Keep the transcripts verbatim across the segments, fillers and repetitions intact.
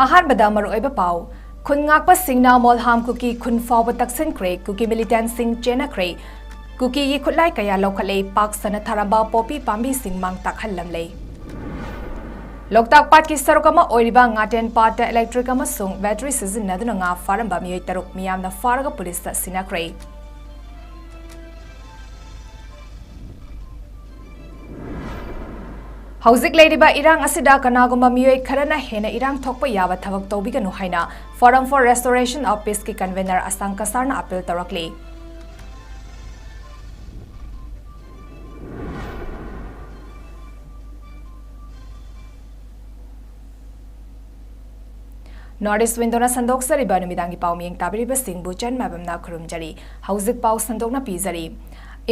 ꯑꯍꯥꯟꯕꯗ ꯃꯔꯨꯑꯣꯏꯕ ꯄꯥꯎ꯫ ꯈꯨꯟ ꯉꯥꯛꯄꯁꯤꯡꯅ ꯃꯣꯜꯍꯥꯝ ꯀꯨꯀꯤ ꯈꯨꯟ ꯐꯥꯎꯕ ꯇꯛꯁꯤꯟꯈ꯭ꯔꯦ, ꯀꯨꯀꯤ ꯃꯤꯂꯤꯇꯦꯟꯁꯤꯡ ꯆꯦꯟꯅꯈ꯭ꯔꯦ꯫ ꯀꯨꯀꯤꯒꯤ ꯈꯨꯠꯂꯥꯏ ꯀꯌꯥ ꯂꯧꯈꯠꯂꯦ, ꯄꯥꯛ ꯁꯟꯅ ꯊꯥꯔꯝꯕ ꯄꯣꯄꯤ ꯄꯥꯝꯕꯤꯁꯤꯡ ꯃꯥꯡ ꯇꯥꯛꯍꯜꯂꯝꯂꯦ꯫ ꯂꯣꯛꯇꯥꯛ ꯄꯥꯠꯀꯤ ꯁꯔꯨꯛ ꯑꯃ ꯑꯣꯏꯔꯤꯕ ꯉꯥꯇꯦꯟ ꯄꯥꯠꯇ ꯏꯂꯦꯛꯇ꯭ꯔꯤꯛ ꯑꯃꯁꯨꯡ ꯕꯦꯇꯔꯤ ꯁꯤꯖꯤꯟꯅꯗꯨꯅ ꯉꯥ ꯐꯥꯔꯝꯕ ꯃꯤꯑꯣꯏ ꯇꯔꯨꯛ ꯃꯤꯌꯥꯝꯅ ꯐꯥꯔꯒ ꯄꯨꯂꯤꯁꯇ ꯁꯤꯟꯅꯈ꯭ꯔꯦ꯫ ꯍꯧꯖꯤꯛ ꯂꯩꯔꯤꯕ ꯏꯔꯥꯡ ꯑꯁꯤꯗ ꯀꯅꯥꯒꯨꯝꯕ ꯃꯤꯑꯣꯏ ꯈꯔꯅ ꯍꯦꯟꯅ ꯏꯔꯥꯡ ꯊꯣꯛꯄ ꯌꯥꯕ ꯊꯕꯛ ꯇꯧꯕꯤꯒꯅꯨ ꯍꯥꯏꯅ Forum for Restoration of Peaceꯀꯤ convener ꯑꯁꯥꯡ ꯀꯁꯥꯔꯅ appeal ꯇꯧꯔꯛꯂꯤ꯫ North East Windowꯅ ꯁꯟꯗꯣꯛꯆꯔꯤꯕ ꯅꯨꯃꯤꯗꯥꯡꯒꯤ ꯄꯥꯎ ꯃꯤꯌꯦꯡ ꯇꯥꯕꯤꯔꯤꯕꯁꯤꯡꯕꯨ ꯆꯟ ꯃꯥꯏꯕꯝꯅ ꯈꯨꯔꯨꯝꯖꯔꯤ꯫ ꯍꯧꯖꯤꯛ ꯄꯥꯎ ꯁꯟꯗꯣꯛꯅ ꯄꯤꯖꯔꯤ꯫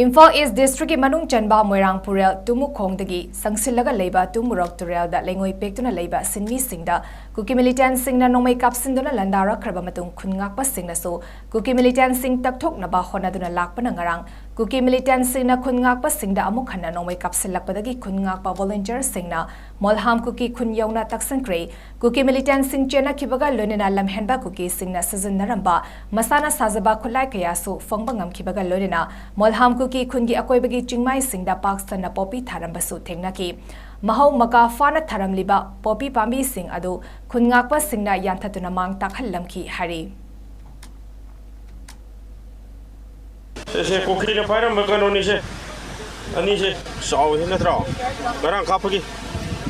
ꯏꯝꯐꯥꯜ East Districtꯀꯤ ꯃꯅꯨꯡ ꯆꯟꯕ ꯃꯣꯏꯔꯥꯡ ꯄꯨꯔꯦꯜ ꯇꯨꯃꯨꯈꯣꯡꯗꯒꯤ ꯁꯪꯁꯤꯜꯂꯒ ꯂꯩꯕ ꯇꯨꯃꯨꯔꯣꯛ ꯇꯨꯔꯦꯜꯗ ꯂꯩꯉꯣꯏ ꯄꯦꯛꯇꯨꯅ ꯂꯩꯕ ꯁꯤꯟꯃꯤꯁꯤꯡꯗ ꯀꯨꯀꯤ ꯃꯤꯂꯤꯇꯦꯟꯁꯤꯡꯅ ꯅꯣꯡꯃꯩ ꯀꯥꯞꯁꯤꯟꯗꯨꯅ ꯂꯥꯟꯗꯥꯔꯛꯈ꯭ꯔꯕ ꯃꯇꯨꯡ ꯈꯨꯟ ꯉꯥꯛꯄꯁꯤꯡꯅꯁꯨ ꯀꯨꯀꯤ ꯃꯤꯂꯤꯇꯦꯟꯁꯤꯡ ꯇꯛꯊꯣꯛꯅꯕ ꯍꯣꯠꯅꯗꯨꯅ ꯂꯥꯛꯄꯅ ꯉꯔꯥꯡ ꯀꯨꯀꯤ ꯃꯤꯂꯤꯇꯦꯟꯁꯤꯡꯅ ꯈꯨꯟ ꯉꯥꯛꯄꯁꯤꯡꯗ ꯑꯃꯨꯛ ꯍꯟꯅ ꯅꯣꯡꯃꯩ ꯀꯥꯞꯁꯤꯜꯂꯛꯄꯗꯒꯤ ꯈꯨꯟ ꯉꯥꯛꯄ ꯚꯣꯂꯨꯟꯇꯤꯌꯔꯁꯤꯡꯅ ꯃꯣꯜꯍꯥꯝ ꯀꯨꯀꯤ ꯈꯨꯟ ꯌꯧꯅ ꯇꯛꯁꯤꯟꯈ꯭ꯔꯦ꯫ ꯀꯨꯀꯤ ꯃꯤꯂꯤꯇꯦꯟꯁꯤꯡ ꯆꯦꯟꯅꯈꯤꯕꯒ ꯂꯣꯏꯅꯅ ꯂꯝꯍꯦꯟꯕ ꯀꯨꯀꯤꯁꯤꯡꯅ ꯁꯤꯖꯤꯟꯅꯔꯝꯕ ꯃꯁꯥꯅ ꯁꯥꯖꯕ ꯈꯨꯠꯂꯥꯏ ꯀꯌꯥꯁꯨ ꯐꯪꯕ ꯉꯝꯈꯤꯕꯒ ꯂꯣꯏꯅꯅ ꯃꯣꯜꯍꯥꯝ ꯀꯨꯀꯤ ꯈꯨꯟꯒꯤ ꯑꯀꯣꯏꯕꯒꯤ ꯆꯤꯡꯃꯥꯏꯁꯤꯡꯗ ꯄꯥꯛ ꯁꯟꯅ ꯄꯣꯄꯤ ꯊꯥꯔꯝꯕꯁꯨ ꯊꯦꯡꯅꯈꯤ꯫ ꯃꯍꯧ ꯃꯀꯥ ꯐꯥꯅ ꯊꯥꯔꯝꯂꯤꯕ ꯄꯣꯄꯤ ꯄꯥꯝꯕꯤꯁꯤꯡ ꯑꯗꯨ ꯈꯨꯟ ꯉꯥꯛꯄꯁꯤꯡꯅ ꯌꯥꯟꯊꯠꯇꯨꯅ ꯃꯥꯡ ꯇꯥꯛꯍꯜꯂꯝꯈꯤ ꯍꯥꯏꯔꯤ꯫ ꯁꯦ, ꯁꯦ, ꯀꯨꯀꯤꯅ ꯄꯥꯏꯔꯝꯕ ꯀꯩꯅꯣꯅꯤꯁꯦ꯫ ꯑꯅꯤꯁꯦ ꯆꯥꯎꯋꯤ ꯅꯠꯇ꯭ꯔꯣ? ꯉꯔꯥꯡ ꯀꯥꯞꯄꯒꯤ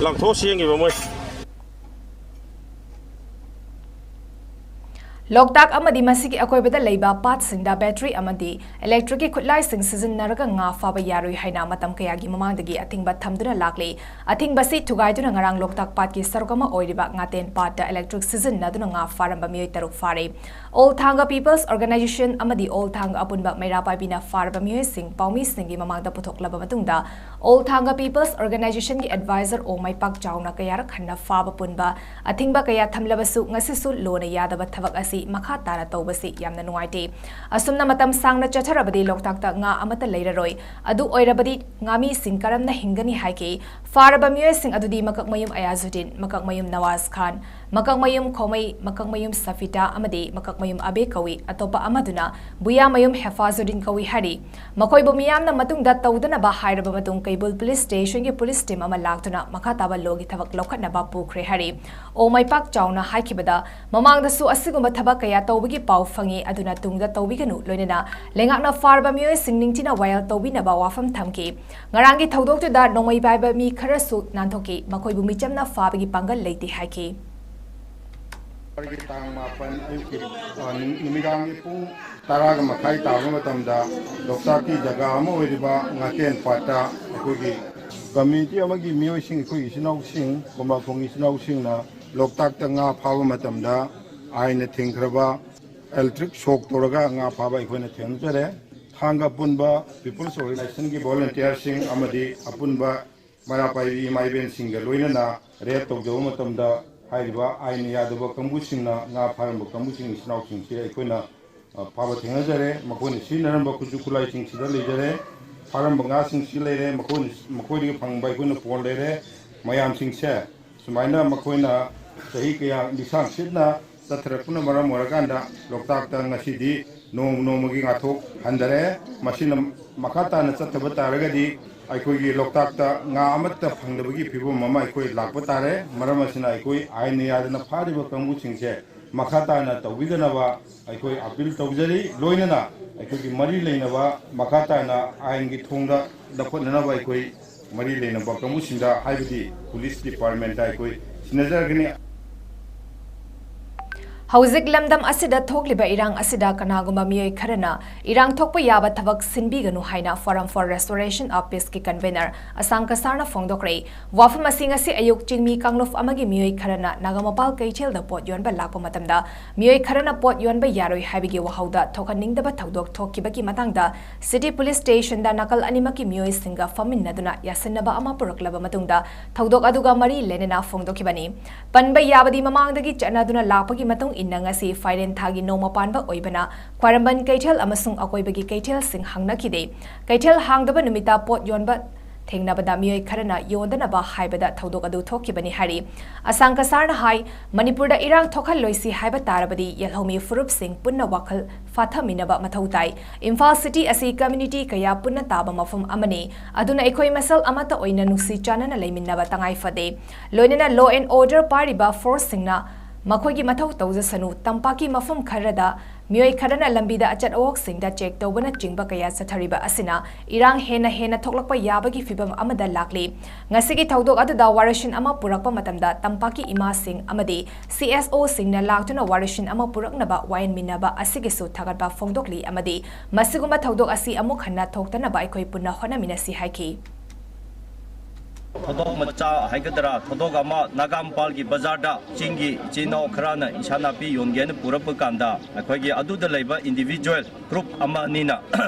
ꯂꯪꯊꯣꯛꯑ ꯆꯦꯟꯈꯤꯕ ꯃꯣꯏ꯫ ꯂꯣꯛꯇꯥꯛ ꯑꯃꯗꯤ ꯃꯁꯤꯒꯤ ꯑꯀꯣꯏꯕꯗ ꯂꯩꯕ ꯄꯥꯠꯁꯤꯡꯗ ꯕꯦꯇꯔꯤ ꯑꯃꯗꯤ ꯏꯂꯦꯛꯇ꯭ꯔꯤꯛꯀꯤ ꯈꯨꯠꯂꯥꯏꯁꯤꯡ ꯁꯤꯖꯤꯟꯅꯔꯒ ꯉꯥ ꯐꯥꯕ ꯌꯥꯔꯣꯏ ꯍꯥꯏꯅ ꯃꯇꯝ ꯀꯌꯥꯒꯤ ꯃꯃꯥꯡꯗꯒꯤ ꯑꯊꯤꯡꯕ ꯊꯝꯗꯨꯅ ꯂꯥꯛꯂꯤ꯫ ꯑꯊꯤꯡꯕꯁꯤ ꯊꯨꯒꯥꯏꯗꯨꯅ ꯉꯔꯥꯡ ꯂꯣꯛꯇꯥꯛ ꯄꯥꯠꯀꯤ ꯁꯔꯨꯛ ꯑꯃ ꯑꯣꯏꯔꯤꯕ ꯉꯥꯇꯦꯟ ꯄꯥꯠꯇ ꯏꯂꯦꯛꯇ꯭ꯔꯤꯛ ꯁꯤꯖꯤꯟꯅꯗꯨꯅ ꯉꯥ ꯐꯥꯔꯝꯕ ꯃꯤꯑꯣꯏ ꯇꯔꯨꯛ ꯐꯥꯔꯦ꯫ All Thanga People's Organization ꯑꯃꯗꯤ All Thanga ꯑꯄꯨꯟꯕ ꯃꯩꯔꯥ ꯄꯥꯏꯕꯤꯅ ꯐꯥꯔꯕ ꯃꯤꯑꯣꯏꯁꯤꯡ ꯄꯥꯎꯃꯤꯁꯤꯡꯒꯤ ꯃꯃꯥꯡꯗ ꯄꯨꯊꯣꯛꯂꯕ ꯃꯇꯨꯡꯗ, All Thanga People's Organizationꯒꯤ advisor ꯑꯣ ꯃꯥꯏꯄꯥꯛ ꯆꯥꯎꯅ ꯀꯌꯥꯔꯛ ꯍꯟꯅ ꯐꯥꯕ ꯄꯨꯟꯕ ꯑꯊꯤꯡꯕ ꯀꯌꯥ ꯊꯝꯂꯕꯁꯨ, ꯉꯁꯤꯁꯨ ꯂꯣꯅ ꯌꯥꯗꯕ ꯊꯕꯛ ꯑꯁꯤ ꯃꯈꯥ ꯇꯥꯅ ꯇꯧꯕꯁꯤ ꯌꯥꯝꯅ ꯅꯨꯡꯉꯥꯏꯇꯦ꯫ ꯑꯁꯨꯝꯅ ꯃꯇꯝ ꯁꯥꯡꯅ ꯆꯠꯊꯔꯕꯗꯤ ꯂꯣꯛꯇꯥꯛꯇ ꯉꯥ ꯑꯃꯠꯇ ꯂꯩꯔꯔꯣꯏ꯫ ꯑꯗꯨ ꯑꯣꯏꯔꯕꯗꯤ ꯉꯥꯃꯤꯁꯤꯡ ꯀꯔꯝꯅ ꯍꯤꯡꯒꯅꯤ ꯍꯥꯏꯒꯦ? ꯐꯥꯔꯕ ꯃꯤꯑꯣꯏꯁꯤꯡ ꯑꯗꯨꯗꯤ ꯃꯀꯛꯃꯌꯨꯝ ꯑꯌꯥꯖꯨꯗꯤꯟ, ꯃꯀꯛꯃꯌꯨꯝ ꯅꯋꯥꯖ ꯈꯥꯟ, ꯃꯀꯛꯃꯌꯨꯝ ꯈꯣꯃꯩ, ꯃꯀꯛꯃꯌꯨꯝ ꯁꯐꯤꯇꯥ ꯑꯃꯗꯤ ꯃꯀꯛꯃꯌꯨꯝ ꯑꯕꯦ ꯀꯧꯏ꯫ ꯑꯇꯣꯞꯄ ꯑꯃꯗꯨꯅ ꯕꯨꯌꯥꯃꯌꯨꯝ ꯍꯦꯐꯥꯖꯨꯗꯤꯟ ꯀꯧꯏ ꯍꯥꯏꯔꯤ꯫ ꯃꯈꯣꯏꯕꯨ ꯃꯤꯌꯥꯝꯅ ꯃꯇꯨꯡꯗ ꯇꯧꯗꯅꯕ ꯍꯥꯏꯔꯕ ꯃꯇꯨꯡ ꯀꯩꯕꯨꯜ ꯄꯨꯂꯤꯁ ꯁ꯭ꯇꯦꯁꯟꯒꯤ ꯄꯨꯂꯤꯁ ꯇꯤꯝ ꯑꯃ ꯂꯥꯛꯇꯨꯅ ꯃꯈꯥ ꯇꯥꯕ ꯂꯣꯒꯤ ꯊꯕꯛ ꯂꯧꯈꯠꯅꯕ ꯄꯨꯈ꯭ꯔꯦ ꯍꯥꯏꯔꯤ꯫ ꯑꯣ ꯃꯥꯏꯄꯥꯛ ꯆꯥꯎꯅ ꯍꯥꯏꯈꯤꯕꯗ, ꯃꯃꯥꯡꯗꯁꯨ ꯑꯁꯤꯒꯨꯝꯕ ꯊꯕꯛ ꯀꯌꯥ ꯇꯧꯕꯒꯤ ꯄꯥꯎ ꯐꯪꯉꯤ, ꯑꯗꯨꯅ ꯇꯨꯡꯗ ꯇꯧꯕꯤꯒꯅꯨ, ꯂꯣꯏꯅꯅ ꯂꯩꯉꯥꯛꯅ ꯐꯥꯔꯕ ꯃꯤꯑꯣꯏꯁꯤꯡ ꯅꯤꯡꯊꯤꯅ ꯋꯥꯌꯦꯜ ꯇꯧꯕꯤꯅꯕ ꯋꯥꯐꯝ ꯊꯝꯈꯤ꯫ ꯉꯔꯥꯡꯒꯤ ꯊꯧꯗꯣꯛꯇꯨꯗ ꯅꯣꯡꯃꯩ ꯄꯥꯏꯕ ꯃꯤ ꯈꯔꯁꯨ ꯅꯥꯟꯊꯣꯛꯈꯤ꯫ ꯃꯈꯣꯏꯕꯨ ꯃꯤꯆꯝꯅ ꯐꯥꯕꯒꯤ ꯄꯥꯡꯒꯜ ꯂꯩꯇꯦ ꯍꯥꯏꯈꯤ꯫ ꯇꯥꯡ ꯃꯥꯄꯟ ꯑꯌꯨꯛꯀꯤ, ꯑ, ꯅꯨꯃꯤꯗꯥꯡꯒꯤ ꯄꯨꯡ ꯇꯔꯥꯒ ꯃꯈꯥꯏ ꯇꯥꯕ ꯃꯇꯝꯗ ꯂꯣꯛꯇꯥꯛꯀꯤ ꯖꯒꯥ ꯑꯃ ꯑꯣꯏꯔꯤꯕ ꯉꯥꯇꯦꯟ ꯄꯥꯠꯇ ꯑꯩꯈꯣꯏꯒꯤ ꯀꯝꯃ꯭ꯌꯨꯅꯤꯇꯤ ꯑꯃꯒꯤ ꯃꯤꯑꯣꯏꯁꯤꯡ, ꯑꯩꯈꯣꯏ ꯏꯆꯤꯟ ꯏꯅꯥꯎꯁꯤꯡ, ꯀꯣꯝꯂꯥꯈꯣꯡꯒꯤ ꯏꯆꯤꯟ ꯏꯅꯥꯎꯁꯤꯡꯅ ꯂꯣꯛꯇꯥꯛꯇ ꯉꯥ ꯐꯥꯕ ꯃꯇꯝꯗ ꯑꯥꯏꯟꯅ ꯊꯤꯡꯈ꯭ꯔꯕ electric shock ꯇꯧꯔꯒ ꯉꯥ ꯐꯥꯕ ꯑꯩꯈꯣꯏꯅ ꯊꯦꯡꯅꯖꯔꯦ꯫ ꯊꯥꯡꯒ ꯄꯨꯟꯕ People's Organizationꯒꯤ volunteerꯁꯤꯡ ꯑꯃꯗꯤ ꯑꯄꯨꯟꯕ ꯃꯩꯔꯥ ꯄꯥꯏꯕꯤ ꯏꯃꯥ ꯏꯕꯦꯟꯁꯤꯡꯒ ꯂꯣꯏꯅꯅ raid ꯇꯧꯖꯕ ꯃꯇꯝꯗ ꯍꯥꯏꯔꯤꯕ ꯑꯥꯏꯟꯅ ꯌꯥꯗꯕ ꯀꯥꯡꯕꯨꯁꯤꯡꯅ ꯉꯥ ꯐꯥꯔꯝꯕ ꯀꯥꯡꯕꯨꯁꯤꯡ ꯏꯆꯤꯟ ꯏꯅꯥꯎꯁꯤꯡꯁꯤ ꯑꯩꯈꯣꯏꯅ, ꯑ, ꯐꯥꯕ ꯊꯦꯡꯅꯖꯔꯦ꯫ ꯃꯈꯣꯏꯅ ꯁꯤꯖꯤꯟꯅꯔꯝꯕ ꯈꯨꯠꯁꯨ ꯈꯨꯠꯂꯥꯏꯁꯤꯡꯁꯤꯗ ꯂꯩꯖꯔꯦ꯫ ꯐꯥꯔꯝꯕ ꯉꯥꯁꯤꯡꯁꯤ ꯂꯩꯔꯦ꯫ ꯃꯈꯣꯏꯅ, ꯃꯈꯣꯏꯗꯒꯤ ꯐꯪꯕ ꯑꯩꯈꯣꯏꯅ ꯄꯣꯠ ꯂꯩꯔꯦ꯫ ꯃꯌꯥꯝꯁꯤꯡꯁꯦ ꯁꯨꯃꯥꯏꯅ ꯃꯈꯣꯏꯅ ꯆꯍꯤ ꯀꯌꯥ ꯂꯤꯁꯥꯡ ꯁꯤꯠꯅ ꯆꯠꯊꯔꯛꯄꯅ ꯃꯔꯝ ꯑꯣꯏꯔꯀꯥꯟꯗ ꯂꯣꯛꯇꯥꯛꯇ ꯉꯁꯤꯗꯤ ꯅꯣꯡꯃ ꯅꯣꯡꯃꯒꯤ ꯉꯥꯊꯣꯛ ꯍꯟꯊꯔꯛꯑꯦ꯫ ꯃꯁꯤꯅ ꯃꯈꯥ ꯇꯥꯅ ꯆꯠꯊꯕ ꯇꯥꯔꯒꯗꯤ ꯑꯩꯈꯣꯏꯒꯤ ꯂꯣꯛꯇꯥꯛꯇ ꯉꯥ ꯑꯃꯠꯇ ꯐꯪꯗꯕꯒꯤ ꯐꯤꯕꯝ ꯑꯃ ꯑꯩꯈꯣꯏ ꯂꯥꯛꯄ ꯇꯥꯔꯦ꯫ ꯃꯔꯝ ꯑꯁꯤꯅ ꯑꯩꯈꯣꯏ ꯑꯥꯏꯟꯅ ꯌꯥꯗꯅ ꯐꯥꯔꯤꯕ ꯀꯥꯡꯕꯨꯁꯤꯡꯁꯦ ꯃꯈꯥ ꯇꯥꯅ ꯇꯧꯕꯤꯗꯅꯕ ꯑꯩꯈꯣꯏ appeal ꯇꯧꯖꯔꯤ꯫ ꯂꯣꯏꯅꯅ ꯑꯩꯈꯣꯏꯒꯤ ꯃꯔꯤ ꯂꯩꯅꯕ ꯃꯈꯥ ꯇꯥꯅ ꯑꯥꯏꯟꯒꯤ ꯊꯣꯡꯗ ꯂꯧꯈꯠꯅꯅꯕ ꯑꯩꯈꯣꯏ ꯃꯔꯤ ꯂꯩꯅꯕ ꯀꯥꯡꯕꯨꯁꯤꯡꯗ, ꯍꯥꯏꯕꯗꯤ police departmentꯇ ꯑꯩꯈꯣꯏ ꯁꯤꯟꯅꯖꯔꯒꯅꯤ꯫ ꯍꯧꯖꯤꯛ ꯂꯝꯗꯝ ꯑꯁꯤꯗ ꯊꯣꯛꯂꯤꯕ ꯏꯔꯥꯡ ꯑꯁꯤꯗ ꯀꯅꯥꯒꯨꯝꯕ ꯃꯤꯑꯣꯏ ꯈꯔꯅ ꯏꯔꯥꯡ ꯊꯣꯛꯄ ꯌꯥꯕ ꯊꯕꯛ ꯁꯤꯟꯕꯤꯒꯅꯨ ꯍꯥꯏꯅ Forum for Restoration of Peaceꯀꯤ convener ꯑꯁꯥꯡ ꯀꯁꯥꯔꯅ ꯐꯣꯡꯗꯣꯛꯈ꯭ꯔꯦ꯫ ꯋꯥꯐꯝ ꯑꯁꯤ ꯉꯁꯤ ꯑꯌꯨꯛ ꯆꯤꯡꯃꯤ ꯀꯥꯡꯂꯨꯞ ꯑꯃꯒꯤ ꯃꯤꯑꯣꯏ ꯈꯔꯅ ꯅꯥꯒꯥꯃꯄꯥꯜ ꯀꯩꯊꯦꯜꯗ ꯄꯣꯠ ꯌꯣꯟꯕ ꯂꯥꯛꯄ ꯃꯇꯝꯗ ꯃꯤꯑꯣꯏ ꯈꯔꯅ ꯄꯣꯠ ꯌꯣꯟꯕ ꯌꯥꯔꯣꯏ ꯍꯥꯏꯕꯒꯤ ꯋꯥꯍꯧꯗ ꯊꯣꯛꯍꯟꯅꯤꯡꯗꯕ ꯊꯧꯗꯣꯛ ꯊꯣꯛꯈꯤꯕꯒꯤ ꯃꯇꯥꯡꯗ city police stationꯗ ꯅꯥꯀꯜ ꯑꯅꯤꯃꯛꯀꯤ ꯃꯤꯑꯣꯏꯁꯤꯡꯒ ꯐꯝꯃꯤꯟꯅꯗꯨꯅ ꯌꯥꯁꯤꯟꯅꯕ ꯑꯃ ꯄꯨꯔꯛꯂꯕ ꯃꯇꯨꯡꯗ ꯊꯧꯗꯣꯛ ꯑꯗꯨꯒ ꯃꯔꯤ ꯂꯩꯅꯅ ꯐꯣꯡꯗꯣꯛꯈꯤꯕꯅꯤ꯫ ꯄꯟꯕ ꯌꯥꯕꯗꯤ ꯃꯃꯥꯡꯗꯒꯤ ꯆꯠꯅꯗꯨꯅ ꯂꯥꯛꯄꯒꯤ ꯃꯇꯨꯡ ꯏꯟꯅ ꯉꯁꯤ ꯐꯥꯏꯔꯦꯟ ꯊꯥꯒꯤ ꯅꯣꯡꯃ ꯄꯥꯟꯕ ꯑꯣꯏꯕꯅ ꯈ꯭ꯋꯥꯏꯔꯝꯕꯟ ꯀꯩꯊꯦꯜ ꯑꯃꯁꯨꯡ ꯑꯀꯣꯏꯕꯒꯤ ꯀꯩꯊꯦꯜꯁꯤꯡ ꯍꯥꯡꯅꯈꯤꯗꯦ꯫ ꯀꯩꯊꯦꯜ ꯍꯥꯡꯗꯕ ꯅꯨꯃꯤꯠꯇ ꯄꯣꯠ ꯌꯣꯟꯕ ꯊꯦꯡꯅꯕꯗ ꯃꯤꯑꯣꯏ ꯈꯔꯅ ꯌꯣꯟꯗꯅꯕ ꯍꯥꯏꯕꯗ ꯊꯧꯗꯣꯛ ꯑꯗꯨ ꯊꯣꯛꯈꯤꯕꯅꯤ ꯍꯥꯏꯔꯤ꯫ ꯑꯁꯥꯡ ꯀꯁꯥꯔꯅ ꯍꯥꯏ, ꯃꯅꯤꯄꯨꯔꯗ ꯏꯔꯥꯡ ꯊꯣꯛꯍꯜꯂꯣꯏꯁꯤ ꯍꯥꯏꯕ ꯇꯥꯔꯕꯗꯤ ꯌꯦꯜꯍꯧꯃꯤ ꯐꯨꯔꯨꯞꯁꯤꯡ ꯄꯨꯟꯅ ꯋꯥꯈꯜ ꯐꯥꯊꯃꯤꯟꯅꯕ ꯃꯊꯧ ꯇꯥꯏ꯫ ꯏꯝꯐꯥꯜ city ꯑꯁꯤ community ꯀꯌꯥ ꯄꯨꯟꯅ ꯇꯥꯕ ꯃꯐꯝ ꯑꯃꯅꯤ꯫ ꯑꯗꯨꯅ ꯑꯩꯈꯣꯏ ꯃꯁꯦꯜ ꯑꯃꯠꯇ ꯑꯣꯏꯅ ꯅꯨꯡꯁꯤ ꯆꯥꯟꯅꯅ ꯂꯩꯃꯤꯟꯅꯕ ꯇꯉꯥꯏ ꯐꯗꯦ꯫ ꯂꯣꯏꯅꯅ law and order ꯄꯥꯏꯔꯤꯕ forceꯁꯤꯡꯅ ꯃꯈꯣꯏꯒꯤ ꯃꯊꯧ ꯇꯧꯖꯁꯅꯨ꯫ ꯇꯝꯄꯥꯛꯀꯤ ꯃꯐꯝ ꯈꯔꯗ ꯃꯤꯑꯣꯏ ꯈꯔꯅ ꯂꯝꯕꯤꯗ ꯑꯆꯠ ꯑꯋꯣꯛꯁꯤꯡꯗ check ꯇꯧꯕꯅꯆꯤꯡꯕ ꯀꯌꯥ ꯆꯠꯊꯔꯤꯕ ꯑꯁꯤꯅ ꯏꯔꯥꯡ ꯍꯦꯟꯅ ꯍꯦꯟꯅ ꯊꯣꯛꯂꯛꯄ ꯌꯥꯕꯒꯤ ꯐꯤꯚꯝ ꯑꯃꯗ ꯂꯥꯛꯂꯤ꯫ ꯉꯁꯤꯒꯤ ꯊꯧꯗꯣꯛ ꯑꯗꯨꯗ ꯋꯥꯔꯣꯏꯁꯤꯟ ꯑꯃ ꯄꯨꯔꯛꯄ ꯃꯇꯝꯗ ꯇꯝꯄꯥꯛꯀꯤ ꯏꯃꯥꯁꯤꯡ ꯑꯃꯗꯤ CSOꯁꯤꯡꯅ ꯂꯥꯛꯇꯨꯅ ꯋꯥꯔꯣꯏꯁꯤꯟ ꯑꯃ ꯄꯨꯔꯛꯅꯕ ꯋꯥꯌꯦꯟꯃꯤꯟꯅꯕ ꯑꯁꯤꯒꯤꯁꯨ ꯊꯥꯒꯠꯄ ꯐꯣꯡꯗꯣꯛꯂꯤ ꯑꯃꯗꯤ ꯃꯁꯤꯒꯨꯝꯕ ꯊꯧꯗꯣꯛ ꯑꯁꯤ ꯑꯃꯨꯛ ꯍꯟꯅ ꯊꯣꯛꯇꯅꯕ ꯑꯩꯈꯣꯏ ꯄꯨꯟꯅ ꯍꯣꯠꯅꯃꯤꯟꯅꯁꯤ ꯍꯥꯏꯈꯤ꯫ ꯊꯧꯗꯣꯛ ꯃꯆꯥ ꯍꯥꯏꯒꯗ꯭ꯔꯥ, ꯊꯧꯗꯣꯛ ꯑꯃ ꯅꯥꯒꯥ ꯏꯝꯐꯥꯜꯒꯤ ꯕꯖꯥꯔꯗ ꯆꯤꯡꯒꯤ ꯏꯆꯤꯟ ꯏꯅꯥꯎ ꯈꯔꯅ ꯏꯟꯁꯥ ꯅꯥꯄꯤ ꯌꯣꯟꯒꯦꯅ ꯄꯨꯔꯛꯄ ꯀꯥꯟꯗ, ꯑꯩꯈꯣꯏꯒꯤ ꯑꯗꯨꯗ ꯂꯩꯕ individual group ꯑꯃ ꯑꯅꯤꯅ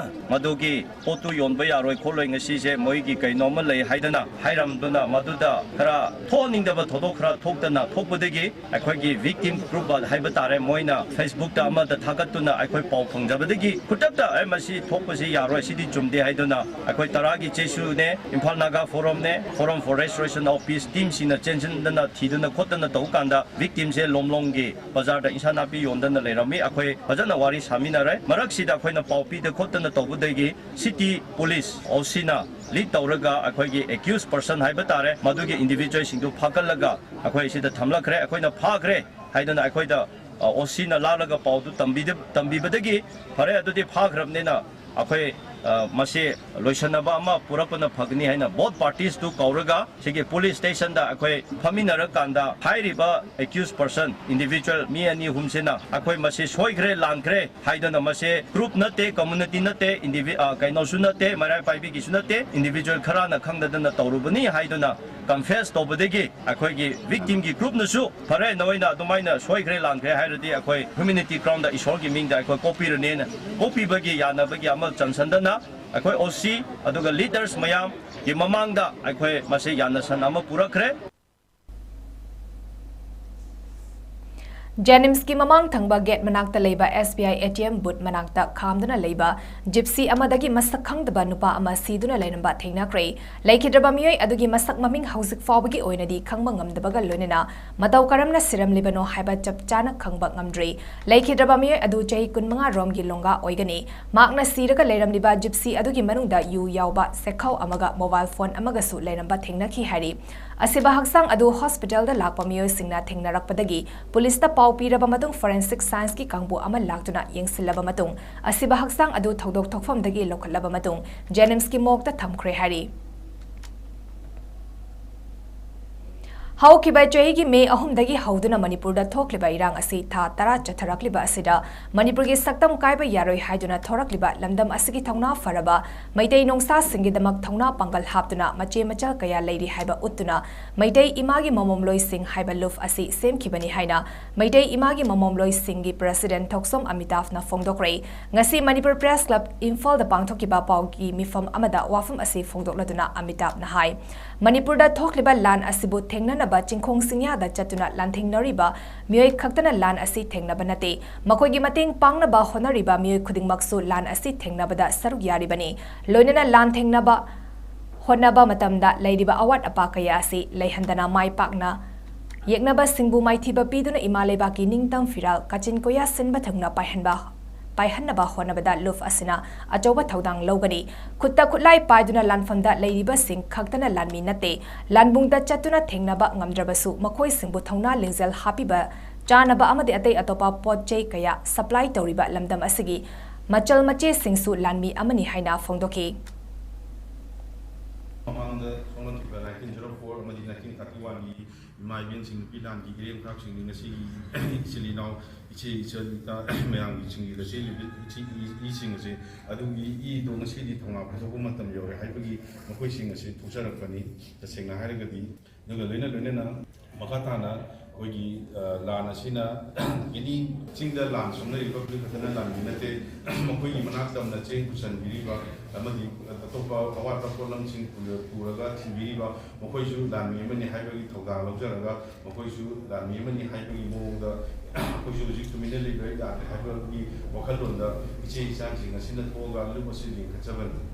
ꯃꯗꯨꯒꯤ ꯄꯣꯠꯇꯨ ꯌꯣꯟꯕ ꯌꯥꯔꯣꯏ ꯈꯣꯠꯂꯣꯏ, ꯉꯁꯤꯁꯦ ꯃꯣꯏꯒꯤ ꯀꯩꯅꯣꯝꯃ ꯂꯩ ꯍꯥꯏꯗꯅ ꯍꯥꯏꯔꯝꯗꯨꯅ, ꯃꯗꯨꯗ ꯈꯔ ꯊꯣꯛꯍꯟꯅꯤꯡꯗꯕ ꯊꯧꯗꯣꯛ ꯈꯔ ꯊꯣꯛꯇꯅ ꯊꯣꯛꯄꯗꯒꯤ ꯑꯩꯈꯣꯏꯒꯤ victim group ꯍꯥꯏꯕ ꯇꯥꯔꯦ, ꯃꯣꯏꯅ Facebookꯇ ꯑꯃꯗ ꯊꯥꯒꯠꯇꯨꯅ ꯑꯩꯈꯣꯏ ꯄꯥꯎ ꯐꯪꯖꯕꯗꯒꯤ ꯈꯨꯗꯛꯇ ꯑꯦ, ꯃꯁꯤ ꯊꯣꯛꯄꯁꯤ ꯌꯥꯔꯣꯏ, ꯁꯤꯗꯤ ꯆꯨꯝꯗꯦ ꯍꯥꯏꯗꯨꯅ ꯑꯩꯈꯣꯏ ꯇꯔꯥꯒꯤ ꯆꯦꯁꯨꯅꯦ, Imphal Naga ꯐꯣꯔꯝꯅꯦ, Forum for Restoration of Peace teamꯁꯤꯡꯅ ꯆꯦꯟꯁꯤꯟꯗꯅ ꯊꯤꯗꯨꯅ ꯈꯣꯠꯇꯅ ꯇꯧꯕ ꯀꯥꯟꯗ victimꯁꯦ ꯂꯣꯝꯂꯣꯡꯒꯤ ꯕꯖꯥꯔꯗ ꯏꯟꯁꯥ ꯅꯥꯄꯤ ꯌꯣꯟꯗꯅ ꯂꯩꯔꯝꯃꯤ꯫ ꯑꯩꯈꯣꯏ ꯐꯖꯅ ꯋꯥꯔꯤ ꯁꯥꯃꯤꯟꯅꯔꯦ꯫ ꯃꯔꯛꯁꯤꯗ ꯑꯩꯈꯣꯏꯅ ꯄꯥꯎ ꯄꯤꯗ ꯈꯣꯠꯇꯅ ꯇꯧꯕꯗꯒꯤ city police OCꯅ lead ꯇꯧꯔꯒ ꯑꯩꯈꯣꯏꯒꯤ accused person ꯍꯥꯏꯕ ꯇꯥꯔꯦ, ꯃꯗꯨꯒꯤ individualꯁꯤꯡꯗꯨ ꯐꯥꯒꯠꯂꯒ ꯑꯩꯈꯣꯏ ꯁꯤꯗ ꯊꯝꯂꯛꯈ꯭ꯔꯦ꯫ ꯑꯩꯈꯣꯏꯅ ꯐꯥꯈ꯭ꯔꯦ ꯍꯥꯏꯗꯅ ꯑꯩꯈꯣꯏꯗ, ꯑ, OCꯅ ꯂꯥꯛꯂꯒ ꯄꯥꯎꯗꯨ ꯇꯝꯕꯤꯗ-, ꯇꯝꯕꯤꯕꯗꯒꯤ ꯐꯔꯦ, ꯑꯗꯨꯗꯤ ꯐꯥꯈ꯭ꯔꯕꯅꯤꯅ ꯑꯩꯈꯣꯏ, ꯑ, ꯃꯁꯤ ꯂꯣꯏꯁꯟꯅꯕ ꯑꯃ ꯄꯨꯔꯛꯄꯅ ꯐꯒꯅꯤ ꯍꯥꯏꯅ both partieꯁꯇꯨ ꯀꯧꯔꯒ ꯁꯤꯒꯤ police stationꯗ ꯑꯩꯈꯣꯏ ꯐꯝꯃꯤꯟꯅꯔꯀꯥꯟꯗ ꯍꯥꯏꯔꯤꯕ accused person individual ꯃꯤ ꯑꯅꯤ ꯑꯍꯨꯝꯁꯤꯅ ꯑꯩꯈꯣꯏ ꯃꯁꯤ ꯁꯣꯏꯈ꯭ꯔꯦ, ꯂꯥꯟꯈ꯭ꯔꯦ ꯍꯥꯏꯗꯅ, ꯃꯁꯤ group ꯅꯠꯇꯦ, community ꯅꯠꯇꯦ, indivi-, ꯑ, ꯀꯩꯅꯣꯁꯨ ꯅꯠꯇꯦ, ꯃꯩꯔꯥ ꯄꯥꯏꯕꯤꯒꯤꯁꯨ ꯅꯠꯇꯦ, individual ꯈꯔꯅ ꯈꯪꯗꯗꯅ ꯇꯧꯔꯨꯕꯅꯤ ꯍꯥꯏꯗꯨꯅ confess ꯇꯧꯕꯗꯒꯤ ꯑꯩꯈꯣꯏꯒꯤ victimꯒꯤ groupꯅꯁꯨ ꯐꯔꯦ, ꯅꯣꯏꯅ ꯑꯗꯨꯃꯥꯏꯅ ꯁꯣꯏꯈ꯭ꯔꯦ ꯂꯥꯟꯈ꯭ꯔꯦ ꯍꯥꯏꯔꯗꯤ ꯑꯩꯈꯣꯏ humanity groundꯗ ꯏꯁꯣꯔꯒꯤ ꯃꯤꯡꯗ ꯑꯩꯈꯣꯏ ꯀꯣꯛꯄꯤꯔꯅꯦꯅ ꯀꯣꯛꯄꯤꯕꯒꯤ ꯌꯥꯅꯕꯒꯤ ꯑꯃ ꯆꯟꯁꯟꯗꯅ ꯑꯩꯈꯣꯏ OC ꯑꯗꯨꯒ leaders ꯃꯌꯥꯝꯒꯤ ꯃꯃꯥꯡꯗ ꯑꯩꯈꯣꯏ ꯃꯁꯤ ꯌꯥꯅꯁꯟ ꯑꯃ ꯄꯨꯔꯛꯈ꯭ꯔꯦ꯫ ꯖꯦꯅꯤꯝꯁꯀꯤ ꯃꯃꯥꯡ ꯊꯪꯕ ꯒꯦꯠ ꯃꯅꯥꯛꯇ ꯂꯩꯕ S B I A T M booth ꯃꯅꯥꯛꯇ ꯈꯥꯝꯗꯨꯅ ꯂꯩꯕ ꯖꯤꯞꯁꯤ ꯑꯃꯗꯒꯤ ꯃꯁꯛ ꯈꯪꯗꯕ ꯅꯨꯄꯥ ꯑꯃ ꯁꯤꯗꯨꯅ ꯂꯩꯔꯝꯕ ꯊꯦꯡꯅꯈ꯭ꯔꯦ꯫ ꯂꯩꯈꯤꯗ꯭ꯔꯕ ꯃꯤꯑꯣꯏ ꯑꯗꯨꯒꯤ ꯃꯁꯛ ꯃꯃꯤꯡ ꯍꯧꯖꯤꯛ ꯐꯥꯎꯕꯒꯤ ꯑꯣꯏꯅꯗꯤ ꯈꯪꯕ ꯉꯝꯗꯕꯒ ꯂꯣꯏꯅꯅ ꯃꯇꯧ ꯀꯔꯝꯅ ꯁꯤꯔꯝꯂꯤꯕꯅꯣ ꯍꯥꯏꯕ ꯆꯞ ꯆꯥꯅ ꯈꯪꯕ ꯉꯝꯗ꯭ꯔꯤ꯫ ꯂꯩꯈꯤꯗ꯭ꯔꯕ ꯃꯤꯑꯣꯏ ꯑꯗꯨ ꯆꯍꯤ ꯀꯨꯟꯃꯉꯥ ꯔꯣꯝꯒꯤ ꯂꯣꯡꯒꯥ ꯑꯣꯏꯒꯅꯤ꯫ ꯃꯍꯥꯛꯅ ꯁꯤꯔꯒ ꯂꯩꯔꯝꯂꯤꯕ ꯖꯤꯞꯁꯤ ꯑꯗꯨꯒꯤ ꯃꯅꯨꯡꯗ ꯌꯨ ꯌꯥꯎꯕ ꯁꯦꯛꯈꯥꯎ ꯑꯃꯒ mobile phone ꯑꯃꯒꯁꯨ ꯂꯩꯔꯝꯕ ꯊꯦꯡꯅꯈꯤ ꯍꯥꯏꯔꯤ꯫ ꯑꯁꯤꯕ ꯍꯛꯆꯥꯡ ꯑꯗꯨ ꯍꯣꯁꯄꯤꯇꯥꯜꯗ ꯂꯥꯛꯄ ꯃꯤꯑꯣꯏꯁꯤꯡꯅ ꯊꯦꯡꯅꯔꯛꯄꯗꯒꯤ ꯄꯨꯂꯤꯁꯇ ꯄꯥꯎ ꯄꯤꯔꯕ ꯃꯇꯨꯡ forensic scienceꯀꯤ ꯀꯥꯡꯕꯨ ꯑꯃ ꯂꯥꯛꯇꯨꯅ ꯌꯦꯡꯁꯤꯜꯂꯕ ꯃꯇꯨꯡ ꯑꯁꯤꯕ ꯍꯛꯆꯥꯡ ꯑꯗꯨ ꯊꯧꯗꯣꯛ ꯊꯣꯛꯐꯝꯗꯒꯤ ꯂꯧꯈꯠꯂꯕ ꯃꯇꯨꯡ ꯖꯦꯅꯤꯝꯁꯀꯤ ꯃꯣꯔꯒꯇ ꯊꯝꯈ꯭ꯔꯦ ꯍꯥꯏꯔꯤ꯫ ꯍꯧꯈꯤꯕ ꯆꯍꯤꯒꯤ ꯃꯦ ꯑꯍꯨꯝꯗꯒꯤ ꯍꯧꯗꯨꯅ ꯃꯅꯤꯄꯨꯔꯗ ꯊꯣꯛꯂꯤꯕ ꯏꯔꯥꯡ ꯑꯁꯤ ꯊꯥ ꯇꯔꯥ ꯆꯠꯊꯔꯛꯂꯤꯕ ꯑꯁꯤꯗ ꯃꯅꯤꯄꯨꯔꯒꯤ ꯁꯛꯇꯝ ꯀꯥꯏꯕ ꯌꯥꯔꯣꯏ ꯍꯥꯏꯗꯨꯅ ꯊꯣꯔꯛꯂꯤꯕ ꯂꯝꯗꯝ ꯑꯁꯤꯒꯤ ꯊꯧꯅꯥ ꯐꯔꯕ ꯃꯩꯇꯩ ꯅꯣꯡꯁꯥꯁꯤꯡꯒꯤꯗꯃꯛ ꯊꯧꯅꯥ ꯄꯥꯡꯒꯜ ꯍꯥꯞꯇꯨꯅ ꯃꯆꯦ ꯃꯆꯜ ꯀꯌꯥ ꯂꯩꯔꯤ ꯍꯥꯏꯕ ꯎꯠꯇꯨꯅ ꯃꯩꯇꯩ ꯏꯃꯥꯒꯤ ꯃꯃꯣꯝꯂꯣꯏꯁꯤꯡ ꯍꯥꯏꯕ ꯂꯨꯞ ꯑꯁꯤ ꯁꯦꯝꯈꯤꯕꯅꯤ ꯍꯥꯏꯅ ꯃꯩꯇꯩ ꯏꯃꯥꯒꯤ ꯃꯃꯣꯝꯂꯣꯏꯁꯤꯡꯒꯤ president ꯊꯣꯛꯆꯣꯝ ꯑꯃꯤꯇꯥꯚꯅ ꯐꯣꯡꯗꯣꯛꯈ꯭ꯔꯦ꯫ ꯉꯁꯤ ꯃꯅꯤꯄꯨꯔ Press Club ꯏꯝꯐꯥꯜꯗ ꯄꯥꯡꯊꯣꯛꯈꯤꯕ ꯄꯥꯎꯒꯤ ꯃꯤꯐꯝ ꯑꯃꯗ ꯋꯥꯐꯝ ꯑꯁꯤ ꯐꯣꯡꯗꯣꯛꯂꯗꯨꯅ ꯑꯃꯤꯇꯥꯚꯅ ꯍꯥꯏ, ꯃꯅꯤꯄꯨꯔꯗ ꯊꯣꯛꯂꯤꯕ ꯂꯥꯟ ꯑꯁꯤꯕꯨ ꯊꯦꯡꯅꯅꯕ ꯆꯤꯡꯈꯣꯡ ꯆꯤꯡꯌꯥꯗ ꯆꯠꯇꯨꯅ ꯂꯥꯟꯊꯦꯡꯅꯔꯤꯕ ꯃꯤꯑꯣꯏ ꯈꯛꯇꯅ ꯂꯥꯟ ꯑꯁꯤ ꯊꯦꯡꯅꯕ ꯅꯠꯇꯦ꯫ ꯃꯈꯣꯏꯒꯤ ꯃꯇꯦꯡ ꯄꯥꯡꯅꯕ ꯍꯣꯠꯅꯔꯤꯕ ꯃꯤꯑꯣꯏ ꯈꯨꯗꯤꯡꯃꯛꯁꯨ ꯂꯥꯟ ꯑꯁꯤ ꯊꯦꯡꯅꯕꯗ ꯁꯔꯨꯛ ꯌꯥꯔꯤꯕꯅꯤ꯫ ꯂꯣꯏꯅꯅ ꯂꯥꯟ ꯊꯦꯡꯅꯕ ꯍꯣꯠꯅꯕ ꯃꯇꯝꯗ ꯂꯩꯔꯤꯕ ꯑꯋꯥꯠ ꯑꯄꯥ ꯀꯌꯥ ꯑꯁꯤ ꯂꯩꯍꯟꯗꯅ ꯃꯥꯏ ꯄꯥꯛꯅ ꯌꯦꯛꯅꯕꯁꯤꯡꯕꯨ ꯃꯥꯏꯊꯤꯕ ꯄꯤꯗꯨꯅ ꯏꯃꯥ ꯂꯩꯕꯥꯛꯀꯤ ꯅꯤꯡꯇꯝ ꯐꯤꯔꯥꯜ ꯀꯥꯆꯤꯟ ꯀꯣꯏꯌꯥ ꯁꯤꯟꯕ ꯊꯨꯡꯅ ꯄꯥꯏꯍꯟꯕ, ꯄꯥꯏꯍꯟꯅꯕ ꯍꯣꯠꯅꯕꯗ ꯂꯨꯞ ꯑꯁꯤꯅ ꯑꯆꯧꯕ ꯊꯧꯗꯥꯡ ꯂꯧꯒꯅꯤ꯫ ꯈꯨꯠꯇ ꯈꯨꯠꯂꯥꯏ ꯄꯥꯏꯗꯨꯅ ꯂꯥꯟꯐꯝꯗ ꯂꯩꯔꯤꯕꯁꯤꯡ ꯈꯛꯇꯅ ꯂꯥꯟꯃꯤ ꯅꯠꯇꯦ꯫ ꯂꯥꯟꯕꯨꯡꯗ ꯆꯠꯇꯨꯅ ꯊꯦꯡꯅꯕ ꯉꯝꯗ꯭ꯔꯕꯁꯨ ꯃꯈꯣꯏꯁꯤꯡꯕꯨ ꯊꯧꯅꯥ ꯂꯤꯡꯖꯦꯜ ꯍꯥꯞꯄꯤꯕ, ꯆꯥꯅꯕ ꯑꯃꯗꯤ ꯑꯇꯩ ꯑꯇꯣꯞꯄ ꯄꯣꯠ ꯆꯩ ꯀꯌꯥ supply ꯇꯧꯔꯤꯕ ꯂꯝꯗꯝ ꯑꯁꯤꯒꯤ ꯃꯆꯜ ꯃꯆꯦꯁꯤꯡꯁꯨ ꯂꯥꯟꯃꯤ ꯑꯃꯅꯤ ꯍꯥꯏꯅ ꯐꯣꯡꯗꯣꯛꯈꯤ꯫ ꯃꯃꯥꯡꯗ ꯁꯣꯛꯅꯈꯤꯕ nineteen zero four ꯑꯃꯗꯤ nineteen thirty oneꯒꯤ ꯏꯃꯥ ꯏꯕꯦꯟꯁꯤꯡ, ꯅꯨꯄꯤ ꯂꯥꯟꯒꯤ ꯏꯔꯦꯝ ꯈꯥꯛꯁꯤꯡꯅꯤ ꯉꯁꯤꯒꯤ ꯏꯆꯤꯜ ꯏꯅꯥꯎ, ꯏꯆꯦ ꯏꯆꯜ ꯏꯇꯥ ꯃꯌꯥꯝꯒꯤ ꯁꯤꯡꯁꯤꯗ ꯆꯦꯜꯂꯤꯕ ꯏꯆꯦ ꯏ-, ꯏꯁꯤꯡ ꯑꯁꯦ, ꯑꯗꯨꯒꯤ ꯏꯗꯣ ꯉꯁꯤꯗꯤ ꯊꯧꯅꯥ ꯐꯣꯡꯗꯣꯛꯄ ꯃꯇꯝ ꯌꯧꯔꯦ ꯍꯥꯏꯕꯒꯤ ꯃꯈꯣꯏꯁꯤꯡ ꯑꯁꯤ ꯐꯨꯛꯆꯔꯛꯄꯅꯤ꯫ ꯇꯁꯦꯡꯅ ꯍꯥꯏꯔꯒꯗꯤ, ꯑꯗꯨꯒ ꯂꯣꯏꯅ ꯂꯣꯏꯅꯅ ꯃꯈꯥ ꯇꯥꯅ ꯑꯩꯈꯣꯏꯒꯤ, ꯑ, ꯂꯥꯟ ꯑꯁꯤꯅ any ꯆꯤꯡꯗ ꯂꯥꯟ ꯁꯣꯛꯅꯔꯤꯕ ꯑꯩꯈꯣꯏ ꯈꯛꯇꯅ ꯂꯥꯟꯃꯤ ꯅꯠꯇꯦ꯫ ꯃꯈꯣꯏꯒꯤ ꯃꯅꯥꯛ ꯇꯝꯅ ꯆꯦꯡ ꯄꯨꯁꯟꯕꯤꯔꯤꯕ ꯑꯃꯗꯤ ꯑꯇꯣꯞꯄ ꯑꯋꯥꯠꯄ ꯄꯣꯠꯂꯝꯁꯤꯡ ꯄꯨꯔ-, ꯄꯨꯔꯒ ꯊꯤꯟꯕꯤꯔꯤꯕ ꯃꯈꯣꯏꯁꯨ ꯂꯥꯟꯃꯤ ꯑꯃꯅꯤ ꯍꯥꯏꯕꯒꯤ ꯊꯧꯗꯥꯡ ꯂꯧꯖꯔꯒ ꯃꯈꯣꯏꯁꯨ ꯂꯥꯟꯃꯤ ꯑꯃꯅꯤ ꯍꯥꯏꯕꯒꯤ ꯃꯑꯣꯡꯗ ꯑꯩꯈꯣꯏꯁꯨ ꯍꯧꯖꯤꯛ ꯇꯨꯃꯤꯟꯅ ꯂꯩꯕ ꯌꯥꯗꯦ ꯍꯥꯏꯕꯒꯤ ꯋꯥꯈꯜꯂꯣꯟꯗ ꯏꯆꯦ ꯏꯆꯥꯁꯤꯡ ꯑꯁꯤꯅ ꯊꯣꯛꯑꯒ ꯑꯗꯨꯝ ꯑꯁꯤ ꯂꯤꯡꯈꯠꯆꯕꯅꯤ꯫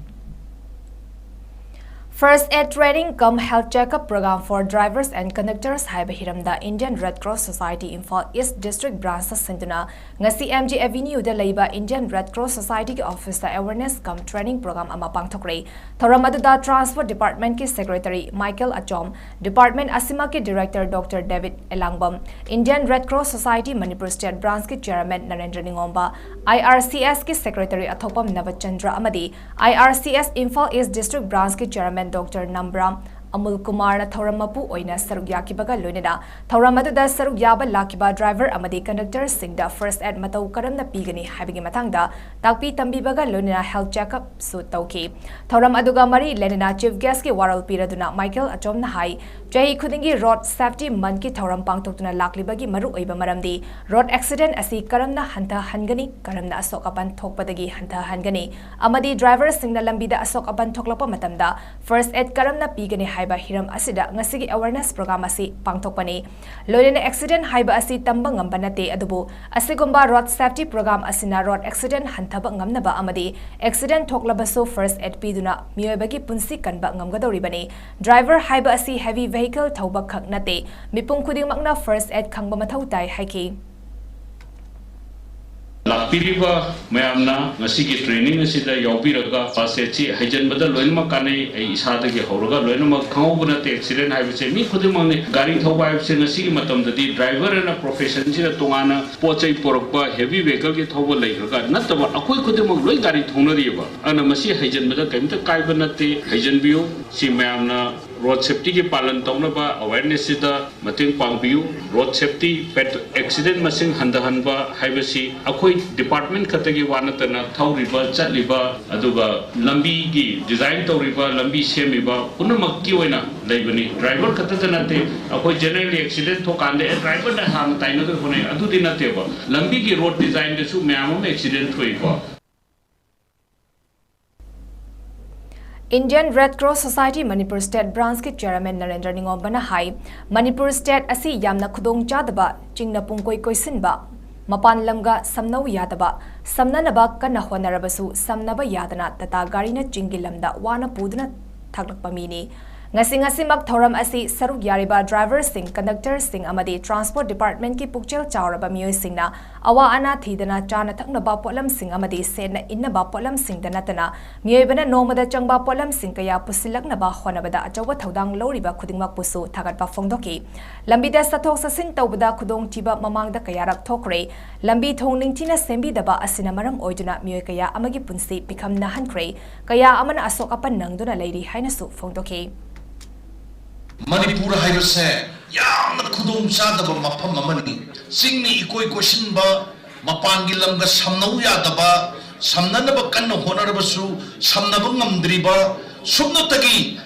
First Aid Training cum Health Checkup Program for Drivers and Conductors ꯍꯥꯏꯕ ꯍꯤꯔꯝꯗ Indian Red Cross Society Imphal East District Branch ꯁꯤꯟꯗꯨꯅ ꯉꯁꯤ M G Avenue ꯗ ꯂꯩꯕ Indian Red Cross Society ꯒꯤ office ꯇ awareness cum training program ꯑꯃ ꯄꯥꯡꯊꯣꯛꯈ꯭ꯔꯦ꯫ ꯊꯧꯔꯝ ꯑꯗꯨꯗ Transport Department ꯀꯤ Secretary Michael Achom, department ꯑꯁꯤꯃꯛꯀꯤ Director Doctor David Elangam, Indian Red Cross Society Manipur State Branch ꯀꯤ Chairman Narendra Ningomba, I R C S ꯀꯤ Secretary ꯑꯊꯣꯛꯄꯝ ꯅꯕꯆꯟꯗ꯭ꯔ ꯑꯃꯗꯤ I R C S Imphal East District Branch ꯀꯤ Chairman Doctor Nambram ꯑꯃꯨꯜ ꯀꯨꯃꯥꯔꯅ ꯊꯧꯔꯝ ꯃꯄꯨ ꯑꯣꯏꯅ ꯁꯔꯨꯛ ꯌꯥꯈꯤꯕꯒ ꯂꯣꯏꯅꯅ ꯊꯧꯔꯝ ꯑꯗꯨꯗ ꯁꯔꯨꯛ ꯌꯥꯕ ꯂꯥꯛꯈꯤꯕ driver ꯑꯃꯗꯤ conductor ꯁꯤꯡꯗ first aid ꯃꯇꯧ ꯀꯔꯝꯅ ꯄꯤꯒꯅꯤ ꯍꯥꯏꯕꯒꯤ ꯃꯇꯥꯡꯗ ꯇꯥꯛꯄꯤ ꯇꯝꯕꯤꯕꯒ ꯂꯣꯏꯅꯅ health checkup ꯁꯨ ꯇꯧꯈꯤ꯫ ꯊꯧꯔꯝ ꯑꯗꯨꯒ ꯃꯔꯤ ꯂꯩꯅꯅ Chief Guest ꯀꯤ ꯋꯥꯔꯣꯜ ꯄꯤꯔꯗꯨꯅ Michael Achom ꯅ ꯍꯥꯏ, ꯆꯍꯤ ꯈꯨꯗꯤꯡꯒꯤ Road Safety Month ꯀꯤ ꯊꯧꯔꯝ ꯄꯥꯡꯊꯣꯛꯇꯨꯅ ꯂꯥꯛꯂꯤꯕꯒꯤ ꯃꯔꯨꯑꯣꯏꯕ ꯃꯔꯝꯗꯤ road accident ꯑꯁꯤ ꯀꯔꯝꯅ ꯍꯟꯊꯍꯟꯒꯅꯤ, ꯀꯔꯝꯅ ꯑꯁꯣꯛ ꯑꯄꯟ ꯊꯣꯛꯄꯗꯒꯤ ꯍꯟꯊꯍꯟꯒꯅꯤ ꯑꯃꯗꯤ driver ꯁꯤꯡꯅ ꯂꯝꯕꯤꯗ ꯑꯁꯣꯛ ꯑꯄꯟ ꯊꯣꯛꯂꯛꯄ ꯃꯇꯝꯗ first aid ꯀꯔꯝꯅ ꯄꯤꯒꯅꯤ ꯍꯥꯏꯕ ꯍꯤꯔꯝ ꯑꯁꯤꯗ ꯉꯁꯤꯒꯤ awareness program ꯑꯁꯤ ꯄꯥꯡꯊꯣꯛꯄꯅꯤ꯫ ꯂꯣꯏꯅꯅ accident ꯍꯥꯏꯕ ꯑꯁꯤ ꯇꯝꯕ ꯉꯝꯕ ꯅꯠꯇꯦ, ꯑꯗꯨꯕꯨ ꯑꯁꯤꯒꯨꯝꯕ road safety program ꯑꯁꯤꯅ road accident ꯍꯟꯊꯕ ꯉꯝꯅꯕ ꯑꯃꯗꯤ accident ꯊꯣꯛꯂꯕꯁꯨ first aid ꯄꯤꯗꯨꯅ ꯃꯤꯑꯣꯏꯕꯒꯤ ꯄꯨꯟꯁꯤ ꯀꯟꯕ ꯉꯝꯒꯗꯧꯔꯤꯕꯅꯤ꯫ Driver ꯍꯥꯏꯕ ꯑꯁꯤ heavy vehicle ꯊꯧꯕ ꯈꯛ ꯅꯠꯇꯦ, ꯃꯤꯄꯨꯝ ꯈꯨꯗꯤꯡꯃꯛꯅ first aid ꯈꯪꯕ ꯃꯊꯧ ꯇꯥꯏ ꯍꯥꯏꯈꯤ꯫ ꯂꯥꯛꯄꯤꯔꯤꯕ ꯃꯌꯥꯝꯅ ꯉꯁꯤꯒꯤ training ꯑꯁꯤꯗ ꯌꯥꯎꯕꯤꯔꯒ first aid ꯁꯤ ꯍꯩꯖꯤꯟꯕꯗ ꯂꯣꯏꯅꯃꯛ ꯀꯥꯟꯅꯩ꯫ ꯑꯩ ꯏꯁꯥꯗꯒꯤ ꯍꯧꯔꯒ ꯂꯣꯏꯅꯃꯛ ꯈꯪꯍꯧꯕ ꯅꯠꯇꯦ꯫ Accident ꯍꯥꯏꯕꯁꯦ ꯃꯤ ꯈꯨꯗꯤꯡꯃꯛꯅꯤ꯫ ꯒꯥꯔꯤ ꯊꯧꯕ ꯍꯥꯏꯕꯁꯦ ꯉꯁꯤꯒꯤ ꯃꯇꯝꯗꯗꯤ driver ꯑꯅ profession ꯁꯤꯗ ꯇꯣꯉꯥꯟꯅ ꯄꯣꯠ ꯆꯩ ꯄꯨꯔꯛꯄ heavy vehicle ꯒꯤ ꯊꯧꯕ ꯂꯩꯈ꯭ꯔꯒ ꯅꯠꯇꯕ ꯑꯩꯈꯣꯏ ꯈꯨꯗꯤꯡꯃꯛ ꯂꯣꯏ ꯒꯥꯔꯤ ꯊꯧꯅꯔꯤꯑꯕ꯫ ꯑꯗꯨꯅ ꯃꯁꯤ ꯍꯩꯖꯤꯟꯕꯗ ꯀꯔꯤꯝꯇ ꯀꯥꯏꯕ ꯅꯠꯇꯦ, ꯍꯩꯖꯤꯟꯕꯤꯌꯨ꯫ ꯁꯤ ꯃꯌꯥꯝꯅ road safety ꯒꯤ ꯄꯥꯂꯟ ꯇꯧꯅꯕ awareness ꯁꯤꯗ ꯃꯇꯦꯡ ꯄꯥꯡꯕꯤꯌꯨ꯫ Road safety, accident ꯃꯁꯤꯡ ꯍꯟꯊꯍꯟꯕ ꯍꯥꯏꯕꯁꯤ ꯑꯩꯈꯣꯏ department ꯈꯛꯇꯒꯤ ꯋꯥ ꯅꯠꯇꯅ ꯊꯧꯔꯤꯕ, ꯆꯠꯂꯤꯕ, ꯑꯗꯨꯒ ꯂꯝꯕꯤꯒꯤ design ꯇꯧꯔꯤꯕ, ꯂꯝꯕꯤ ꯁꯦꯝꯃꯤꯕ ꯄꯨꯝꯅꯃꯛꯀꯤ ꯑꯣꯏꯅ ꯂꯩꯕꯅꯤ꯫ Driver ꯈꯛꯇꯗ ꯅꯠꯇꯦ꯫ ꯑꯩꯈꯣꯏ generally accident ꯊꯣꯛꯀꯥꯟꯗ ꯑꯦ driver ꯅ ꯍꯥꯟꯅ ꯇꯥꯏꯅꯗꯣꯏ ꯍꯣꯠꯅꯩ, ꯑꯗꯨꯗꯤ ꯅꯠꯇꯦꯕ꯫ ꯂꯝꯕꯤꯒꯤ road design ꯗꯁꯨ ꯃꯌꯥꯝ ꯑꯃ accident ꯊꯣꯛꯏꯀꯣ꯫ Indian Red Cross Society Manipur State Branch ꯀꯤ Chairman ꯅꯔꯦꯟꯗ꯭ꯔ ꯅꯤꯉꯣꯝꯕꯅ ꯍꯥꯏ, ꯃꯅꯤꯄꯨꯔ state ꯑꯁꯤ ꯌꯥꯝꯅ ꯈꯨꯗꯣꯡ ꯆꯥꯗꯕ, ꯆꯤꯡꯅ ꯄꯨꯡꯀꯣꯏ ꯀꯣꯏꯁꯤꯟꯕ, ꯃꯄꯥꯟ ꯂꯝꯒ ꯁꯝꯅꯧ ꯌꯥꯗꯕ, ꯁꯝꯅꯅꯕ ꯀꯟꯅ ꯍꯣꯠꯅꯔꯕꯁꯨ ꯁꯝꯅꯕ ꯌꯥꯗꯅ ꯇꯥꯇꯥ ꯒꯥꯔꯤꯅ ꯆꯤꯡꯒꯤ ꯂꯝꯗ ꯋꯥꯅ ꯄꯨꯗꯨꯅ ꯊꯥꯛꯂꯛꯄ ꯃꯤꯅꯤ꯫ ꯉꯁꯤ ꯉꯁꯤꯃꯛ ꯊꯧꯔꯝ ꯑꯁꯤ ꯁꯔꯨꯛ ꯌꯥꯔꯤꯕ driver ꯁꯤꯡ, conductor ꯁꯤꯡ ꯑꯃꯗꯤ transport department ꯀꯤ ꯄꯨꯛꯆꯦꯜ ꯆꯥꯎꯔꯕ ꯃꯤꯑꯣꯏꯁꯤꯡꯅ ꯑꯋꯥ ꯑꯅꯥ ꯊꯤꯗꯅ ꯆꯥꯅ ꯊꯛꯅꯕ ꯄꯣꯠꯂꯝꯁꯤꯡ ꯑꯃꯗꯤ ꯁꯦꯠꯅ ꯏꯟꯅꯕ ꯄꯣꯠꯂꯝꯁꯤꯡꯗ ꯅꯠꯇꯅ ꯃꯤꯑꯣꯏꯕꯅ ꯅꯣꯡꯃꯗ ꯆꯪꯕ ꯄꯣꯠꯂꯝꯁꯤꯡ ꯀꯌꯥ ꯄꯨꯁꯤꯜꯂꯛꯅꯕ ꯍꯣꯠꯅꯕꯗ ꯑꯆꯧꯕ ꯊꯧꯗꯥꯡ ꯂꯧꯔꯤꯕ ꯈꯨꯗꯤꯡꯃꯛꯄꯨꯁꯨ ꯊꯥꯒꯠꯄ ꯐꯣꯡꯗꯣꯛꯈꯤ꯫ ꯂꯝꯕꯤꯗ ꯆꯠꯊꯣꯛ ꯆꯠꯁꯤꯟ ꯇꯧꯕꯗ ꯈꯨꯗꯣꯡꯊꯤꯕ ꯃꯃꯥꯡꯗ ꯀꯌꯥꯔꯛ ꯊꯣꯛꯈ꯭ꯔꯦ꯫ ꯂꯝꯕꯤ ꯊꯣꯡ ꯅꯤꯡꯊꯤꯅ ꯁꯦꯝꯕꯤꯗꯕ ꯑꯁꯤꯅ ꯃꯔꯝ ꯑꯣꯏꯗꯨꯅ ꯃꯤꯑꯣꯏ ꯀꯌꯥ ꯑꯃꯒꯤ ꯄꯨꯟꯁꯤ ꯄꯤꯈꯝ ꯅꯥꯍꯟꯈ꯭ꯔꯦ, ꯀꯌꯥ ꯑꯃꯅ ꯑꯁꯣꯛ ꯑꯄꯟ ꯅꯪꯗꯨꯅ ꯂꯩꯔꯤ ꯍꯥꯏꯅꯁꯨ ꯐꯣꯡꯗꯣꯛꯈꯤ꯫ ꯃꯅꯤꯄꯨꯔ ꯍꯥꯏꯕꯁꯦ ꯌꯥꯝꯅ ꯈꯨꯗꯣꯡ ꯆꯥꯗꯕ ꯃꯐꯝ ꯑꯃꯅꯤ꯫ ꯆꯤꯡꯅ ꯏꯀꯣꯏ ꯀꯣꯏꯁꯤꯟꯕ, ꯃꯄꯥꯟꯒꯤ ꯂꯝꯒ ꯁꯝꯅꯧ ꯌꯥꯗꯕ, ꯁꯝꯅꯅꯕ ꯀꯟꯅ ꯍꯣꯠꯅꯔꯕꯁꯨ ꯁꯝꯅꯕ ꯉꯝꯗ꯭ꯔꯤꯕ, ꯁꯨꯞꯅꯇꯒꯤ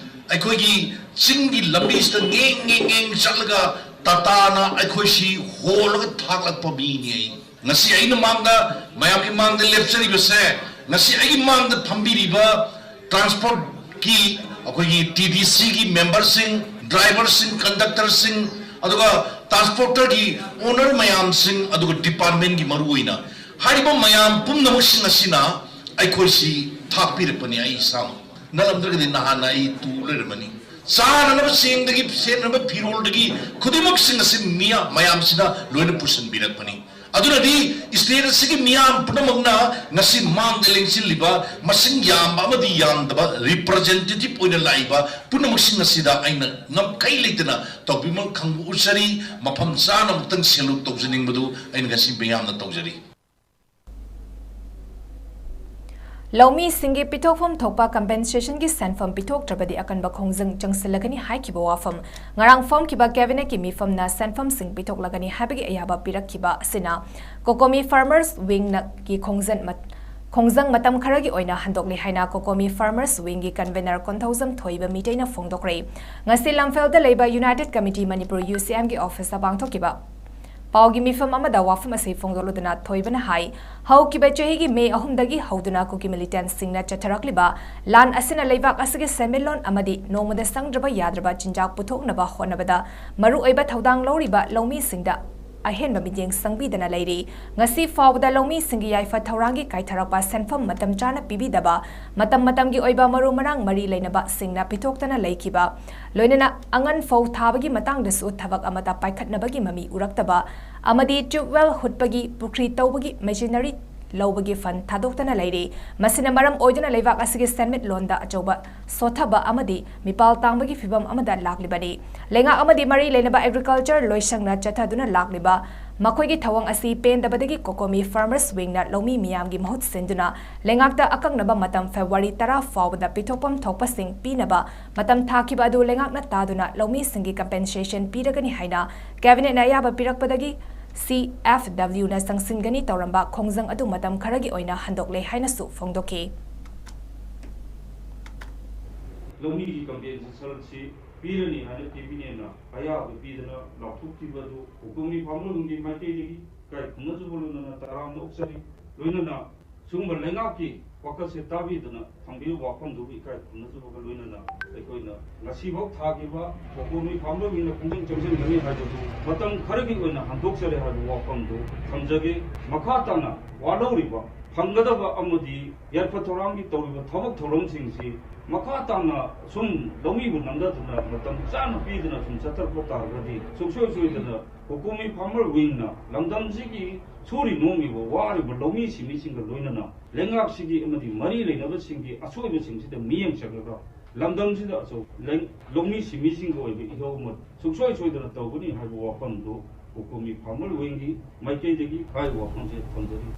ꯑꯩꯈꯣꯏꯒꯤ ꯆꯤꯡꯒꯤ ꯂꯝꯕꯤꯁꯤꯗ ꯉꯦꯡ ꯉꯦꯡ ꯉꯦꯡ ꯆꯠꯂꯒ ꯇꯥꯇꯥꯅ ꯑꯩꯈꯣꯏꯁꯤ ꯍꯣꯜꯂꯒ ꯊꯥꯛꯂꯛꯄ ꯃꯤꯅꯤ ꯑꯩ꯫ ꯉꯁꯤ ꯑꯩꯅ ꯃꯥꯡꯗ, ꯃꯌꯥꯝꯒꯤ ꯃꯥꯡꯗ ꯂꯦꯞꯆꯔꯤꯕꯁꯦ, ꯉꯁꯤ ꯑꯩꯒꯤ ꯃꯥꯡꯗ ꯐꯝꯕꯤꯔꯤꯕ transport ꯀꯤ ꯑꯩꯈꯣꯏꯒꯤ T D C ꯒꯤ member ꯁꯤꯡ, driver ꯁꯤꯡ, conductor ꯁꯤꯡ, ꯑꯗꯨꯒ transporter ꯒꯤ owner ꯃꯌꯥꯝꯁꯤꯡ, ꯑꯗꯨꯒ department ꯀꯤ ꯃꯔꯨꯑꯣꯏꯅ ꯍꯥꯏꯔꯤꯕ ꯃꯌꯥꯝ ꯄꯨꯝꯅꯃꯛꯁꯤꯡ ꯑꯁꯤꯅ ꯑꯩꯈꯣꯏꯁꯤ ꯊꯥꯛꯄꯤꯔꯛꯄꯅꯤ꯫ ꯑꯩ ꯏꯁꯥꯃꯛ ꯅꯠꯂꯝꯗ꯭ꯔꯒꯗꯤ ꯅꯍꯥꯟꯅ ꯑꯩ ꯇꯨ ꯂꯩꯔꯝꯃꯅꯤ꯫ ꯆꯥꯅꯅꯕ ꯆꯦꯡꯗꯒꯤ, ꯁꯦꯠꯅꯕ ꯐꯤꯔꯣꯜꯗꯒꯤ ꯈꯨꯗꯤꯡꯃꯛꯁꯤꯡ ꯑꯁꯤ ꯃꯤꯌꯥ-, ꯃꯌꯥꯝꯁꯤꯅ ꯂꯣꯏꯅ ꯄꯨꯁꯤꯟꯕꯤꯔꯛꯄꯅꯤ꯫ ꯑꯗꯨꯅꯗꯤ state ꯑꯁꯤꯒꯤ ꯃꯤꯌꯥꯝ ꯄꯨꯝꯅꯃꯛꯅ ꯉꯁꯤ ꯃꯥꯡꯗ ꯂꯦꯡꯁꯤꯜꯂꯤꯕ ꯃꯁꯤꯡ ꯌꯥꯝꯕ ꯑꯃꯗꯤ ꯌꯥꯝꯗꯕ representative ꯑꯣꯏꯅ ꯂꯥꯛꯏꯕ ꯄꯨꯝꯅꯃꯛꯁꯤꯡ ꯑꯁꯤꯗ ꯑꯩꯅ ꯉꯝꯈꯩ ꯂꯩꯇꯅ ꯇꯧꯕꯤꯃꯜ ꯈꯪꯕ ꯎꯠꯆꯔꯤ꯫ ꯃꯐꯝ ꯆꯥꯅ ꯑꯃꯨꯛꯇꯪ salute ꯇꯧꯖꯅꯤꯡꯕꯗꯨ ꯑꯩꯅ ꯉꯁꯤ ꯃꯤꯌꯥꯝꯅ ꯇꯧꯖꯔꯤ꯫ ꯂꯧꯃꯤꯁꯤꯡꯒꯤ ꯄꯤꯊꯣꯛꯐꯝ ꯊꯣꯛꯄ compensation ꯒꯤ ꯁꯦꯟꯐꯝ ꯄꯤꯊꯣꯛꯇ꯭ꯔꯕꯗꯤ ꯑꯀꯟꯕ ꯈꯣꯡꯖꯪ ꯆꯪꯁꯤꯜꯂꯒꯅꯤ ꯍꯥꯏꯈꯤꯕ ꯋꯥꯐꯝ꯫ ꯉꯔꯥꯡ ꯐꯝꯈꯤꯕ cabinet ꯀꯤ ꯃꯤꯐꯝꯅ ꯁꯦꯟꯐꯝꯁꯤꯡ ꯄꯤꯊꯣꯛꯂꯒꯅꯤ ꯍꯥꯏꯕꯒꯤ ꯑꯌꯥꯕ ꯄꯤꯔꯛꯈꯤꯕ ꯑꯁꯤꯅ COCOMI Farmers Wing ꯅ ꯒꯤ ꯈꯣꯡꯖꯟ ꯃꯠ-, ꯈꯣꯡꯖꯪ ꯃꯇꯝ ꯈꯔꯒꯤ ꯑꯣꯏꯅ ꯍꯟꯗꯣꯛꯂꯦ ꯍꯥꯏꯅ COCOMI Farmers Wing ꯒꯤ convener ꯀꯣꯟꯊꯧꯖꯝ ꯊꯣꯏꯕ ꯃꯤꯇꯩꯅ ꯐꯣꯡꯗꯣꯛꯈ꯭ꯔꯦ꯫ ꯉꯁꯤ ꯂꯝꯐꯦꯜꯗ ꯂꯩꯕ United Committee ꯃꯅꯤꯄꯨꯔ, UCM ꯒꯤ office ꯇ ꯄꯥꯡꯊꯣꯛꯈꯤꯕ ꯄꯥꯎꯒꯤ ꯃꯤꯐꯝ ꯑꯃꯗ ꯋꯥꯐꯝ ꯑꯁꯤ ꯐꯣꯡꯗꯣꯛꯂꯗꯨꯅ ꯊꯣꯏꯕꯅ ꯍꯥꯏ, ꯍꯧꯈꯤꯕ ꯆꯍꯤꯒꯤ ꯃꯦ ꯑꯍꯨꯝꯗꯒꯤ ꯍꯧꯗꯨꯅ ꯀꯨꯀꯤ ꯃꯤꯂꯤꯇꯦꯟꯁꯤꯡꯅ ꯆꯠꯊꯔꯛꯂꯤꯕ ꯂꯥꯟ ꯑꯁꯤꯅ ꯂꯩꯕꯥꯛ ꯑꯁꯤꯒꯤ ꯁꯦꯟꯃꯤꯠꯂꯣꯟ ꯑꯃꯗꯤ ꯅꯣꯡꯃꯗ ꯆꯪꯗ꯭ꯔꯕ ꯌꯥꯗ꯭ꯔꯕ ꯆꯤꯟꯖꯥꯛ ꯄꯨꯊꯣꯛꯅꯕ ꯍꯣꯠꯅꯕꯗ ꯃꯔꯨꯑꯣꯏꯕ ꯊꯧꯗꯥꯡ ꯂꯧꯔꯤꯕ ꯂꯧꯃꯤꯁꯤꯡꯗ ꯑꯍꯦꯟꯕ ꯃꯤꯠꯌꯦꯡ ꯆꯪꯕꯤꯗꯅ ꯂꯩꯔꯤ꯫ ꯉꯁꯤ ꯐꯥꯎꯕꯗ ꯂꯧꯃꯤꯁꯤꯡꯒꯤ ꯌꯥꯏꯐ ꯊꯧꯔꯥꯡꯒꯤ ꯀꯥꯏꯊꯔꯛꯄ ꯁꯦꯟꯐꯝ ꯃꯇꯝ ꯆꯥꯅ ꯄꯤꯕꯤꯗꯕ, ꯃꯇꯝ ꯃꯇꯝꯒꯤ ꯑꯣꯏꯕ ꯃꯔꯨ ꯃꯔꯥꯡ ꯃꯔꯤ ꯂꯩꯅꯕꯁꯤꯡꯅ ꯄꯤꯊꯣꯛꯇꯅ ꯂꯩꯈꯤꯕ, ꯂꯣꯏꯅꯅ ꯑꯉꯟ ꯐꯧ ꯊꯥꯕꯒꯤ ꯃꯇꯥꯡꯗꯁꯨ ꯊꯕꯛ ꯑꯃꯠꯇ ꯄꯥꯏꯈꯠꯅꯕꯒꯤ ꯃꯃꯤ ꯎꯔꯛꯇꯕ ꯑꯃꯗꯤ ꯇ꯭ꯌꯨꯕꯋꯦꯜ ꯍꯨꯠꯄꯒꯤ, ꯄꯨꯈ꯭ꯔꯤ ꯇꯧꯕꯒꯤ ꯃꯦꯆꯤꯅꯔꯤ ꯂꯧꯕꯒꯤ ꯐꯟ ꯊꯥꯗꯣꯛꯇꯅ ꯂꯩꯔꯤ꯫ ꯃꯁꯤꯅ ꯃꯔꯝ ꯑꯣꯏꯗꯨꯅ ꯂꯩꯕꯥꯛ ꯑꯁꯤꯒꯤ ꯁꯦꯟꯃꯤꯠꯂꯣꯟꯗ ꯑꯆꯧꯕ ꯁꯣꯊꯕ ꯑꯃꯗꯤ ꯃꯤꯄꯥꯜ ꯇꯥꯡꯕꯒꯤ ꯐꯤꯚꯝ ꯑꯃꯗ ꯂꯥꯛꯂꯤꯕꯅꯤ꯫ ꯂꯩꯉꯥꯛ ꯑꯃꯗꯤ ꯃꯔꯤ ꯂꯩꯅꯕ ꯑꯦꯒ꯭ꯔꯤꯀꯜꯆꯔ ꯂꯣꯏꯁꯪꯅ ꯆꯠꯊꯗꯨꯅ ꯂꯥꯛꯂꯤꯕ ꯃꯈꯣꯏꯒꯤ ꯊꯧꯑꯣꯡ ꯑꯁꯤ ꯄꯦꯟꯗꯕꯗꯒꯤ ꯀꯣꯀꯣꯃꯤ ꯐꯥꯔꯃꯔꯁ ꯋꯤꯡꯅ ꯂꯧꯃꯤ ꯃꯤꯌꯥꯝꯒꯤ ꯃꯍꯨꯠ ꯁꯤꯟꯗꯨꯅ ꯂꯩꯉꯥꯛꯇ ꯑꯀꯛꯅꯕ ꯃꯇꯝ ꯐꯦꯕ꯭ꯔꯨꯋꯥꯔꯤ ꯇꯔꯥ ꯐꯥꯎꯕꯗ ꯄꯤꯊꯣꯛꯐꯝ ꯊꯣꯛꯄꯁꯤꯡ ꯄꯤꯅꯕ ꯃꯇꯝ ꯊꯥꯈꯤꯕ ꯑꯗꯨ ꯂꯩꯉꯥꯛꯅ ꯇꯥꯗꯨꯅ ꯂꯧꯃꯤꯁꯤꯡꯒꯤ ꯀꯝꯄꯦꯟꯁꯦꯁꯟ ꯄꯤꯔꯒꯅꯤ ꯍꯥꯏꯅ ꯀꯦꯕꯤꯅꯦꯠꯅ ꯑꯌꯥꯕ ꯄꯤꯔꯛꯄꯗꯒꯤ ꯁꯤ ꯑꯦꯐ ꯗꯕ꯭ꯂꯤꯎꯅ ꯆꯪꯁꯤꯟꯒꯅꯤ ꯇꯧꯔꯝꯕ ꯈꯣꯡꯖꯪ ꯑꯗꯨ ꯃꯇꯝ ꯈꯔꯒꯤ ꯑꯣꯏꯅ ꯍꯟꯗꯣꯛꯂꯦ ꯍꯥꯏꯅꯁꯨ ꯐꯣꯡꯗꯣꯛꯈꯤ꯫ ꯂꯧꯃꯤꯒꯤ ꯀꯝꯄꯦꯟꯁꯦꯁꯟꯁꯤ ꯄꯤꯔꯅꯤ ꯍꯥꯏꯅ ꯀꯦꯕꯤꯅꯦꯠꯅ ꯑꯌꯥꯕ ꯄꯤꯗꯅ ꯂꯥꯎꯊꯣꯛꯈꯤꯕ ꯑꯗꯨ ꯀꯣꯀꯣꯃꯤ ꯐꯥꯔꯃꯔ ꯋꯤꯡꯒꯤ ꯃꯥꯏꯀꯩꯗꯒꯤ ꯏꯀꯥꯏ ꯈꯨꯝꯅꯖꯕ ꯂꯣꯏꯅꯅ ꯇꯔꯥꯝꯅ ꯑꯣꯛꯆꯔꯤ꯫ ꯂꯣꯏꯅꯅ ꯁꯤꯒꯨꯝꯕ ꯂꯩꯉꯥꯛꯀꯤ ꯋꯥꯈꯜꯁꯦ ꯇꯥꯕꯤꯗꯅ ꯊꯝꯕꯤꯔꯤꯕ ꯋꯥꯐꯝꯗꯨꯕꯨ ꯏꯀꯥꯏ ꯈꯨꯝꯅꯖꯕꯒ ꯂꯣꯏꯅꯅ ꯑꯩꯈꯣꯏꯅ ꯉꯁꯤꯐꯥꯎ ꯊꯥꯈꯤꯕ ꯀꯣꯀꯣꯃꯤ ꯐꯥꯔꯃꯔ ꯋꯤꯡꯅ ꯈꯣꯡꯖꯪ ꯆꯪꯁꯤꯟꯒꯅꯤ ꯍꯥꯏꯕꯗꯨ ꯃꯇꯝ ꯈꯔꯒꯤ ꯑꯣꯏꯅ ꯍꯟꯗꯣꯛꯆꯔꯦ ꯍꯥꯏꯕ ꯋꯥꯐꯝꯗꯨ ꯊꯝꯖꯒꯦ꯫ ꯃꯈꯥ ꯇꯥꯅ ꯋꯥꯠꯍꯧꯔꯤꯕ ꯐꯪꯒꯗꯕ ꯑꯃꯗꯤ ꯌꯥꯏꯐ ꯊꯧꯔꯥꯡꯒꯤ ꯇꯧꯔꯤꯕ ꯊꯕꯛ ꯊꯧꯔꯝꯁꯤꯡꯁꯤ ꯃꯈꯥ ꯇꯥꯅ ꯁꯨꯝ ꯂꯧꯃꯤꯕꯨ ꯅꯝꯊꯗꯨꯅ ꯃꯇꯝ ꯆꯥꯅ ꯄꯤꯗꯨꯅ ꯁꯨꯝ ꯆꯠꯊꯔꯛꯄ ꯇꯥꯔꯒꯗꯤ ꯁꯨꯡꯁꯣꯏ ꯁꯣꯏꯗꯅ ꯀꯣꯀꯣꯃꯤ ꯐꯥꯔꯃꯔ ꯋꯤꯡꯅ ꯂꯝꯗꯝꯁꯤꯒꯤ ꯁꯨꯔꯤ ꯅꯣꯝꯂꯤꯕ ꯋꯥꯔꯤꯕ ꯂꯧꯃꯤ ꯁꯤꯟꯃꯤꯁꯤꯡꯒ ꯂꯣꯏꯅꯅ ꯂꯩꯉꯥꯛꯁꯤꯒꯤ ꯑꯃꯗꯤ ꯃꯔꯤ ꯂꯩꯅꯕꯁꯤꯡꯒꯤ ꯑꯁꯣꯏꯕꯁꯤꯡꯁꯤꯗ ꯃꯤꯠꯌꯦꯡ ꯆꯪꯂꯒ ꯂꯝꯗꯝꯁꯤꯗ ꯑꯆꯧ-, ꯂꯩ-, ꯂꯧꯃꯤ ꯁꯤꯟꯃꯤꯁꯤꯡꯒꯤ ꯑꯣꯏꯕ ꯏꯍꯧ ꯑꯃ ꯁꯨꯡꯁꯣꯏ ꯁꯣꯏꯗꯅ ꯇꯧꯒꯅꯤ ꯍꯥꯏꯕ ꯋꯥꯐꯝꯗꯨ ꯀꯣꯀꯣꯃꯤ ꯐꯥꯔꯃꯔ ꯋꯤꯡꯒꯤ ꯃꯥꯏꯀꯩꯗꯒꯤ ꯍꯥꯏꯔꯤꯕ ꯋꯥꯐꯝꯁꯦ ꯊꯝꯖꯔꯤ꯫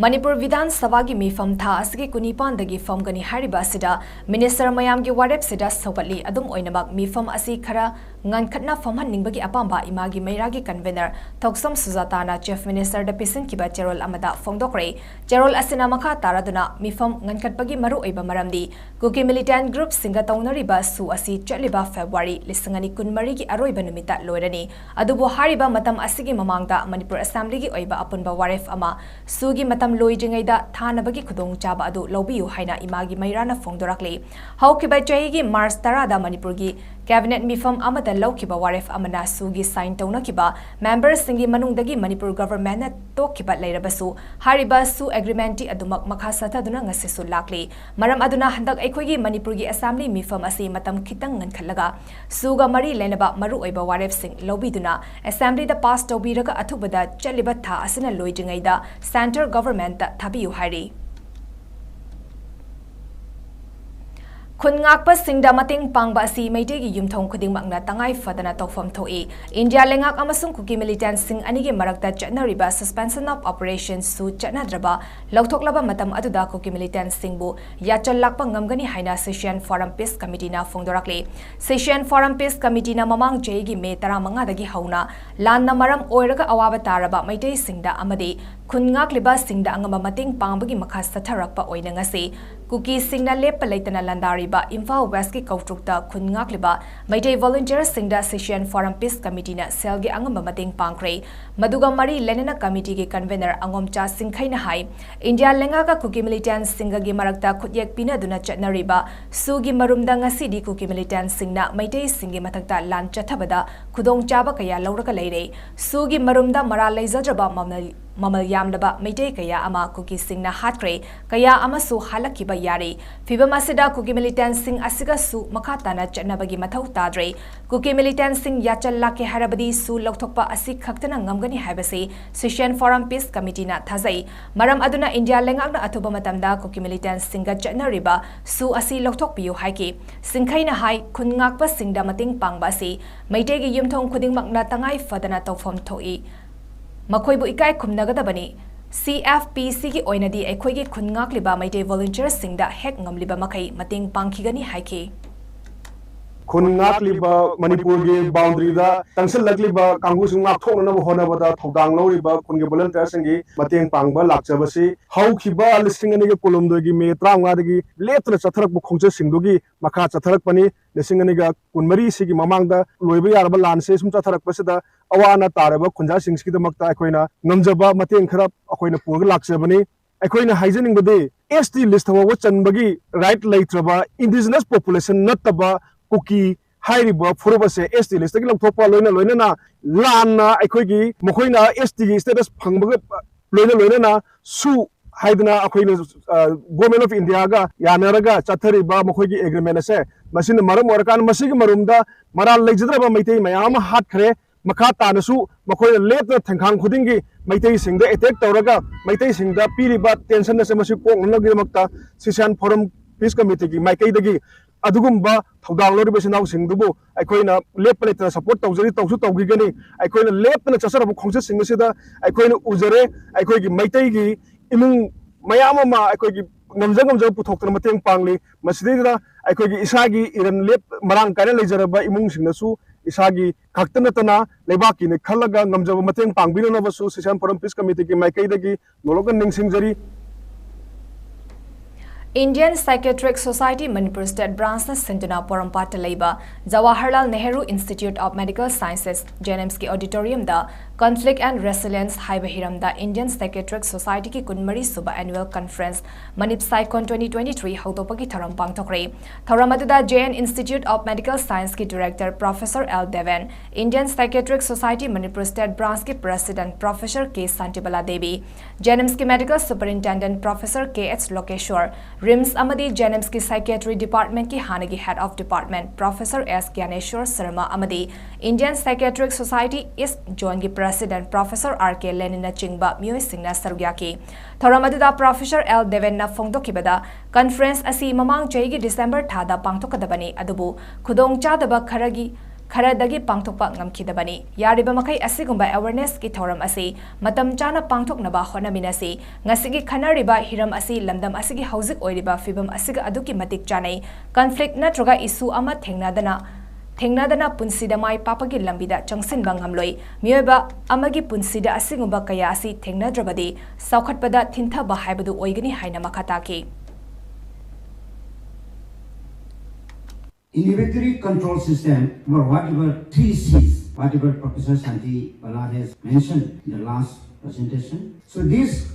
ꯃꯅꯤꯄꯨꯔ ꯕꯤꯙꯥꯟ ꯁꯚꯥꯒꯤ ꯃꯤꯐꯝ ꯊꯥ ꯑꯁꯤꯒꯤ ꯀꯨꯟꯅꯤꯄꯥꯟꯗꯒꯤ ꯐꯝꯒꯅꯤ ꯍꯥꯏꯔꯤꯕ ꯑꯁꯤꯗ ꯃꯤꯅꯤꯁꯇꯔ ꯃꯌꯥꯝꯒꯤ ꯋꯥꯔꯦꯞꯁꯤꯗ ꯁꯧꯒꯠꯂꯤ꯫ ꯑꯗꯨꯝ ꯑꯣꯏꯅꯃꯛ, ꯃꯤꯐꯝ ꯑꯁꯤ ꯈꯔ ꯉꯟꯈꯠꯅ ꯐꯝꯍꯟꯅꯤꯡꯕꯒꯤ ꯑꯄꯥꯝꯕ ꯏꯃꯥꯒꯤ ꯃꯩꯔꯥꯒꯤ convener ꯊꯣꯛꯁꯝ ꯁꯨꯖꯥꯇꯥꯅ Chief Minister ꯗ ꯄꯤꯁꯤꯟꯈꯤꯕ ꯆꯦꯔꯣꯜ ꯑꯃꯗ ꯐꯣꯡꯗꯣꯛꯈ꯭ꯔꯦ꯫ ꯆꯦꯔꯣꯜ ꯑꯁꯤꯅ ꯃꯈꯥ ꯇꯥꯔꯗꯨꯅ ꯃꯤꯐꯝ ꯉꯟꯈꯠꯄꯒꯤ ꯃꯔꯨꯑꯣꯏꯕ ꯃꯔꯝꯗꯤ ꯀꯨꯀꯤ militant group ꯁꯤꯡꯒ ꯇꯧꯅꯔꯤꯕ ꯁꯨ ꯑꯁꯤ ꯆꯠꯂꯤꯕ February ꯂꯤꯁꯤꯡ ꯑꯅꯤ ꯀꯨꯟꯃꯔꯤꯒꯤ ꯑꯔꯣꯏꯕ ꯅꯨꯃꯤꯠꯇ ꯂꯣꯏꯔꯅꯤ꯫ ꯑꯗꯨꯕꯨ ꯍꯥꯏꯔꯤꯕ ꯃꯇꯝ ꯑꯁꯤꯒꯤ ꯃꯃꯥꯡꯗ ꯃꯅꯤꯄꯨꯔ Assembly ꯒꯤ ꯑꯣꯏꯕ ꯑꯄꯨꯟꯕ ꯋꯥꯔꯦꯞ ꯑꯃ ꯁꯨꯒꯤ ꯃꯇꯝ ꯂꯣꯏꯗ꯭ꯔꯤꯉꯩꯗ ꯊꯥꯅꯕꯒꯤ ꯈꯨꯗꯣꯡꯆꯥꯕ ꯑꯗꯨ ꯂꯧꯕꯤꯌꯨ ꯍꯥꯏꯅ ꯏꯃꯥꯒꯤ ꯃꯩꯔꯥꯅ ꯐꯣꯡꯗꯣꯔꯛꯂꯤ꯫ ꯍꯧꯈꯤꯕ ꯆꯍꯤꯒꯤ March ꯇꯔꯥꯗ ꯃꯅꯤꯄꯨꯔꯒꯤ Cabinet ꯃꯤꯐꯝ ꯑꯃꯗ ꯂꯧꯈꯤꯕ ꯋꯥꯔꯦꯞ ꯑꯃꯅ ꯁꯨꯒꯤ sign ꯇꯧꯅꯈꯤꯕ member ꯁꯤꯡꯒꯤ ꯃꯅꯨꯡꯗꯒꯤ ꯃꯅꯤꯄꯨꯔ government ꯅ ꯇꯣꯛꯈꯤꯕ ꯂꯩꯔꯕꯁꯨ, ꯍꯥꯏꯔꯤꯕ ꯁꯨ agreement ꯇꯤ ꯑꯗꯨꯃꯛ ꯃꯈꯥ ꯆꯠꯊꯗꯨꯅ ꯉꯁꯤꯁꯨ ꯂꯥꯛꯂꯤ꯫ ꯃꯔꯝ ꯑꯗꯨꯅ ꯍꯟꯗꯛ ꯑꯩꯈꯣꯏꯒꯤ ꯃꯅꯤꯄꯨꯔꯒꯤ Assembly ꯃꯤꯐꯝ ꯑꯁꯤ ꯃꯇꯝ ꯈꯤꯇꯪ ꯉꯟꯈꯠꯂꯒ ꯁꯨꯒ ꯃꯔꯤ ꯂꯩꯅꯕ ꯃꯔꯨꯑꯣꯏꯕ ꯋꯥꯔꯦꯞꯁꯤꯡ ꯂꯧꯕꯤꯗꯨꯅ Assembly ꯗ pass ꯇꯧꯕꯤꯔꯒ ꯑꯊꯨꯕꯗ ꯆꯠꯂꯤꯕ ꯊꯥ ꯑꯁꯤꯅ ꯂꯣꯏꯗ꯭ꯔꯤꯉꯩꯗ Central Government ꯇ ꯊꯥꯕꯤꯌꯨ ꯍꯥꯏꯔꯤ꯫ ꯈꯨꯟ ꯉꯥꯛꯄꯁꯤꯡꯗ ꯃꯇꯦꯡ ꯄꯥꯡꯕ ꯑꯁꯤ ꯃꯩꯇꯩꯒꯤ ꯌꯨꯝꯊꯣꯡ ꯈꯨꯗꯤꯡꯃꯛꯅ ꯇꯉꯥꯏ ꯐꯗꯅ ꯇꯧꯐꯝ ꯊꯣꯛꯏ꯫ ꯏꯟꯗꯤꯌꯥ ꯂꯩꯉꯥꯛ ꯑꯃꯁꯨꯡ ꯀꯨꯀꯤ militant ꯁꯤꯡ ꯑꯅꯤꯒꯤ ꯃꯔꯛꯇ ꯆꯠꯅꯔꯤꯕ suspension of operation ꯁꯨ ꯆꯠꯅꯗ꯭ꯔꯕ ꯂꯧꯊꯣꯛꯂꯕ ꯃꯇꯝ ꯑꯗꯨꯗ ꯀꯨꯀꯤ militant ꯁꯤꯡꯕꯨ ꯌꯥꯆꯜ ꯂꯥꯛꯄ ꯉꯝꯒꯅꯤ ꯍꯥꯏꯅ Session Forum Peace Committee ꯅ ꯐꯣꯡꯗꯣꯔꯛꯂꯤ꯫ Session Forum Peace Committee ꯅ ꯃꯃꯥꯡ ꯆꯍꯤꯒꯤ May ꯇꯔꯥꯃꯉꯥꯗꯒꯤ ꯍꯧꯅ ꯂꯥꯟꯅ ꯃꯔꯝ ꯑꯣꯏꯔꯒ ꯑꯋꯥꯕ ꯇꯥꯔꯕ ꯃꯩꯇꯩꯁꯤꯡꯗ ꯑꯃꯗꯤ ꯈꯨꯟ ꯉꯥꯛꯂꯤꯕꯁꯤꯡꯗ ꯑꯉꯝꯕ ꯃꯇꯦꯡ ꯄꯥꯡꯕꯒꯤ ꯃꯈꯥ ꯆꯠꯊꯔꯛꯄ ꯑꯣꯏꯅ ꯉꯁꯤ ꯀꯨꯀꯤꯁꯤꯡꯅ ꯂꯦꯞꯄ ꯂꯩꯇꯅ ꯂꯥꯟꯗꯥꯔꯤꯕ ꯏꯝꯐꯥꯜ West ꯀꯤ ꯀꯧꯇ꯭ꯔꯨꯛꯇ ꯈꯨꯟ ꯉꯥꯛꯂꯤꯕ ꯃꯩꯇꯩ volunteer ꯁꯤꯡꯗ Session Forum Peace Committee ꯅ ꯁꯦꯜꯒꯤ ꯑꯉꯝꯕ ꯃꯇꯦꯡ ꯄꯥꯡꯈ꯭ꯔꯦ꯫ ꯃꯗꯨꯒ ꯃꯔꯤ ꯂꯩꯅꯅ committee ꯒꯤ convener ꯑꯉꯣꯝꯆꯥ ꯆꯤꯡꯈꯩꯅ ꯍꯥꯏ, ꯏꯟꯗꯤꯌꯥ ꯂꯩꯉꯥꯛꯀ ꯀꯨꯀꯤ militant ꯁꯤꯡꯒꯒꯤ ꯃꯔꯛꯇ ꯈꯨꯠꯌꯦꯛ ꯄꯤꯅꯗꯨꯅ ꯆꯠꯅꯔꯤꯕ ꯁꯨꯒꯤ ꯃꯔꯨꯝꯗ ꯉꯁꯤꯗꯤ ꯀꯨꯀꯤ militant ꯁꯤꯡꯅ ꯃꯩꯇꯩꯁꯤꯡꯒꯤ ꯃꯊꯛꯇ ꯂꯥꯟ ꯆꯠꯊꯕꯗ ꯈꯨꯗꯣꯡꯆꯥꯕ ꯀꯌꯥ ꯂꯧꯔꯒ ꯂꯩꯔꯦ꯫ ꯁꯨꯒꯤ ꯃꯔꯨꯝꯗ ꯃꯔꯥꯜ ꯂꯩꯖꯗ꯭ꯔꯕ ꯃꯃꯜ ꯃꯃꯜ ꯌꯥꯝꯂꯕ ꯃꯩꯇꯩ ꯀꯌꯥ ꯑꯃ ꯀꯨꯀꯤꯁꯤꯡꯅ ꯍꯥꯠꯈ꯭ꯔꯦ, ꯀꯌꯥ ꯑꯃꯁꯨ ꯍꯜꯂꯛꯈꯤꯕ ꯌꯥꯔꯤ꯫ ꯐꯤꯚꯝ ꯑꯁꯤꯗ ꯀꯨꯀꯤ militant ꯁꯤꯡ ꯑꯁꯤꯒꯁꯨ ꯃꯈꯥ ꯇꯥꯅ ꯆꯠꯅꯕꯒꯤ ꯃꯊꯧ ꯇꯥꯗ꯭ꯔꯦ꯫ ꯀꯨꯀꯤ militant ꯁꯤꯡ ꯌꯥꯆꯜ ꯂꯥꯛꯀꯦ ꯍꯥꯏꯔꯕꯗꯤ ꯁꯨ ꯂꯧꯊꯣꯛꯄ ꯑꯁꯤ ꯈꯛꯇꯅ ꯉꯝꯒꯅꯤ ꯍꯥꯏꯕꯁꯤ Session Forum Peace Committee ꯅ ꯊꯥꯖꯩ꯫ ꯃꯔꯝ ꯑꯗꯨꯅ ꯏꯟꯗꯤꯌꯥ ꯂꯩꯉꯥꯛꯅ ꯑꯊꯨꯕ ꯃꯇꯝꯗ ꯀꯨꯀꯤ militant ꯁꯤꯡꯒ ꯆꯠꯅꯔꯤꯕ ꯁꯨ ꯑꯁꯤ ꯂꯧꯊꯣꯛꯄꯤꯌꯨ ꯍꯥꯏꯈꯤ꯫ ꯆꯤꯡꯈꯩꯅ ꯍꯥꯏ, ꯈꯨꯟ ꯉꯥꯛꯄꯁꯤꯡꯗ ꯃꯇꯦꯡ ꯄꯥꯡꯕ ꯑꯁꯤ ꯃꯩꯇꯩꯒꯤ ꯌꯨꯝꯊꯣꯡ ꯈꯨꯗꯤꯡꯃꯛꯅ ꯇꯉꯥꯏ ꯐꯗꯅ ꯇꯧꯐꯝ ꯊꯣꯛꯏ꯫ ꯃꯈꯣꯏꯕꯨ ꯏꯀꯥꯏ ꯈꯨꯝꯅꯒꯗꯕꯅꯤ꯫ C F P C ꯒꯤ ꯑꯣꯏꯅꯗꯤ ꯑꯩꯈꯣꯏꯒꯤ ꯈꯨꯟ ꯉꯥꯛꯂꯤꯕ ꯃꯩꯇꯩ volunteer ꯁꯤꯡꯗ ꯍꯦꯛ ꯉꯝꯂꯤꯕ ꯃꯈꯩ ꯃꯇꯦꯡ ꯄꯥꯡꯈꯤꯒꯅꯤ ꯍꯥꯏꯈꯤ꯫ ꯈꯨꯟ ꯉꯥꯛꯂꯤꯕ, ꯃꯅꯤꯄꯨꯔꯒꯤ ꯕꯥꯎꯟꯗꯔꯤꯗ ꯆꯪꯁꯤꯜꯂꯛꯂꯤꯕ ꯀꯥꯡꯕꯨꯁꯤꯡ ꯉꯥꯛꯊꯣꯛꯅꯅꯕ ꯍꯣꯠꯅꯕꯗ ꯊꯧꯗꯥꯡ ꯂꯧꯔꯤꯕ ꯈꯨꯟꯒꯤ ꯚꯣꯂꯨꯟꯇꯤꯌꯔꯁꯤꯡꯒꯤ ꯃꯇꯦꯡ ꯄꯥꯡꯕ ꯂꯥꯛꯆꯕꯁꯤ ꯍꯧꯈꯤꯕ ꯂꯤꯁꯤꯡ ꯑꯅꯤꯒ ꯀꯨꯟꯍꯨꯝꯗꯣꯏꯒꯤ ꯃꯦ ꯇꯔꯥꯃꯉꯥꯗꯒꯤ ꯂꯦꯞꯇꯅ ꯆꯠꯊꯔꯛꯄ ꯈꯣꯡꯆꯠꯁꯤꯡꯗꯨꯒꯤ ꯃꯈꯥ ꯆꯠꯊꯔꯛꯄꯅꯤ꯫ ꯂꯤꯁꯤꯡ ꯑꯅꯤꯒ ꯀꯨꯟꯃꯔꯤꯁꯤꯒꯤ ꯃꯃꯥꯡꯗ ꯂꯣꯏꯕ ꯌꯥꯔꯕ ꯂꯥꯟꯁꯦ ꯁꯨꯝ ꯆꯠꯊꯔꯛꯄꯁꯤꯗ ꯑꯋꯥ ꯑꯅꯥ ꯇꯥꯔꯕ ꯈꯨꯟꯖꯥꯁꯤꯡꯁꯤꯒꯤꯗꯃꯛꯇ ꯑꯩꯈꯣꯏꯅ ꯉꯝꯖꯕ ꯃꯇꯦꯡ ꯈꯔ ꯑꯩꯈꯣꯏꯅ ꯄꯨꯔꯒ ꯂꯥꯛꯆꯕꯅꯤ꯫ ꯑꯩꯈꯣꯏꯅ ꯍꯥꯏꯖꯅꯤꯡꯕꯗꯤ, S T list ꯐꯥꯎꯕ ꯆꯟꯕꯒꯤ right ꯂꯩꯇ꯭ꯔꯕ, indigenous population ꯅꯠꯇꯕ ꯀꯨꯀꯤ ꯍꯥꯏꯔꯤꯕ ꯐꯨꯔꯨꯞ ꯑꯁꯦ S T list ꯇꯒꯤ ꯂꯧꯊꯣꯛꯄ ꯂꯣꯏꯅ ꯂꯣꯏꯅꯅ ꯂꯥꯟꯅ ꯑꯩꯈꯣꯏꯒꯤ ꯃꯈꯣꯏꯅ S T ꯒꯤ status ꯐꯪꯕꯒ ꯂꯣꯏꯅ ꯂꯣꯏꯅꯅ ꯁꯨ ꯍꯥꯏꯗꯅ ꯑꯩꯈꯣꯏꯅ, ꯑ, Government of India ꯒ ꯌꯥꯅꯔꯒ ꯆꯠꯊꯔꯤꯕ ꯃꯈꯣꯏꯒꯤ agreement ꯑꯁꯦ, ꯃꯁꯤꯅ ꯃꯔꯝ ꯑꯣꯏꯔꯀꯥꯟꯗ ꯃꯁꯤꯒꯤ ꯃꯔꯨꯝꯗ ꯃꯔꯥꯜ ꯂꯩꯖꯗ꯭ꯔꯕ ꯃꯩꯇꯩ ꯃꯌꯥꯝ ꯑꯃ ꯍꯥꯠꯈ꯭ꯔꯦ꯫ ꯃꯈꯥ ꯇꯥꯅꯁꯨ ꯃꯈꯣꯏꯅ ꯂꯦꯞꯇꯅ ꯊꯦꯡꯈꯥꯡ ꯈꯨꯗꯤꯡꯒꯤ ꯃꯩꯇꯩꯁꯤꯡꯗ attack ꯇꯧꯔꯒ ꯃꯩꯇꯩꯁꯤꯡꯗ ꯄꯤꯔꯤꯕ tension ꯑꯁꯦ ꯃꯁꯤ ꯀꯣꯛꯅꯅꯕꯒꯤꯗꯃꯛꯇ Sishan Forum Peace Committee ꯒꯤ ꯃꯥꯏꯀꯩꯗꯒꯤ ꯑꯗꯨꯒꯨꯝꯕ ꯊꯧꯗꯥꯡ ꯂꯧꯔꯤꯕ ꯏꯆꯤꯟ ꯏꯅꯥꯎꯁꯤꯡꯗꯨꯕꯨ ꯑꯩꯈꯣꯏꯅ ꯂꯦꯞꯄ ꯂꯩꯇꯅ support ꯇꯧꯖꯔꯤ, ꯇꯧꯁꯨ ꯇꯧꯈꯤꯒꯅꯤ꯫ ꯑꯩꯈꯣꯏꯅ ꯂꯦꯞꯇꯅ ꯆꯠꯆꯔꯕ ꯈꯣꯡꯆꯠꯁꯤꯡ ꯑꯁꯤꯗ ꯑꯩꯈꯣꯏꯅ ꯎꯖꯔꯦ, ꯑꯩꯈꯣꯏꯒꯤ ꯃꯩꯇꯩꯒꯤ ꯏꯃꯨꯡ ꯃꯌꯥꯝ ꯑꯃ ꯑꯩꯈꯣꯏꯒꯤ ꯉꯝꯖ ꯉꯝꯖꯕ ꯄꯨꯊꯣꯛꯇꯅ ꯃꯇꯦꯡ ꯄꯥꯡꯂꯤ꯫ ꯃꯁꯤꯗꯩꯗ ꯑꯩꯈꯣꯏꯒꯤ ꯏꯁꯥꯒꯤ ꯏꯔꯟ ꯂꯦꯞ ꯃꯔꯥꯡ ꯀꯥꯏꯅ ꯂꯩꯖꯔꯕ ꯏꯃꯨꯡꯁꯤꯡꯅꯁꯨ ꯏꯁꯥꯒꯤ ꯈꯛꯇ ꯅꯠꯇꯅ ꯂꯩꯕꯥꯛꯀꯤꯅꯤ ꯈꯜꯂꯒ ꯉꯝꯖꯕ ꯃꯇꯦꯡ ꯄꯥꯡꯕꯤꯅꯅꯕꯁꯨ Sishan Forum Peace Committee ꯒꯤ ꯃꯥꯏꯀꯩꯗꯒꯤ ꯅꯣꯂꯣꯛꯅ ꯅꯤꯡꯁꯤꯡꯖꯔꯤ꯫ Indian Psychiatric Society Manipur State Branch ꯅ ꯁꯤꯟꯗꯨꯅ ꯄꯣꯔꯣꯝꯄꯥꯠꯇ ꯂꯩꯕ Jawaharlal Nehru Institute of Medical Sciences, JNIMS ꯀꯤ auditorium the Conflict and Resilience ꯍꯥꯏꯕ ꯍꯤꯔꯝꯗ Indian Psychiatric Society ꯒꯤ ꯀꯨꯟꯃꯔꯤ ꯁꯨꯕ annual conference ManipSyCon twenty twenty-three ꯍꯧꯗꯣꯛꯄꯒꯤ ꯊꯧꯔꯝ ꯄꯥꯡꯊꯣꯛꯈ꯭ꯔꯦ꯫ ꯊꯧꯔꯝ ꯑꯗꯨꯗ J N Institute of Medical Science ꯀꯤ director Professor L Deven, Indian Psychiatric Society Manipur State Branch ꯀꯤ president Professor K Santibala Devi, JNIMS ꯀꯤ medical superintendent Professor K H Lokeshwar, RIMS ꯑꯃꯗꯤ JNIMS ꯀꯤ psychiatry department ꯀꯤ ꯍꯥꯟꯅꯒꯤ head of department Professor S Gyaneshwar Sharma ꯑꯃꯗꯤ Indian Psychiatric Society East Zone ꯒꯤ president Professor R K Lenin ꯅꯆꯤꯡꯕ ꯃꯤꯑꯣꯏꯁꯤꯡꯅ ꯁꯔꯨꯛ ꯌꯥꯈꯤ꯫ ꯊꯧꯔꯝ ꯑꯗꯨꯗ Professor L Deven ꯅ ꯐꯣꯡꯗꯣꯛꯈꯤꯕꯗ, conference ꯑꯁꯤ ꯃꯃꯥꯡ ꯆꯍꯤꯒꯤ December ꯊꯥꯗ ꯄꯥꯡꯊꯣꯛꯀꯗꯕꯅꯤ, ꯑꯗꯨꯕꯨ ꯈꯨꯗꯣꯡꯆꯥꯗꯕ ꯈꯔꯒꯤ ꯈꯔꯗꯒꯤ ꯄꯥꯡꯊꯣꯛꯄ ꯉꯝꯈꯤꯗꯕꯅꯤ꯫ ꯌꯥꯔꯤꯕ ꯃꯈꯩ ꯑꯁꯤꯒꯨꯝꯕ awareness ꯀꯤ ꯊꯧꯔꯝ ꯑꯁꯤ ꯃꯇꯝ ꯆꯥꯅ ꯄꯥꯡꯊꯣꯛꯅꯕ ꯍꯣꯠꯅꯃꯤꯟꯅꯁꯤ꯫ ꯉꯁꯤꯒꯤ ꯈꯟꯅꯔꯤꯕ ꯍꯤꯔꯝ ꯑꯁꯤ ꯂꯝꯗꯝ ꯑꯁꯤꯒꯤ ꯍꯧꯖꯤꯛ ꯑꯣꯏꯔꯤꯕ ꯐꯤꯕꯝ ꯑꯁꯤꯒ ꯑꯗꯨꯛꯀꯤ ꯃꯇꯤꯛ ꯆꯥꯅꯩ꯫ Conflict ꯅꯠꯇ꯭ꯔꯒ issue ꯑꯃ ꯊꯦꯡꯅꯗꯅ, ꯊꯦꯡꯅꯗꯅ ꯄꯨꯟꯁꯤꯗ ꯃꯥꯏ ꯄꯥꯛꯄꯒꯤ ꯂꯝꯕꯤꯗ ꯆꯪꯁꯤꯟꯕ ꯉꯝꯂꯣꯏ꯫ ꯃꯤꯑꯣꯏꯕ ꯑꯃꯒꯤ ꯄꯨꯟꯁꯤꯗ ꯑꯁꯤꯒꯨꯝꯕ ꯀꯌꯥ ꯑꯁꯤ ꯊꯦꯡꯅꯗ꯭ꯔꯕꯗꯤ ꯆꯥꯎꯈꯠꯄꯗ ꯊꯤꯟꯊꯕ ꯍꯥꯏꯕꯗꯨ ꯑꯣꯏꯒꯅꯤ ꯍꯥꯏꯅ ꯃꯈꯥ ꯇꯥꯈꯤ꯫ Inhibitory control system, or whatever three C's, whatever Professor Santi Bala has mentioned in the last presentation. So this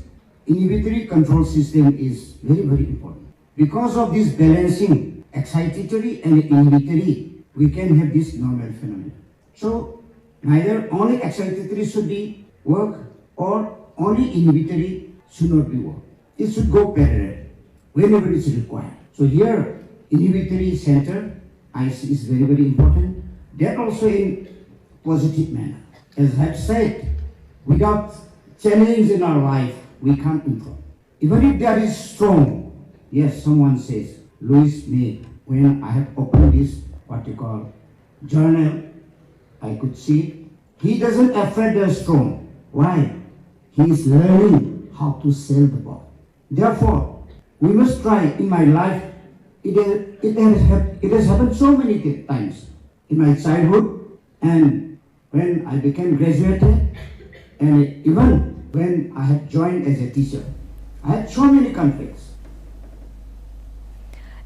inhibitory control system is very, very important. Because of this balancing, excitatory and inhibitory, we can have this normal phenomenon. So neither only excitatory should be work or only inhibitory should not be work. It should go parallel whenever it's required. So here, inhibitory center, I see, is very, very important. That also in positive manner. As I have said, without challenge in our life, we can't improve. Even if there is storm, yes, someone says, Louis May, when I have opened this, what you call, journal, I could see he doesn't afraid the storm. Why? He is learning how to sail the boat. Therefore, we must try in my life. It, is, it, has, hap- it has happened so many ti- times. In my childhood and when I became graduated and even when I had joined as a teacher, I had so many conflicts.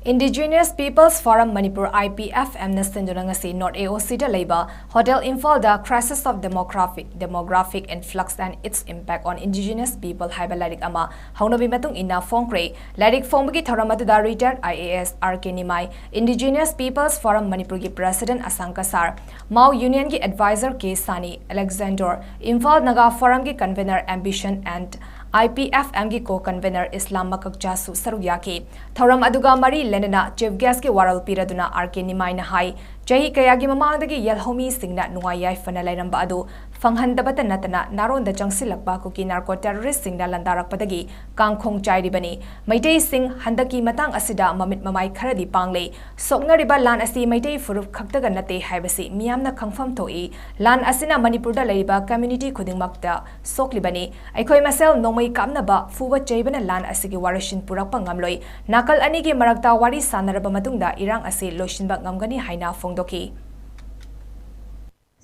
Indigenous Peoples Forum Manipur, I P F M ꯅ ꯁꯤꯟꯗꯨꯅ ꯉꯁꯤ North A O C ꯗ ꯂꯩꯕ Hotel Imphal the Crisis of Demography, Demographic Influx and Its Impact on Indigenous People ꯍꯥꯏꯕ ꯂꯥꯏꯔꯤꯛ ꯑꯃ ꯍꯧꯅꯕꯤ ꯃꯇꯨꯡ ꯏꯟꯅ ꯐꯣꯡꯈ꯭ꯔꯦ꯫ ꯂꯥꯏꯔꯤꯛ ꯐꯣꯡꯕꯒꯤ ꯊꯧꯔꯝ ꯑꯗꯨꯗ retired I A S R K Nimai, Indigenous Peoples Forum ꯃꯅꯤꯄꯨꯔꯒꯤ president ꯑꯁꯥꯡ ꯀꯁꯥꯔ, Mao Union ꯒꯤ advisor K ꯁꯥꯅꯤ, Alexander, Imphal Naga Forum ꯒꯤ convener Ambition and I P F M ꯒꯤ co-convener ꯏꯁꯂꯥꯝ ꯃꯀꯛꯆꯥꯁꯨ ꯁꯔꯨꯛ ꯌꯥꯈꯤ꯫ ꯊꯧꯔꯝ ꯑꯗꯨꯒ ꯃꯔꯤ ꯂꯩꯅꯅ chief guest ꯀꯤ ꯋꯥꯔꯣꯜ ꯄꯤꯔꯗꯨꯅ R K ꯅꯤꯃꯥꯏꯅ ꯍꯥꯏ, ꯆꯍꯤ ꯀꯌꯥꯒꯤ ꯃꯃꯥꯡꯗꯒꯤ ꯌꯦꯜꯍꯧꯃꯤꯁꯤꯡꯅ ꯅꯨꯡꯉꯥꯏ ꯌꯥꯏꯐꯅ ꯂꯩꯔꯝꯕ ꯑꯗꯨ ꯐꯪꯍꯟꯗꯕꯇ ꯅꯠꯇꯅ ꯅꯥꯔꯣꯟꯗ ꯆꯪꯁꯤꯜꯂꯛꯄ ꯀꯨꯀꯤ ꯅꯥꯔꯀꯣ ꯇꯦꯔꯣꯔꯤꯁꯁꯤꯡꯅ ꯂꯥꯟꯗꯥꯔꯛꯄꯗꯒꯤ ꯀꯥꯡꯈꯣꯡ ꯆꯥꯏꯔꯤꯕꯅꯤ꯫ ꯃꯩꯇꯩꯁꯤꯡ ꯍꯟꯗꯛꯀꯤ ꯃꯇꯥꯡ ꯑꯁꯤꯗ ꯃꯃꯤꯠ ꯃꯃꯥꯏ ꯈꯔꯗꯤ ꯄꯥꯡꯂꯦ꯫ ꯁꯣꯛꯅꯔꯤꯕ ꯂꯥꯟ ꯑꯁꯤ ꯃꯩꯇꯩ ꯐꯨꯔꯨꯞ ꯈꯛꯇꯒ ꯅꯠꯇꯦ ꯍꯥꯏꯕꯁꯤ ꯃꯤꯌꯥꯝꯅ ꯈꯪꯐꯝ ꯊꯣꯛꯏ꯫ ꯂꯥꯟ ꯑꯁꯤꯅ ꯃꯅꯤꯄꯨꯔꯗ ꯂꯩꯔꯤꯕ ꯀꯝꯌꯨꯅꯤꯇꯤ ꯈꯨꯗꯤꯡꯃꯛꯇ ꯁꯣꯛꯂꯤꯕꯅꯤ꯫ ꯑꯩꯈꯣꯏ ꯃꯁꯦꯜ ꯅꯣꯡꯃꯩ ꯀꯥꯞꯅꯕ, ꯐꯨꯕ ꯆꯩꯕꯅ ꯂꯥꯟ ꯑꯁꯤꯒꯤ ꯋꯥꯔꯣꯏꯁꯤꯟ ꯄꯨꯔꯛꯄ ꯉꯝꯂꯣꯏ꯫ ꯅꯥꯀꯜ ꯑꯅꯤꯒꯤ ꯃꯔꯛꯇ ꯋꯥꯔꯤ ꯁꯥꯟꯅꯔꯕ ꯃꯇꯨꯡꯗ ꯏꯔꯥꯡ ꯑꯁꯤ ꯂꯣꯏꯁꯤꯟꯕ ꯉꯝꯒꯅꯤ ꯍꯥꯏꯅ ꯐꯣꯡꯗꯣꯛꯈꯤ꯫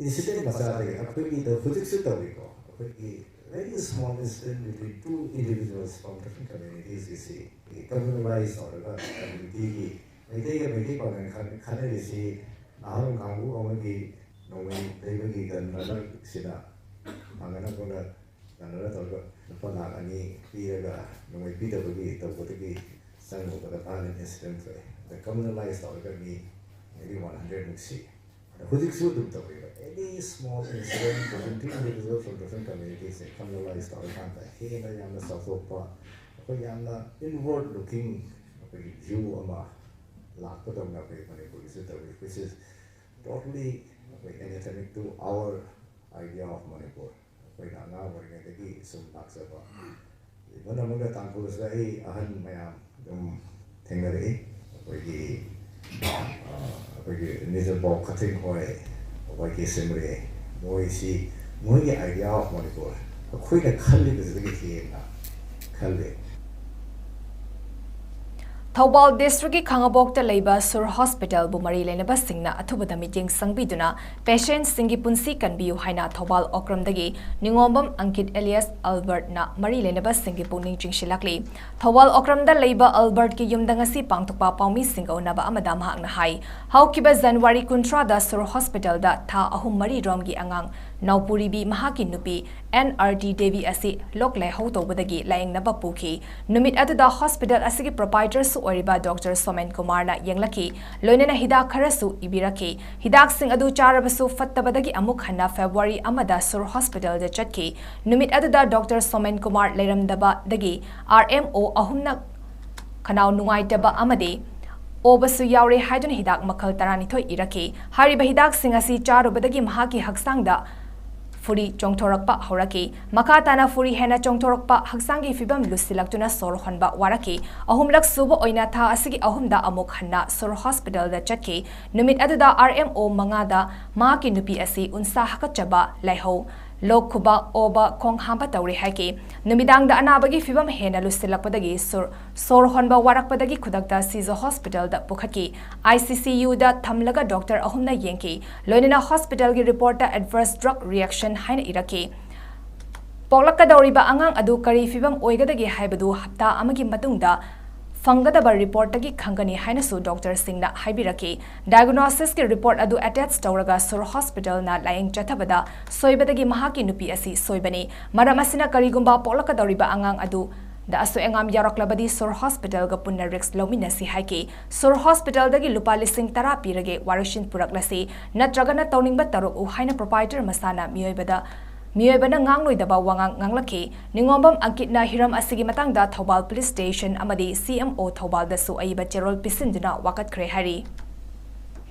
Incident ꯃꯆꯥꯗꯒꯤ ꯑꯩꯈꯣꯏꯒꯤꯗ ꯍꯧꯖꯤꯛꯁꯨ ꯇꯧꯔꯤꯀꯣ, ꯑꯩꯈꯣꯏꯒꯤ very small incident between two individuals from different communities ꯁꯤ communalize ꯇꯧꯔꯒ community ꯒꯤ ꯃꯩꯇꯩꯒ ꯃꯩꯇꯩ ꯄꯥꯡꯒꯜ ꯈꯠꯅꯔꯤꯁꯤ ꯅꯍꯥꯔꯣꯜ ꯀꯥꯡꯕꯨ ꯑꯃꯒꯤ ꯅꯣꯡꯃꯩ ꯂꯩꯕꯒꯤ gun runner ꯁꯤꯅ ꯄꯥꯡꯒꯜ ꯑꯃꯒ gun runner ꯇꯧꯔꯒ ꯂꯨꯄꯥ ꯂꯥꯈ ꯑꯅꯤ ꯄꯤꯔꯒ ꯅꯣꯡꯃꯩ ꯄꯤꯗꯕꯒꯤ ꯇꯧꯕꯗꯒꯤ ꯆꯪꯉꯨꯕꯗ violent incident ꯊꯣꯛꯑꯦ꯫ ꯑꯗ communalize ꯇꯧꯔꯒ ꯃꯤ maybe one hundred ꯃꯨꯛ ꯁꯤ꯫ ꯑꯗ ꯍꯧꯖꯤꯛꯁꯨ ꯑꯗꯨꯝ ꯇꯧꯔꯤꯕ, any small incident between two individual from different communities say communalize ꯇꯧꯔꯀꯥꯟꯗ ꯍꯦꯟꯅ ꯌꯥꯝꯅ ꯆꯥꯎꯊꯣꯛꯄ, ꯑꯩꯈꯣꯏ ꯌꯥꯝꯅ inward looking ꯑꯩꯈꯣꯏꯒꯤ view ꯑꯃ ꯂꯥꯛꯄꯗꯧꯅ ꯑꯩꯈꯣꯏ ꯃꯅꯤꯄꯨꯔꯒꯤꯁꯨ ꯇꯧꯔꯤ, which is totally ꯑꯩꯈꯣꯏ anathematic to our idea of Manipur꯫ ꯑꯩꯈꯣꯏꯅ ꯑꯉꯥꯡ ꯑꯣꯏꯔꯤꯉꯩꯗꯒꯤ ꯁꯨꯝ ꯂꯥꯛꯆꯕ꯫ Even ꯑꯃꯒ ꯇꯥꯡꯈꯨꯜꯁꯤꯗ ꯑꯩ ꯑꯍꯟ ꯃꯌꯥꯝ ꯑꯗꯨꯝ ꯊꯦꯡꯅꯔꯛꯏ꯫ ꯑꯩꯈꯣꯏꯒꯤ ꯑꯩꯈꯣꯏꯒꯤ ꯅꯤꯖꯔꯕꯥꯎ ꯈꯊꯤꯡ ꯍꯣꯏ, ꯑꯩꯈꯣꯏꯒꯤ ꯁꯤꯃꯔꯦ, ꯃꯣꯏꯁꯤ ꯃꯣꯏꯒꯤ idea of Manipur ꯑꯩꯈꯣꯏꯅ ꯈꯜꯂꯤꯕꯁꯤꯗꯒꯤ ꯍꯦꯟꯅ ꯈꯜꯂꯤ꯫ ꯊꯧꯕꯥꯜ ꯗꯤꯁꯇ꯭ꯔꯤꯛꯀꯤ ꯈꯥꯉꯕꯣꯛꯇ ꯂꯩꯕ ꯁꯨꯔ ꯍꯣꯁꯄꯤꯇꯥꯜꯕꯨ ꯃꯔꯤ ꯂꯩꯅꯕꯁꯤꯡꯅ ꯑꯊꯨꯕꯗ ꯃꯤꯠꯌꯦꯡ ꯆꯪꯕꯤꯗꯨꯅ ꯄꯦꯁꯦꯟꯠꯁꯤꯡꯒꯤ ꯄꯨꯟꯁꯤ ꯀꯟꯕꯤꯌꯨ ꯍꯥꯏꯅ ꯊꯧꯕꯥꯜ ꯑꯣꯀ꯭ꯔꯝꯗꯒꯤ ꯅꯤꯉꯣꯝꯕꯝ ꯑꯪꯀꯤꯠ ꯑꯦꯂꯤꯌꯥꯁ ꯑꯜꯕꯔꯠꯅ ꯃꯔꯤ ꯂꯩꯅꯕꯁꯤꯡꯒꯤ ꯄꯨꯛꯅꯤꯡ ꯆꯤꯡꯁꯤꯜꯂꯛꯂꯤ꯫ ꯊꯧꯕꯥꯜ ꯑꯣꯀ꯭ꯔꯝꯗ ꯂꯩꯕ ꯑꯜꯕꯔꯠꯀꯤ ꯌꯨꯝꯗ ꯉꯁꯤ ꯄꯥꯡꯊꯣꯛꯄ ꯄꯥꯎꯃꯤꯁꯤꯡꯒ ꯎꯅꯕ ꯑꯃꯗ ꯃꯍꯥꯛꯅ ꯍꯥꯏ, ꯍꯧꯈꯤꯕ ꯖꯅꯋꯥꯔꯤ ꯀꯨꯟꯊ꯭ꯔꯥꯗ ꯁꯨꯔ ꯍꯣꯁꯄꯤꯇꯥꯜꯗ ꯊꯥ ꯑꯍꯨꯝ ꯃꯔꯤ ꯔꯣꯝꯒꯤ ꯑꯉꯥꯡ ꯅꯥꯎꯄꯨꯔꯤꯕꯤ ꯃꯍꯥꯛꯀꯤ ꯅꯨꯄꯤ ꯑꯦꯟ ꯑꯥꯔ ꯇꯤ ꯗꯦꯕꯤ ꯑꯁꯤ ꯂꯣꯛ ꯂꯥꯏꯍꯧ ꯇꯧꯕꯗꯒꯤ ꯂꯥꯌꯦꯡꯅꯕ ꯄꯨꯈꯤ꯫ ꯅꯨꯃꯤꯠ ꯑꯗꯨꯗ ꯍꯣꯁꯄꯤꯇꯥꯜ ꯑꯁꯤꯒꯤ ꯄ꯭ꯔꯣꯄꯥꯏꯇꯔꯁꯨ ꯑꯣꯏꯔꯤꯕ ꯗꯣꯛꯇꯔ ꯁꯣꯃꯦꯟ ꯀꯨꯃꯥꯔꯅ ꯌꯦꯡꯂꯛꯈꯤ꯫ ꯂꯣꯏꯅꯅ ꯍꯤꯗꯥꯛ ꯈꯔꯁꯨ ꯏꯕꯤꯔꯛꯈꯤ꯫ ꯍꯤꯗꯥꯛꯁꯤꯡ ꯑꯗꯨ ꯆꯥꯔꯕꯁꯨ ꯐꯠꯇꯕꯗꯒꯤ ꯑꯃꯨꯛ ꯍꯟꯅ ꯐꯦꯕ꯭ꯔꯨꯋꯥꯔꯤ ꯑꯃꯗ ꯁꯨꯔ ꯍꯣꯁꯄꯤꯇꯥꯜꯗ ꯆꯠꯈꯤ꯫ ꯅꯨꯃꯤꯠ ꯑꯗꯨꯗ ꯗꯣꯛꯇꯔ ꯁꯣꯃꯦꯟ ꯀꯨꯃꯥꯔ ꯂꯩꯔꯝꯗꯕꯗꯒꯤ ꯑꯥꯔ ꯑꯦꯝ ꯑꯣ ꯑꯍꯨꯝꯅ ꯈꯅꯥꯎ ꯅꯨꯡꯉꯥꯏꯇꯕ ꯑꯃꯗꯤ ꯑꯣꯕꯁꯨ ꯌꯥꯎꯔꯦ ꯍꯥꯏꯗꯨꯅ ꯍꯤꯗꯥꯛ ꯃꯈꯜ ꯇꯔꯥꯅꯤꯊꯣꯏ ꯏꯔꯛꯈꯤ꯫ ꯍꯥꯏꯔꯤꯕ ꯍꯤꯗꯥꯛꯁꯤꯡ ꯑꯁꯤ ꯆꯥꯔꯨꯕꯗꯒꯤ ꯃꯍꯥꯛꯀꯤ ꯍꯛꯆꯥꯡꯗ ꯐꯨꯔꯤ ꯆꯣꯡꯊꯣꯔꯛꯄ ꯍꯧꯔꯛꯈꯤ꯫ ꯃꯈꯥ ꯇꯥꯅ ꯐꯨꯔꯤ ꯍꯦꯟꯅ ꯆꯣꯡꯊꯣꯔꯛꯄ, ꯍꯛꯆꯥꯡꯒꯤ ꯐꯤꯕꯝ ꯂꯨꯁꯤꯜꯂꯛꯇꯨꯅ ꯁꯣꯔ ꯍꯣꯟꯕ ꯋꯥꯔꯛꯈꯤ꯫ ꯑꯍꯨꯝꯂꯛ ꯁꯨꯕ ꯑꯣꯏꯅ ꯊꯥ ꯑꯁꯤꯒꯤ ꯑꯍꯨꯝꯗ ꯑꯃꯨꯛ ꯍꯟꯅ ꯁꯣꯔ ꯍꯣꯁꯄꯤꯇꯥꯜꯗ ꯆꯠꯈꯤ꯫ ꯅꯨꯃꯤꯠ ꯑꯗꯨꯗ R M O ꯃꯉꯥꯗ ꯃꯍꯥꯛꯀꯤ ꯅꯨꯄꯤ ꯑꯁꯤ ꯎꯟꯁꯥ ꯍꯥꯀꯠꯆꯕ, ꯂꯥꯏꯍꯧ, ꯂꯣꯛ ꯈꯨꯕ, ꯑꯣꯕ, ꯈꯣꯡ ꯍꯥꯝꯕ ꯇꯧꯔꯦ ꯍꯥꯏꯈꯤ꯫ ꯅꯨꯃꯤꯗꯥꯡꯗ ꯑꯅꯥꯕꯒꯤ ꯐꯤꯕꯝ ꯍꯦꯟꯅ ꯂꯨꯁꯤꯜꯂꯛꯄꯗꯒꯤ ꯁꯣꯔ, ꯁꯣꯔ ꯍꯣꯟꯕ ꯋꯥꯔꯛꯄꯗꯒꯤ ꯈꯨꯗꯛꯇ ꯁꯤꯖꯣ ꯍꯣꯁꯄꯤꯇꯥꯜꯗ ꯄꯨꯈꯠꯈꯤ꯫ I C C U ꯗ ꯊꯝꯂꯒ ꯗꯣꯛꯇꯔ ꯑꯍꯨꯝꯅ ꯌꯦꯡꯈꯤ꯫ ꯂꯣꯏꯅꯅ ꯍꯣꯁꯄꯤꯇꯥꯜꯒꯤ ꯔꯤꯄꯣꯔꯠꯇ adverse drug reaction ꯍꯥꯏꯅ ꯏꯔꯛꯈꯤ꯫ ꯄꯣꯛꯂꯛꯀꯗꯧꯔꯤꯕ ꯑꯉꯥꯡ ꯑꯗꯨ ꯀꯔꯤ ꯐꯤꯕꯝ ꯑꯣꯏꯒꯗꯒꯦ ꯍꯥꯏꯕꯗꯨ ꯍꯞꯇꯥ ꯑꯃꯒꯤ ꯃꯇꯨꯡꯗ ꯐꯪꯒꯗꯕ ꯔꯤꯄꯣꯔꯠꯇꯒꯤ ꯈꯪꯒꯅꯤ ꯍꯥꯏꯅꯁꯨ ꯗꯣꯛꯇꯔꯁꯤꯡꯅ ꯍꯥꯏꯕꯤꯔꯛꯈꯤ꯫ ꯗꯥꯏꯒꯅꯣꯁꯤꯁꯀꯤ ꯔꯤꯄꯣꯔꯠ ꯑꯗꯨ ꯑꯦꯇꯦꯆ ꯇꯧꯔꯒ ꯁꯨꯔ ꯍꯣꯁꯄꯤꯇꯥꯜꯅ ꯂꯥꯌꯦꯡ ꯆꯠꯊꯕꯗ ꯁꯣꯏꯕꯗꯒꯤ ꯃꯍꯥꯛꯀꯤ ꯅꯨꯄꯤ ꯑꯁꯤ ꯁꯣꯏꯕꯅꯤ꯫ ꯃꯔꯝ ꯑꯁꯤꯅ ꯀꯔꯤꯒꯨꯝꯕ ꯄꯣꯛꯂꯛꯀꯗꯧꯔꯤꯕ ꯑꯉꯥꯡ ꯑꯗꯨꯗ ꯑꯁꯣꯏ ꯑꯉꯥꯝ ꯌꯥꯎꯔꯛꯂꯕꯗꯤ ꯁꯨꯔ ꯍꯣꯁꯄꯤꯇꯥꯜꯒ ꯄꯨꯟꯅ ꯔꯤꯛꯁ ꯂꯧꯃꯤꯟꯅꯁꯤ ꯍꯥꯏꯈꯤ꯫ ꯁꯨꯔ ꯍꯣꯁꯄꯤꯇꯥꯜꯗꯒꯤ ꯂꯨꯄꯥ ꯂꯤꯁꯤꯡ ꯇꯔꯥ ꯄꯤꯔꯒꯦ, ꯋꯥꯔꯣꯏꯁꯤꯟ ꯄꯨꯔꯛꯂꯁꯤ, ꯅꯠꯇ꯭ꯔꯒꯅ ꯇꯧꯅꯤꯡꯕ ꯇꯧꯔꯛꯎ ꯍꯥꯏꯅ ꯄ꯭ꯔꯣꯄꯥꯏꯇꯔ ꯃꯁꯥꯅ ꯃꯤꯑꯣꯏꯕꯗ ꯃꯤꯑꯣꯏꯕꯅ ꯉꯥꯡꯂꯣꯏꯗꯕ ꯋꯥꯉꯥꯡ ꯉꯥꯡꯂꯛꯈꯤ꯫ ꯅꯤꯉꯣꯝꯕꯝ ꯑꯪꯀꯤꯠꯅ ꯍꯤꯔꯝ ꯑꯁꯤꯒꯤ ꯃꯇꯥꯡꯗ ꯊꯧꯕꯥꯜ ꯄꯨꯂꯤꯁ ꯁ꯭ꯇꯦꯁꯟ ꯑꯃꯗꯤ C M O ꯊꯧꯕꯥꯜꯗꯁꯨ ꯑꯏꯕ ꯆꯦꯔꯣꯜ ꯄꯤꯁꯤꯟꯗꯨꯅ ꯋꯥꯀꯠꯈ꯭ꯔꯦ ꯍꯥꯏꯔꯤ꯫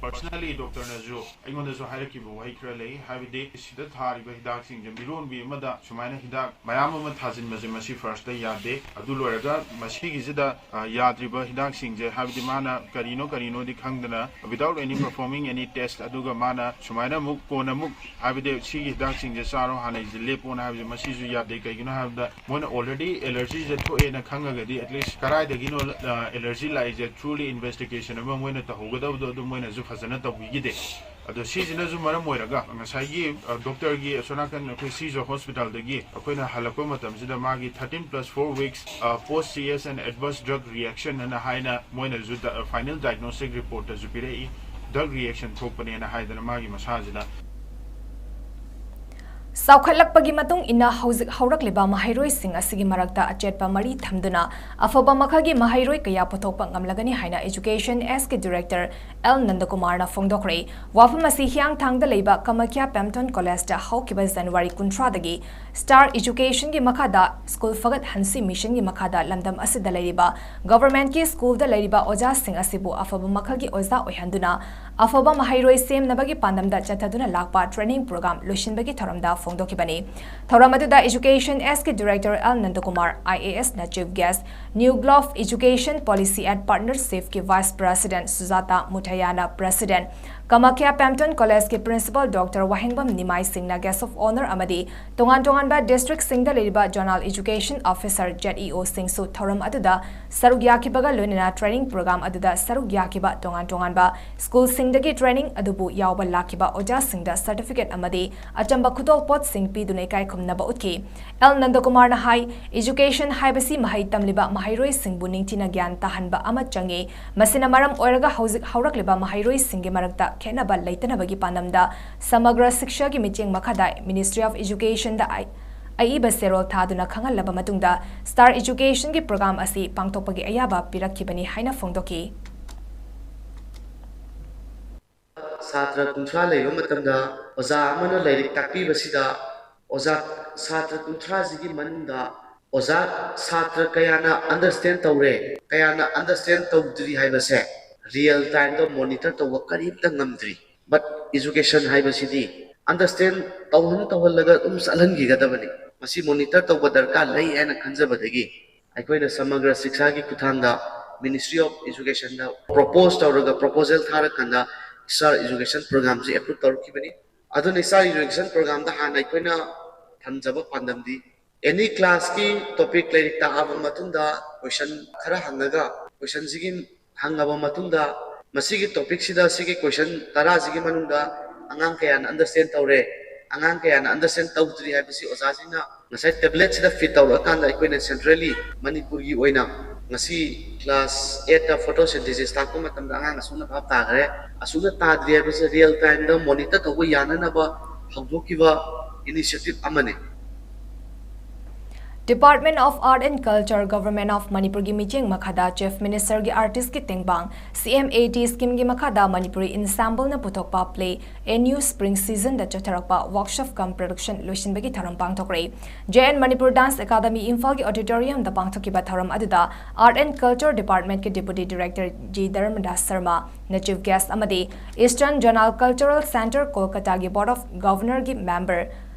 ꯄꯔꯁꯅꯦꯜꯂꯤ ꯗꯣꯛꯇꯔꯅꯁꯨ ꯑꯩꯉꯣꯟꯗꯁꯨ ꯍꯥꯏꯔꯛꯈꯤꯕ ꯋꯥꯍꯩ ꯈꯔ ꯂꯩ, ꯍꯥꯏꯕꯗꯤ ꯁꯤꯗ ꯊꯥꯔꯤꯕ ꯍꯤꯗꯥꯛꯁꯤꯡꯁꯦ ꯃꯤꯔꯣꯟꯕꯤ ꯑꯃꯗ ꯁꯨꯃꯥꯏꯅ ꯍꯤꯗꯥꯛ ꯃꯌꯥꯝ ꯑꯃ ꯊꯥꯖꯤꯟꯕꯁꯦ ꯃꯁꯤ ꯐꯥꯔꯁꯇ ꯌꯥꯗꯦ꯫ ꯑꯗꯨ ꯂꯣꯏꯔꯒ ꯃꯁꯤꯒꯤꯁꯤꯗ ꯑ, ꯌꯥꯗ꯭ꯔꯤꯕ ꯍꯤꯗꯥꯛꯁꯤꯡꯁꯦ, ꯍꯥꯏꯕꯗꯤ ꯃꯥꯅ ꯀꯔꯤꯅꯣ ꯀꯔꯤꯅꯣꯗꯤ ꯈꯪꯗꯅ without any performing any test, ꯑꯗꯨꯒ ꯃꯥꯅ ꯁꯨꯃꯥꯏꯅ ꯑꯃꯨꯛ ꯀꯣꯟꯅ ꯑꯃꯨꯛ, ꯍꯥꯏꯕꯗꯤ ꯁꯤꯒꯤ ꯍꯤꯗꯥꯛꯁꯤꯡꯁꯦ ꯆꯥꯔꯣ ꯍꯥꯟꯅ ꯑꯩꯁꯦ ꯂꯦꯞꯄꯣꯅ ꯍꯥꯏꯕꯁꯦ ꯃꯁꯤꯁꯨ ꯌꯥꯗꯦ꯫ ꯀꯩꯒꯤꯅꯣ ꯍꯥꯏꯕꯗ ꯃꯣꯏꯅ already allergyꯁꯦ ꯊꯣꯛꯑꯦꯅ ꯈꯪꯉꯒꯗꯤ at least ꯀꯗꯥꯏꯗꯒꯤꯅꯣ ꯑ, allergy ꯂꯥꯛꯏꯁꯦ truly investigation ꯑꯃ ꯃꯣꯏꯅ ꯇꯧꯍꯧꯒꯗꯕꯗꯣ ꯑꯗꯨ ꯃꯣꯏꯅꯁꯨ ꯐꯖꯅ ꯇꯧꯕꯤꯈꯤꯗꯦ꯫ ꯑꯗꯣ ꯁꯤꯁꯤꯅꯁꯨ ꯃꯔꯝ ꯑꯣꯏꯔꯒ ꯉꯁꯥꯏꯒꯤ ꯑ, ꯗꯣꯛꯇꯔꯒꯤ ꯑꯁꯣꯝ ꯅꯥꯀꯟ ꯑꯩꯈꯣꯏ ꯁꯤꯖꯣ ꯍꯣꯁꯄꯤꯇꯥꯜꯗꯒꯤ ꯑꯩꯈꯣꯏꯅ ꯍꯜꯂꯛꯄ ꯃꯇꯝꯁꯤꯗ ꯃꯥꯒꯤ thirteen plus four weeks post C S and adverse drug reaction ꯑꯅ ꯍꯥꯏꯅ ꯃꯣꯏꯅꯁꯨ final diagnostic reportꯇꯁꯨ ꯄꯤꯔꯛꯏ꯫ Drug reaction ꯊꯣꯛꯄꯅꯦꯅ ꯍꯥꯏꯗꯅ ꯃꯥꯒꯤ ꯃꯁꯥꯁꯤꯗ ꯆꯥꯎꯈꯠꯂꯛꯄꯒꯤ ꯃꯇꯨꯡ ꯏꯟꯅ ꯍꯧꯖꯤꯛ ꯍꯧꯔꯛꯂꯤꯕ ꯃꯍꯩꯔꯣꯏꯁꯤꯡ ꯑꯁꯤꯒꯤ ꯃꯔꯛꯇ ꯑꯆꯦꯠꯄ ꯃꯔꯤ ꯊꯝꯗꯨꯅ ꯑꯐꯕ ꯃꯈꯜꯒꯤ ꯃꯍꯩꯔꯣꯏ ꯀꯌꯥ ꯄꯨꯊꯣꯛꯄ ꯉꯝꯂꯒꯅꯤ ꯍꯥꯏꯅ Education Sꯀꯤ Director L ꯅꯟꯗꯀꯨꯃꯥꯔꯅ ꯐꯣꯡꯗꯣꯛꯈ꯭ꯔꯦ꯫ ꯋꯥꯐꯝ ꯑꯁꯤ ꯍꯤꯌꯥꯡꯊꯥꯡꯗ ꯂꯩꯕ ꯀꯃꯈ꯭ꯌꯥ ꯄꯦꯝꯇꯣꯟ ꯀꯣꯂꯦꯖꯇ ꯍꯧꯈꯤꯕ ꯖꯅꯋꯥꯔꯤ ꯀꯨꯟꯊ꯭ꯔꯥꯗꯒꯤ Star Educationꯒꯤ ꯃꯈꯥꯗ ꯁ꯭ꯀꯨꯜ ꯐꯒꯠꯍꯟꯁꯤ ꯃꯤꯁꯟꯒꯤ ꯃꯈꯥꯗ ꯂꯝꯗꯝ ꯑꯁꯤꯗ ꯂꯩꯔꯤꯕ ꯒꯚꯔꯟꯃꯦꯟꯠꯀꯤ ꯁ꯭ꯀꯨꯜꯗ ꯂꯩꯔꯤꯕ ꯑꯣꯖꯥꯁꯤꯡ ꯑꯁꯤꯕꯨ ꯑꯐꯕ ꯃꯈꯜꯒꯤ ꯑꯣꯖꯥ ꯑꯣꯏꯍꯟꯗꯨꯅ ꯑꯐꯕ ꯃꯍꯩꯔꯣꯏ ꯁꯦꯝꯅꯕꯒꯤ ꯄꯥꯟꯗꯝꯗ ꯆꯠꯊꯗꯨꯅ ꯂꯥꯛꯄ training program ꯂꯣꯏꯁꯤꯟꯕꯒꯤ ꯊꯧꯔꯝꯗ ꯐꯣꯡꯗꯣꯛꯈꯤꯕꯅꯤ꯫ ꯊꯧꯔꯝ ꯑꯗꯨꯗ Education S ꯀꯤ Director L ꯅꯟꯗꯀꯨꯃꯥꯔ, IAS ꯅ Chief Guest, New Globe Education Policy and Partnership ꯀꯤ Vice President ꯁꯨꯖꯥꯇꯥ ꯃꯨꯊꯌꯥꯅ President, Kamakhya ꯄꯦꯝꯇꯣꯟ College ꯀꯤ Principal Doctor ꯋꯥꯍꯦꯡꯕꯝ ꯅꯤꯃꯥꯏ ꯁꯤꯡꯅ Guest of Honour ꯑꯃꯗꯤ ꯇꯣꯉꯥꯟ ꯇꯣꯉꯥꯟꯕ district ꯁꯤꯡꯗ ꯂꯩꯔꯤꯕ Zonal Education Officer, ZEO ꯁꯤꯡꯁꯨ ꯊꯧꯔꯝ ꯑꯗꯨꯗ ꯁꯔꯨꯛ ꯌꯥꯈꯤꯕꯒ ꯂꯣꯏꯅꯅ training program ꯑꯗꯨꯗ ꯁꯔꯨꯛ ꯌꯥꯈꯤꯕ ꯇꯣꯉꯥꯟ ꯇꯣꯉꯥꯟꯕ school ꯁꯤꯡꯗꯒꯤ training ꯑꯗꯨꯕꯨ ꯌꯥꯎꯕ ꯂꯥꯛꯈꯤꯕ ꯑꯣꯖꯥꯁꯤꯡꯗ certificate ꯑꯃꯗꯤ ꯑꯆꯝꯕ ꯈꯨꯗꯣꯜꯄꯣꯠꯁꯤꯡ ꯄꯤꯗꯨꯅ ꯏꯀꯥꯏ ꯈꯨꯝꯅꯕ ꯎꯠꯈꯤ꯫ L ꯅꯟꯗꯀꯨꯃꯥꯔꯅ ꯍꯥꯏ, education ꯍꯥꯏꯕꯁꯤ ꯃꯍꯩ ꯇꯝꯂꯤꯕ ꯃꯍꯩꯔꯣꯏꯁꯤꯡꯕꯨ ꯅꯤꯡꯊꯤꯅ ꯒ꯭ꯌꯥꯟ ꯇꯥꯍꯟꯕ ꯑꯃ ꯆꯪꯏ꯫ ꯃꯁꯤꯅ ꯃꯔꯝ ꯑꯣꯏꯔꯒ ꯍꯧꯖꯤꯛ ꯍꯧꯔꯛꯂꯤꯕ ꯃꯍꯩꯔꯣꯏꯁꯤꯡꯒꯤ ꯃꯔꯛꯇ ꯈꯦꯠꯅꯕ ꯂꯩꯇꯅꯕꯒꯤ ꯄꯥꯟꯗꯝꯗ ꯁꯃꯒ꯭ꯔ ꯁꯤꯛꯁꯥꯒꯤ ꯃꯤꯠꯌꯦꯡ ꯃꯈꯥꯗ Ministry of Education ꯗ ꯑꯏꯕ ꯆꯦꯔꯣꯜ ꯊꯥꯗꯨꯅ ꯈꯪꯍꯜꯂꯕ ꯃꯇꯨꯡꯗ Star Education ꯒꯤ program ꯑꯁꯤ ꯄꯥꯡꯊꯣꯛꯄꯒꯤ ꯑꯌꯥꯕ ꯄꯤꯔꯛꯈꯤꯕꯅꯤ ꯍꯥꯏꯅ ꯐꯣꯡꯗꯣꯛꯈꯤ꯫ ꯁꯥꯇ꯭ꯔ ꯀꯨꯟꯊ꯭ꯔꯥ ꯂꯩꯕ ꯃꯇꯝꯗ ꯑꯣꯖꯥ ꯑꯃꯅ ꯂꯥꯏꯔꯤꯛ ꯇꯥꯛꯄꯤꯕꯁꯤꯗ ꯑꯣꯖꯥ ꯁꯥꯇ꯭ꯔ ꯀꯨꯟꯊ꯭ꯔꯥꯁꯤꯒꯤ ꯃꯅꯨꯡꯗ ꯑꯣꯖꯥ ꯁꯥꯇ꯭ꯔ ꯀꯌꯥꯅ understand ꯇꯧꯔꯦ, ꯀꯌꯥꯅ understand ꯇꯧꯗ꯭ꯔꯤ ꯍꯥꯏꯕꯁꯦ real time ꯗ monitor ꯇꯧꯕ ꯀꯔꯤꯝꯇ ꯉꯝꯗ꯭ꯔꯤ꯫ But education ꯍꯥꯏꯕꯁꯤꯗꯤ understand ꯇꯧꯍꯟ ꯇꯧꯍꯜꯂꯒ ꯑꯗꯨꯝ ꯆꯠꯍꯟꯈꯤꯒꯗꯕꯅꯤ꯫ ꯃꯁꯤ monitor ꯇꯧꯕ ꯗꯔꯀꯥꯔ ꯂꯩ ꯍꯥꯏꯅ ꯈꯟꯖꯕꯗꯒꯤ ꯑꯩꯈꯣꯏꯅ ꯁꯃꯒ꯭ꯔ ꯁꯤꯛꯁꯥꯒꯤ ꯈꯨꯠꯊꯥꯡꯗ Ministry of Education the propose ꯇꯧꯔꯒ proposal ꯊꯥꯔꯀꯥꯟꯗ Star Education program ꯁꯤ approve ꯇꯧꯔꯛꯈꯤꯕꯅꯤ꯫ ꯑꯗꯨꯅ Star Education program ꯗ ꯍꯥꯟꯅ ꯑꯩꯈꯣꯏꯅ ꯊꯝꯖꯕ ꯄꯥꯟꯗꯝꯗꯤ any class ꯀꯤ topic ꯂꯥꯏꯔꯤꯛ ꯇꯥꯛꯑꯕ ꯃꯇꯨꯡꯗ question ꯈꯔ ꯍꯪꯉꯒ question ꯁꯤꯒꯤ ꯍꯪꯉꯕ ꯃꯇꯨꯡꯗ ꯃꯁꯤꯒꯤ topic ꯁꯤꯗ ꯁꯤꯒꯤ question ꯇꯔꯥꯁꯤꯒꯤ ꯃꯅꯨꯡꯗ ꯑꯉꯥꯡ ꯀꯌꯥꯅ understand ꯇꯧꯔꯦ, ꯑꯉꯥꯡ ꯀꯌꯥꯅ understand ꯇꯧꯗ꯭ꯔꯤ ꯍꯥꯏꯕꯁꯤ ꯑꯣꯖꯥꯁꯤꯡꯅ ꯉꯁꯥꯏ tablet ꯁꯤꯗ feed ꯇꯧꯔꯛꯑꯀꯥꯟꯗ ꯑꯩꯈꯣꯏꯅ centrally ꯃꯅꯤꯄꯨꯔꯒꯤ ꯑꯣꯏꯅ ꯉꯁꯤ class eight ꯇ photosynthesis ꯇꯥꯛꯄ ꯃꯇꯝꯗ ꯑꯉꯥꯡ ꯑꯁꯨꯛꯅ ꯚꯥꯞ ꯇꯥꯈ꯭ꯔꯦ, ꯑꯁꯨꯛꯅ ꯇꯥꯗ꯭ꯔꯤ ꯍꯥꯏꯕꯁꯦ real time ꯗ monitor ꯇꯧꯕ ꯌꯥꯅꯅꯕ ꯍꯧꯗꯣꯛꯈꯤꯕ initiative ꯑꯃꯅꯤ꯫ Department of Art and Culture, Government of ꯃꯅꯤꯄꯨꯔꯒꯤ ꯃꯤꯠꯌꯦꯡ ꯃꯈꯥꯗ Chief Ministerꯒꯤ Artistꯀꯤ ꯇꯦꯡꯕꯥꯡ, CMAT schemeꯒꯤ ꯃꯈꯥꯗ ꯃꯅꯤꯄꯨꯔꯤ ensembleꯅ ꯄꯨꯊꯣꯛꯄ play NU Spring Seasonꯗ ꯆꯠꯊꯔꯛꯄ workshop cum production ꯂꯣꯏꯁꯤꯟꯕꯒꯤ ꯊꯧꯔꯝ ꯄꯥꯡꯊꯣꯛꯈ꯭ꯔꯦ꯫ JN Manipur Dance Academy ꯏꯝꯐꯥꯜꯒꯤ auditoriumꯗ ꯄꯥꯡꯊꯣꯛꯈꯤꯕ ꯊꯧꯔꯝ ꯑꯗꯨꯗ Art and Culture Departmentꯀꯤ Deputy Director G ꯙꯔꯃꯗꯥꯁ ꯁꯔꯃꯥꯅ Chief Guest ꯑꯃꯗꯤ Eastern Zonal Cultural Centre ꯀꯣꯜꯀꯇꯥꯒꯤ Board of Governorꯒꯤ member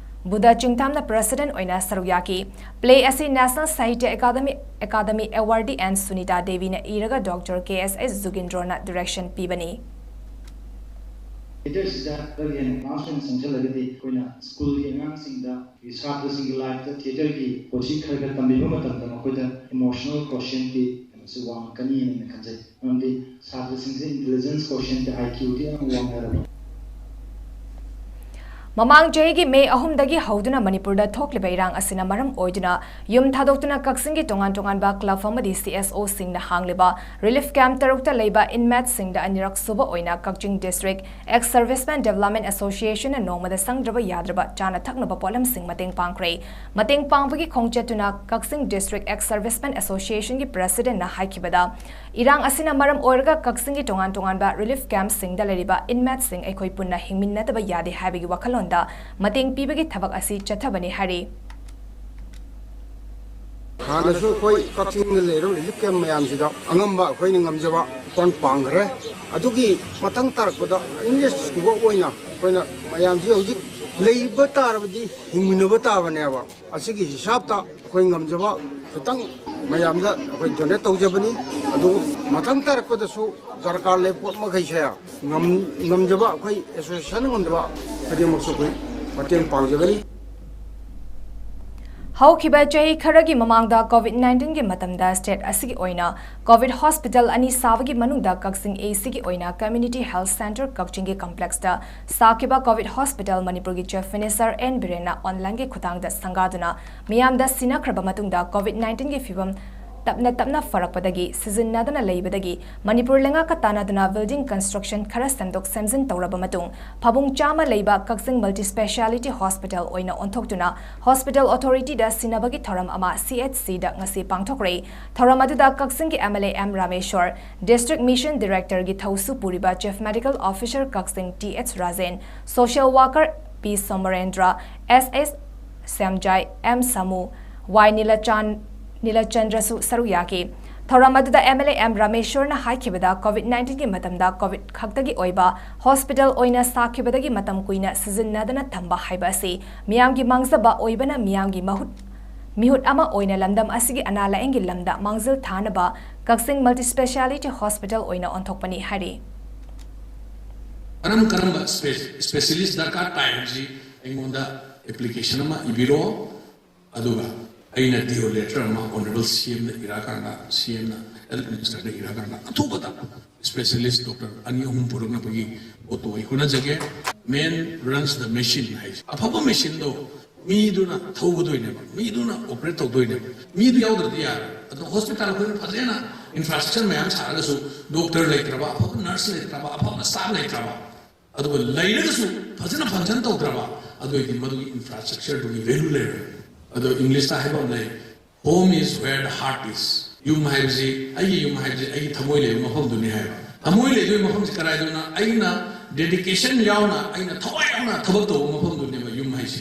Buddha ꯆꯤꯡꯊꯥꯝꯅ President ꯑꯣꯏꯅ ꯁꯔꯨꯛ ꯌꯥꯈꯤ꯫ Play ꯑꯁꯤ National Sahitya Academy, Academy Awardee N Sunita Deviꯅ ꯏꯔꯒ Doctor K S S Jugindroꯅ direction ꯄꯤꯕꯅꯤ꯫ Theatreꯁꯤꯗ ꯈꯔ ꯍꯦꯟꯅ advance ꯑꯣꯏꯅ ꯆꯪꯁꯤꯜꯂꯒꯗꯤ ꯑꯩꯈꯣꯏꯅ schoolꯒꯤ ꯑꯉꯥꯡꯁꯤꯡꯗ ꯁꯥꯇ꯭ꯔꯁꯤꯡꯒꯤ lifeꯇ theatreꯒꯤ ꯄꯣꯠꯁꯤ ꯈꯔ ꯈꯔ ꯇꯝꯕꯤꯕ ꯃꯇꯝꯗ ꯃꯈꯣꯏꯗ emotional quotientꯀꯤ ꯀꯩꯅꯣꯁꯤ ꯋꯥꯡꯉꯛꯀꯅꯤꯅ ꯑꯩꯅ ꯈꯟꯖꯩ꯫ ꯃꯔꯝꯗꯤ ꯁꯥꯇ꯭ꯔꯁꯤꯡꯁꯦ intelligence quotientꯇ IQꯗꯤ ꯌꯥꯝ ꯋꯥꯡꯅꯔꯕ꯫ ꯃꯃꯥꯡ ꯆꯍꯤꯒꯤ ꯃꯦ ꯑꯍꯨꯝꯗꯒꯤ ꯍꯧꯗꯨꯅ ꯃꯅꯤꯄꯨꯔꯗ ꯊꯣꯛꯂꯤꯕ ꯏꯔꯥꯡ ꯑꯁꯤꯅ ꯃꯔꯝ ꯑꯣꯏꯗꯨꯅ ꯌꯨꯝ ꯊꯥꯗꯣꯛꯇꯨꯅ ꯀꯛꯆꯤꯡꯒꯤ ꯇꯣꯉꯥꯟ ꯇꯣꯉꯥꯟꯕ club ꯑꯃꯗꯤ CSOꯁꯤꯡꯅ ꯍꯥꯡꯂꯤꯕ relief camp ꯇꯔꯨꯛꯇ ꯂꯩꯕ inmateꯁꯤꯡꯗ ꯑꯅꯤꯔꯛ ꯁꯨꯕ ꯑꯣꯏꯅ ꯀꯛꯆꯤꯡ District Ex Servicemen Development Associationꯅ ꯅꯣꯡꯃꯗ ꯆꯪꯗ꯭ꯔꯕ ꯌꯥꯗ꯭ꯔꯕ ꯆꯥꯅ ꯊꯛꯅꯕ ꯄꯣꯠꯂꯝꯁꯤꯡ ꯃꯇꯦꯡ ꯄꯥꯡꯈ꯭ꯔꯦ꯫ ꯃꯇꯦꯡ ꯄꯥꯡꯕꯒꯤ ꯈꯣꯡꯆꯠꯇꯨꯅ ꯀꯛꯆꯤꯡ District Ex Servicemen Associationꯒꯤ Presidentꯅ ꯍꯥꯏꯈꯤꯕꯗ, ꯏꯔꯥꯡ ꯑꯁꯤꯅ ꯃꯔꯝ ꯑꯣꯏꯔꯒ ꯀꯛꯆꯤꯡꯒꯤ ꯇꯣꯉꯥꯟ ꯇꯣꯉꯥꯟꯕ relief campꯁꯤꯡꯗ ꯂꯩꯔꯤꯕ inmateꯁꯤꯡ ꯑꯩꯈꯣꯏ ꯄꯨꯟꯅ ꯍꯤꯡꯃꯤꯟꯅꯗꯕ ꯌꯥꯗꯦ ꯍꯥꯏꯕꯒꯤ ꯋꯥꯈꯜꯂꯣꯟꯗ ꯃꯇꯦꯡ ꯄꯤꯕꯒꯤ ꯊꯕꯛ ꯑꯁꯤ ꯆꯠꯊꯕꯅꯤ ꯍꯥꯏꯔꯤ꯫ ꯍꯥꯟꯅꯁꯨ ꯑꯩꯈꯣꯏ ꯀꯛꯆꯤꯡꯗ ꯂꯩꯔꯤꯕ relief camp ꯃꯌꯥꯝꯁꯤꯗ ꯑꯉꯝꯕ ꯑꯩꯈꯣꯏꯅ ꯉꯝꯖꯕ ꯃꯇꯦꯡ ꯄꯥꯡꯈ꯭ꯔꯦ꯫ ꯑꯗꯨꯒꯤ ꯃꯊꯪ ꯇꯥꯔꯛꯄꯗ inmateꯁꯤꯡꯕꯨ ꯑꯣꯏꯅ ꯑꯩꯈꯣꯏꯅ ꯃꯌꯥꯝꯁꯤ ꯍꯧꯖꯤꯛ ꯂꯩꯕ ꯇꯥꯔꯕꯗꯤ ꯍꯤꯡꯃꯤꯟꯅꯕ ꯇꯥꯕꯅꯦꯕ꯫ ꯑꯁꯤꯒꯤ ꯍꯤꯁꯥꯞꯇ ꯑꯩꯈꯣꯏ ꯉꯝꯖꯕ ꯈꯤꯇꯪ ꯃꯌꯥꯝꯗ ꯑꯩꯈꯣꯏ donate ꯇꯧꯖꯕꯅꯤ꯫ ꯑꯗꯨ ꯃꯊꯪ ꯇꯥꯔꯛꯄꯗꯁꯨ ꯗꯔꯀꯥꯔ ꯂꯩꯕ ꯄꯣꯠ ꯃꯈꯩꯁꯦ ꯉꯝ-, ꯉꯝꯖꯕ ꯑꯩꯈꯣꯏ association ꯉꯝꯖꯕ ꯈꯨꯗꯤꯡꯃꯛꯁꯨ ꯑꯩꯈꯣꯏ ꯃꯇꯦꯡ ꯄꯥꯡꯖꯒꯅꯤ꯫ ꯍꯧꯈꯤꯕ ꯆꯍꯤ ꯈꯔꯒꯤ ꯃꯃꯥꯡꯗ COVID nineteenꯒꯤ ꯃꯇꯝꯗ state ꯑꯁꯤꯒꯤ ꯑꯣꯏꯅ COVID hospital ꯑꯅꯤ ꯁꯥꯕꯒꯤ ꯃꯅꯨꯡꯗ ꯀꯛꯆꯤꯡ ACꯒꯤ ꯑꯣꯏꯅ Community Health Centre ꯀꯛꯆꯤꯡꯒꯤ complexꯇ ꯁꯥꯈꯤꯕ COVID hospital ꯃꯅꯤꯄꯨꯔꯒꯤ Chief Minister N ꯕꯤꯔꯦꯟꯅ onlineꯒꯤ ꯈꯨꯠꯊꯥꯡꯗ ꯁꯪꯒꯥꯗꯨꯅ ꯃꯤꯌꯥꯝꯗ ꯁꯤꯟꯅꯈ꯭ꯔꯕ ꯃꯇꯨꯡꯗ COVID nineteenꯒꯤ ꯐꯤꯚꯝ ꯇꯞꯅ ꯇꯞꯅ ꯐꯔꯛꯄꯗꯒꯤ ꯁꯤꯖꯤꯟꯅꯗꯅ ꯂꯩꯕꯗꯒꯤ ꯃꯅꯤꯄꯨꯔ ꯂꯩꯉꯥꯛꯀ ꯇꯥꯟꯅꯗꯨꯅ building construction ꯈꯔ ꯁꯦꯝꯗꯣꯛ ꯁꯦꯝꯖꯤꯟ ꯇꯧꯔꯕ ꯃꯇꯨꯡ ꯐꯃꯨꯡ ꯆꯥꯝꯃ ꯂꯩꯕ ꯀꯛꯆꯤꯡ multi speciality hospital ꯑꯣꯏꯅ ꯑꯣꯟꯊꯣꯛꯇꯨꯅ hospital authority ꯗ ꯁꯤꯟꯅꯕꯒꯤ ꯊꯧꯔꯝ ꯑꯃ C H C ꯗ ꯉꯁꯤ ꯄꯥꯡꯊꯣꯛꯈ꯭ꯔꯦ꯫ ꯊꯧꯔꯝ ꯑꯗꯨꯗ ꯀꯛꯆꯤꯡꯒꯤ M L A M ꯔꯥꯃꯦꯁ꯭ꯋꯔ, District Mission Director ꯒꯤ ꯊꯧꯁꯨ ꯄꯨꯔꯤꯕ Chief Medical Officer ꯀꯛꯆꯤꯡ T H Rajen, social worker P ꯁꯣꯃꯔꯦꯟꯗ꯭ꯔ, S S Shyamjai, M ꯁꯥꯃꯨ, Y ꯅꯤꯂꯆꯥꯟ-, ꯅꯤꯂꯆꯟꯗ꯭ꯔꯁꯨ ꯁꯔꯨꯛ ꯌꯥꯈꯤ꯫ ꯊꯧꯔꯝ ꯑꯗꯨꯗ M L A M ꯔꯥꯃꯦꯁ꯭ꯋꯔꯅ ꯍꯥꯏꯈꯤꯕꯗ COVID nineteen ꯒꯤ ꯃꯇꯝꯗ COVID ꯈꯛꯇꯒꯤ ꯑꯣꯏꯕ hospital ꯑꯣꯏꯅ ꯁꯥꯈꯤꯕꯗꯒꯤ ꯃꯇꯝ ꯀꯨꯏꯅ ꯁꯤꯖꯤꯟꯅꯗꯅ ꯊꯝꯕ ꯍꯥꯏꯕ ꯑꯁꯤ ꯃꯤꯌꯥꯝꯒꯤ ꯃꯥꯡꯖꯕ ꯑꯣꯏꯕꯅ ꯃꯤꯌꯥꯝꯒꯤ ꯃꯍꯨꯠ, ꯃꯤꯍꯨꯠ ꯑꯃ ꯑꯣꯏꯅ ꯂꯝꯗꯝ ꯑꯁꯤꯒꯤ ꯑꯅꯥ ꯂꯥꯌꯦꯡꯒꯤ ꯂꯝꯗ ꯃꯥꯡꯖꯤꯜ ꯊꯥꯅꯕ ꯀꯛꯆꯤꯡ multi speciality hospital ꯑꯣꯏꯅ ꯑꯣꯟꯊꯣꯛꯄꯅꯤ ꯍꯥꯏꯔꯤ꯫ ꯀꯔꯝ ꯀꯔꯝꯕ specialist ꯗꯔꯀꯥꯔ ꯇꯥꯏ ꯍꯥꯏꯕꯁꯤ ꯑꯩꯉꯣꯟꯗ application ꯑꯃ ꯏꯕꯤꯔꯛꯑꯣ꯫ ꯑꯗꯨꯒ ꯑꯩꯅ D O letter ꯑꯃ Honourable C M ꯗ ꯏꯔꯛꯑꯀꯥꯟꯗ, C M ꯅ, Health Minister ꯗ ꯏꯔꯛꯑꯀꯥꯟꯗ ꯑꯊꯨꯕꯗ specialist doctor ꯑꯅꯤ ꯑꯍꯨꯝ ꯄꯨꯔꯛꯅꯕꯒꯤ ꯄꯣꯠꯇꯣ ꯑꯩ ꯍꯣꯠꯅꯖꯒꯦ꯫ Man runs the machine ꯍꯥꯏꯁꯦ꯫ ꯑꯐꯕ machine ꯗꯣ ꯃꯤꯗꯨꯅ ꯊꯧꯒꯗꯣꯏꯅꯦꯕ, ꯃꯤꯗꯨꯅ operate ꯇꯧꯗꯣꯏꯅꯦꯕ꯫ ꯃꯤꯗꯨ ꯌꯥꯎꯗ꯭ꯔꯗꯤ ꯌꯥꯔꯣꯏ꯫ ꯑꯗꯣ hospital ꯑꯩꯈꯣꯏꯅ ꯐꯖꯅ infrastructure ꯃꯌꯥꯝ ꯁꯥꯔꯒꯁꯨ doctor ꯂꯩꯇ꯭ꯔꯕ, ꯑꯐꯕ nurse ꯂꯩꯇ꯭ꯔꯕ, ꯑꯐꯕ staff ꯂꯩꯇ꯭ꯔꯕ, ꯑꯗꯨꯒ ꯂꯩꯔꯒꯁꯨ ꯐꯖꯅ function ꯇꯧꯗ꯭ꯔꯕ, ꯑꯗꯨ ꯑꯣꯏꯗꯤ ꯃꯗꯨꯒꯤ infrastructure ꯗꯨꯒꯤ value ꯂꯩꯔꯣꯏ꯫ ꯑꯗꯣ English ꯇ ꯍꯥꯏꯕ ꯑꯃ ꯂꯩ, "Home is where the heart is." ꯌꯨꯝ ꯍꯥꯏꯕꯁꯤ, ꯑꯩꯒꯤ ꯌꯨꯝ ꯍꯥꯏꯕꯁꯤ ꯑꯩꯒꯤ ꯊꯃꯣꯏ ꯂꯩꯕ ꯃꯐꯝꯗꯨꯅꯤ ꯍꯥꯏꯕ꯫ ꯊꯃꯣꯏ ꯂꯩꯕꯒꯤ ꯃꯐꯝꯁꯤ ꯀꯗꯥꯏꯗꯅꯣ? ꯑꯩꯅ dedication ꯌꯥꯎꯅ, ꯑꯩꯅ ꯊꯋꯥꯏ ꯌꯥꯎꯅ ꯊꯕꯛ ꯇꯧꯕ ꯃꯐꯝꯗꯨꯅꯦꯕ ꯌꯨꯝ ꯍꯥꯏꯁꯤ꯫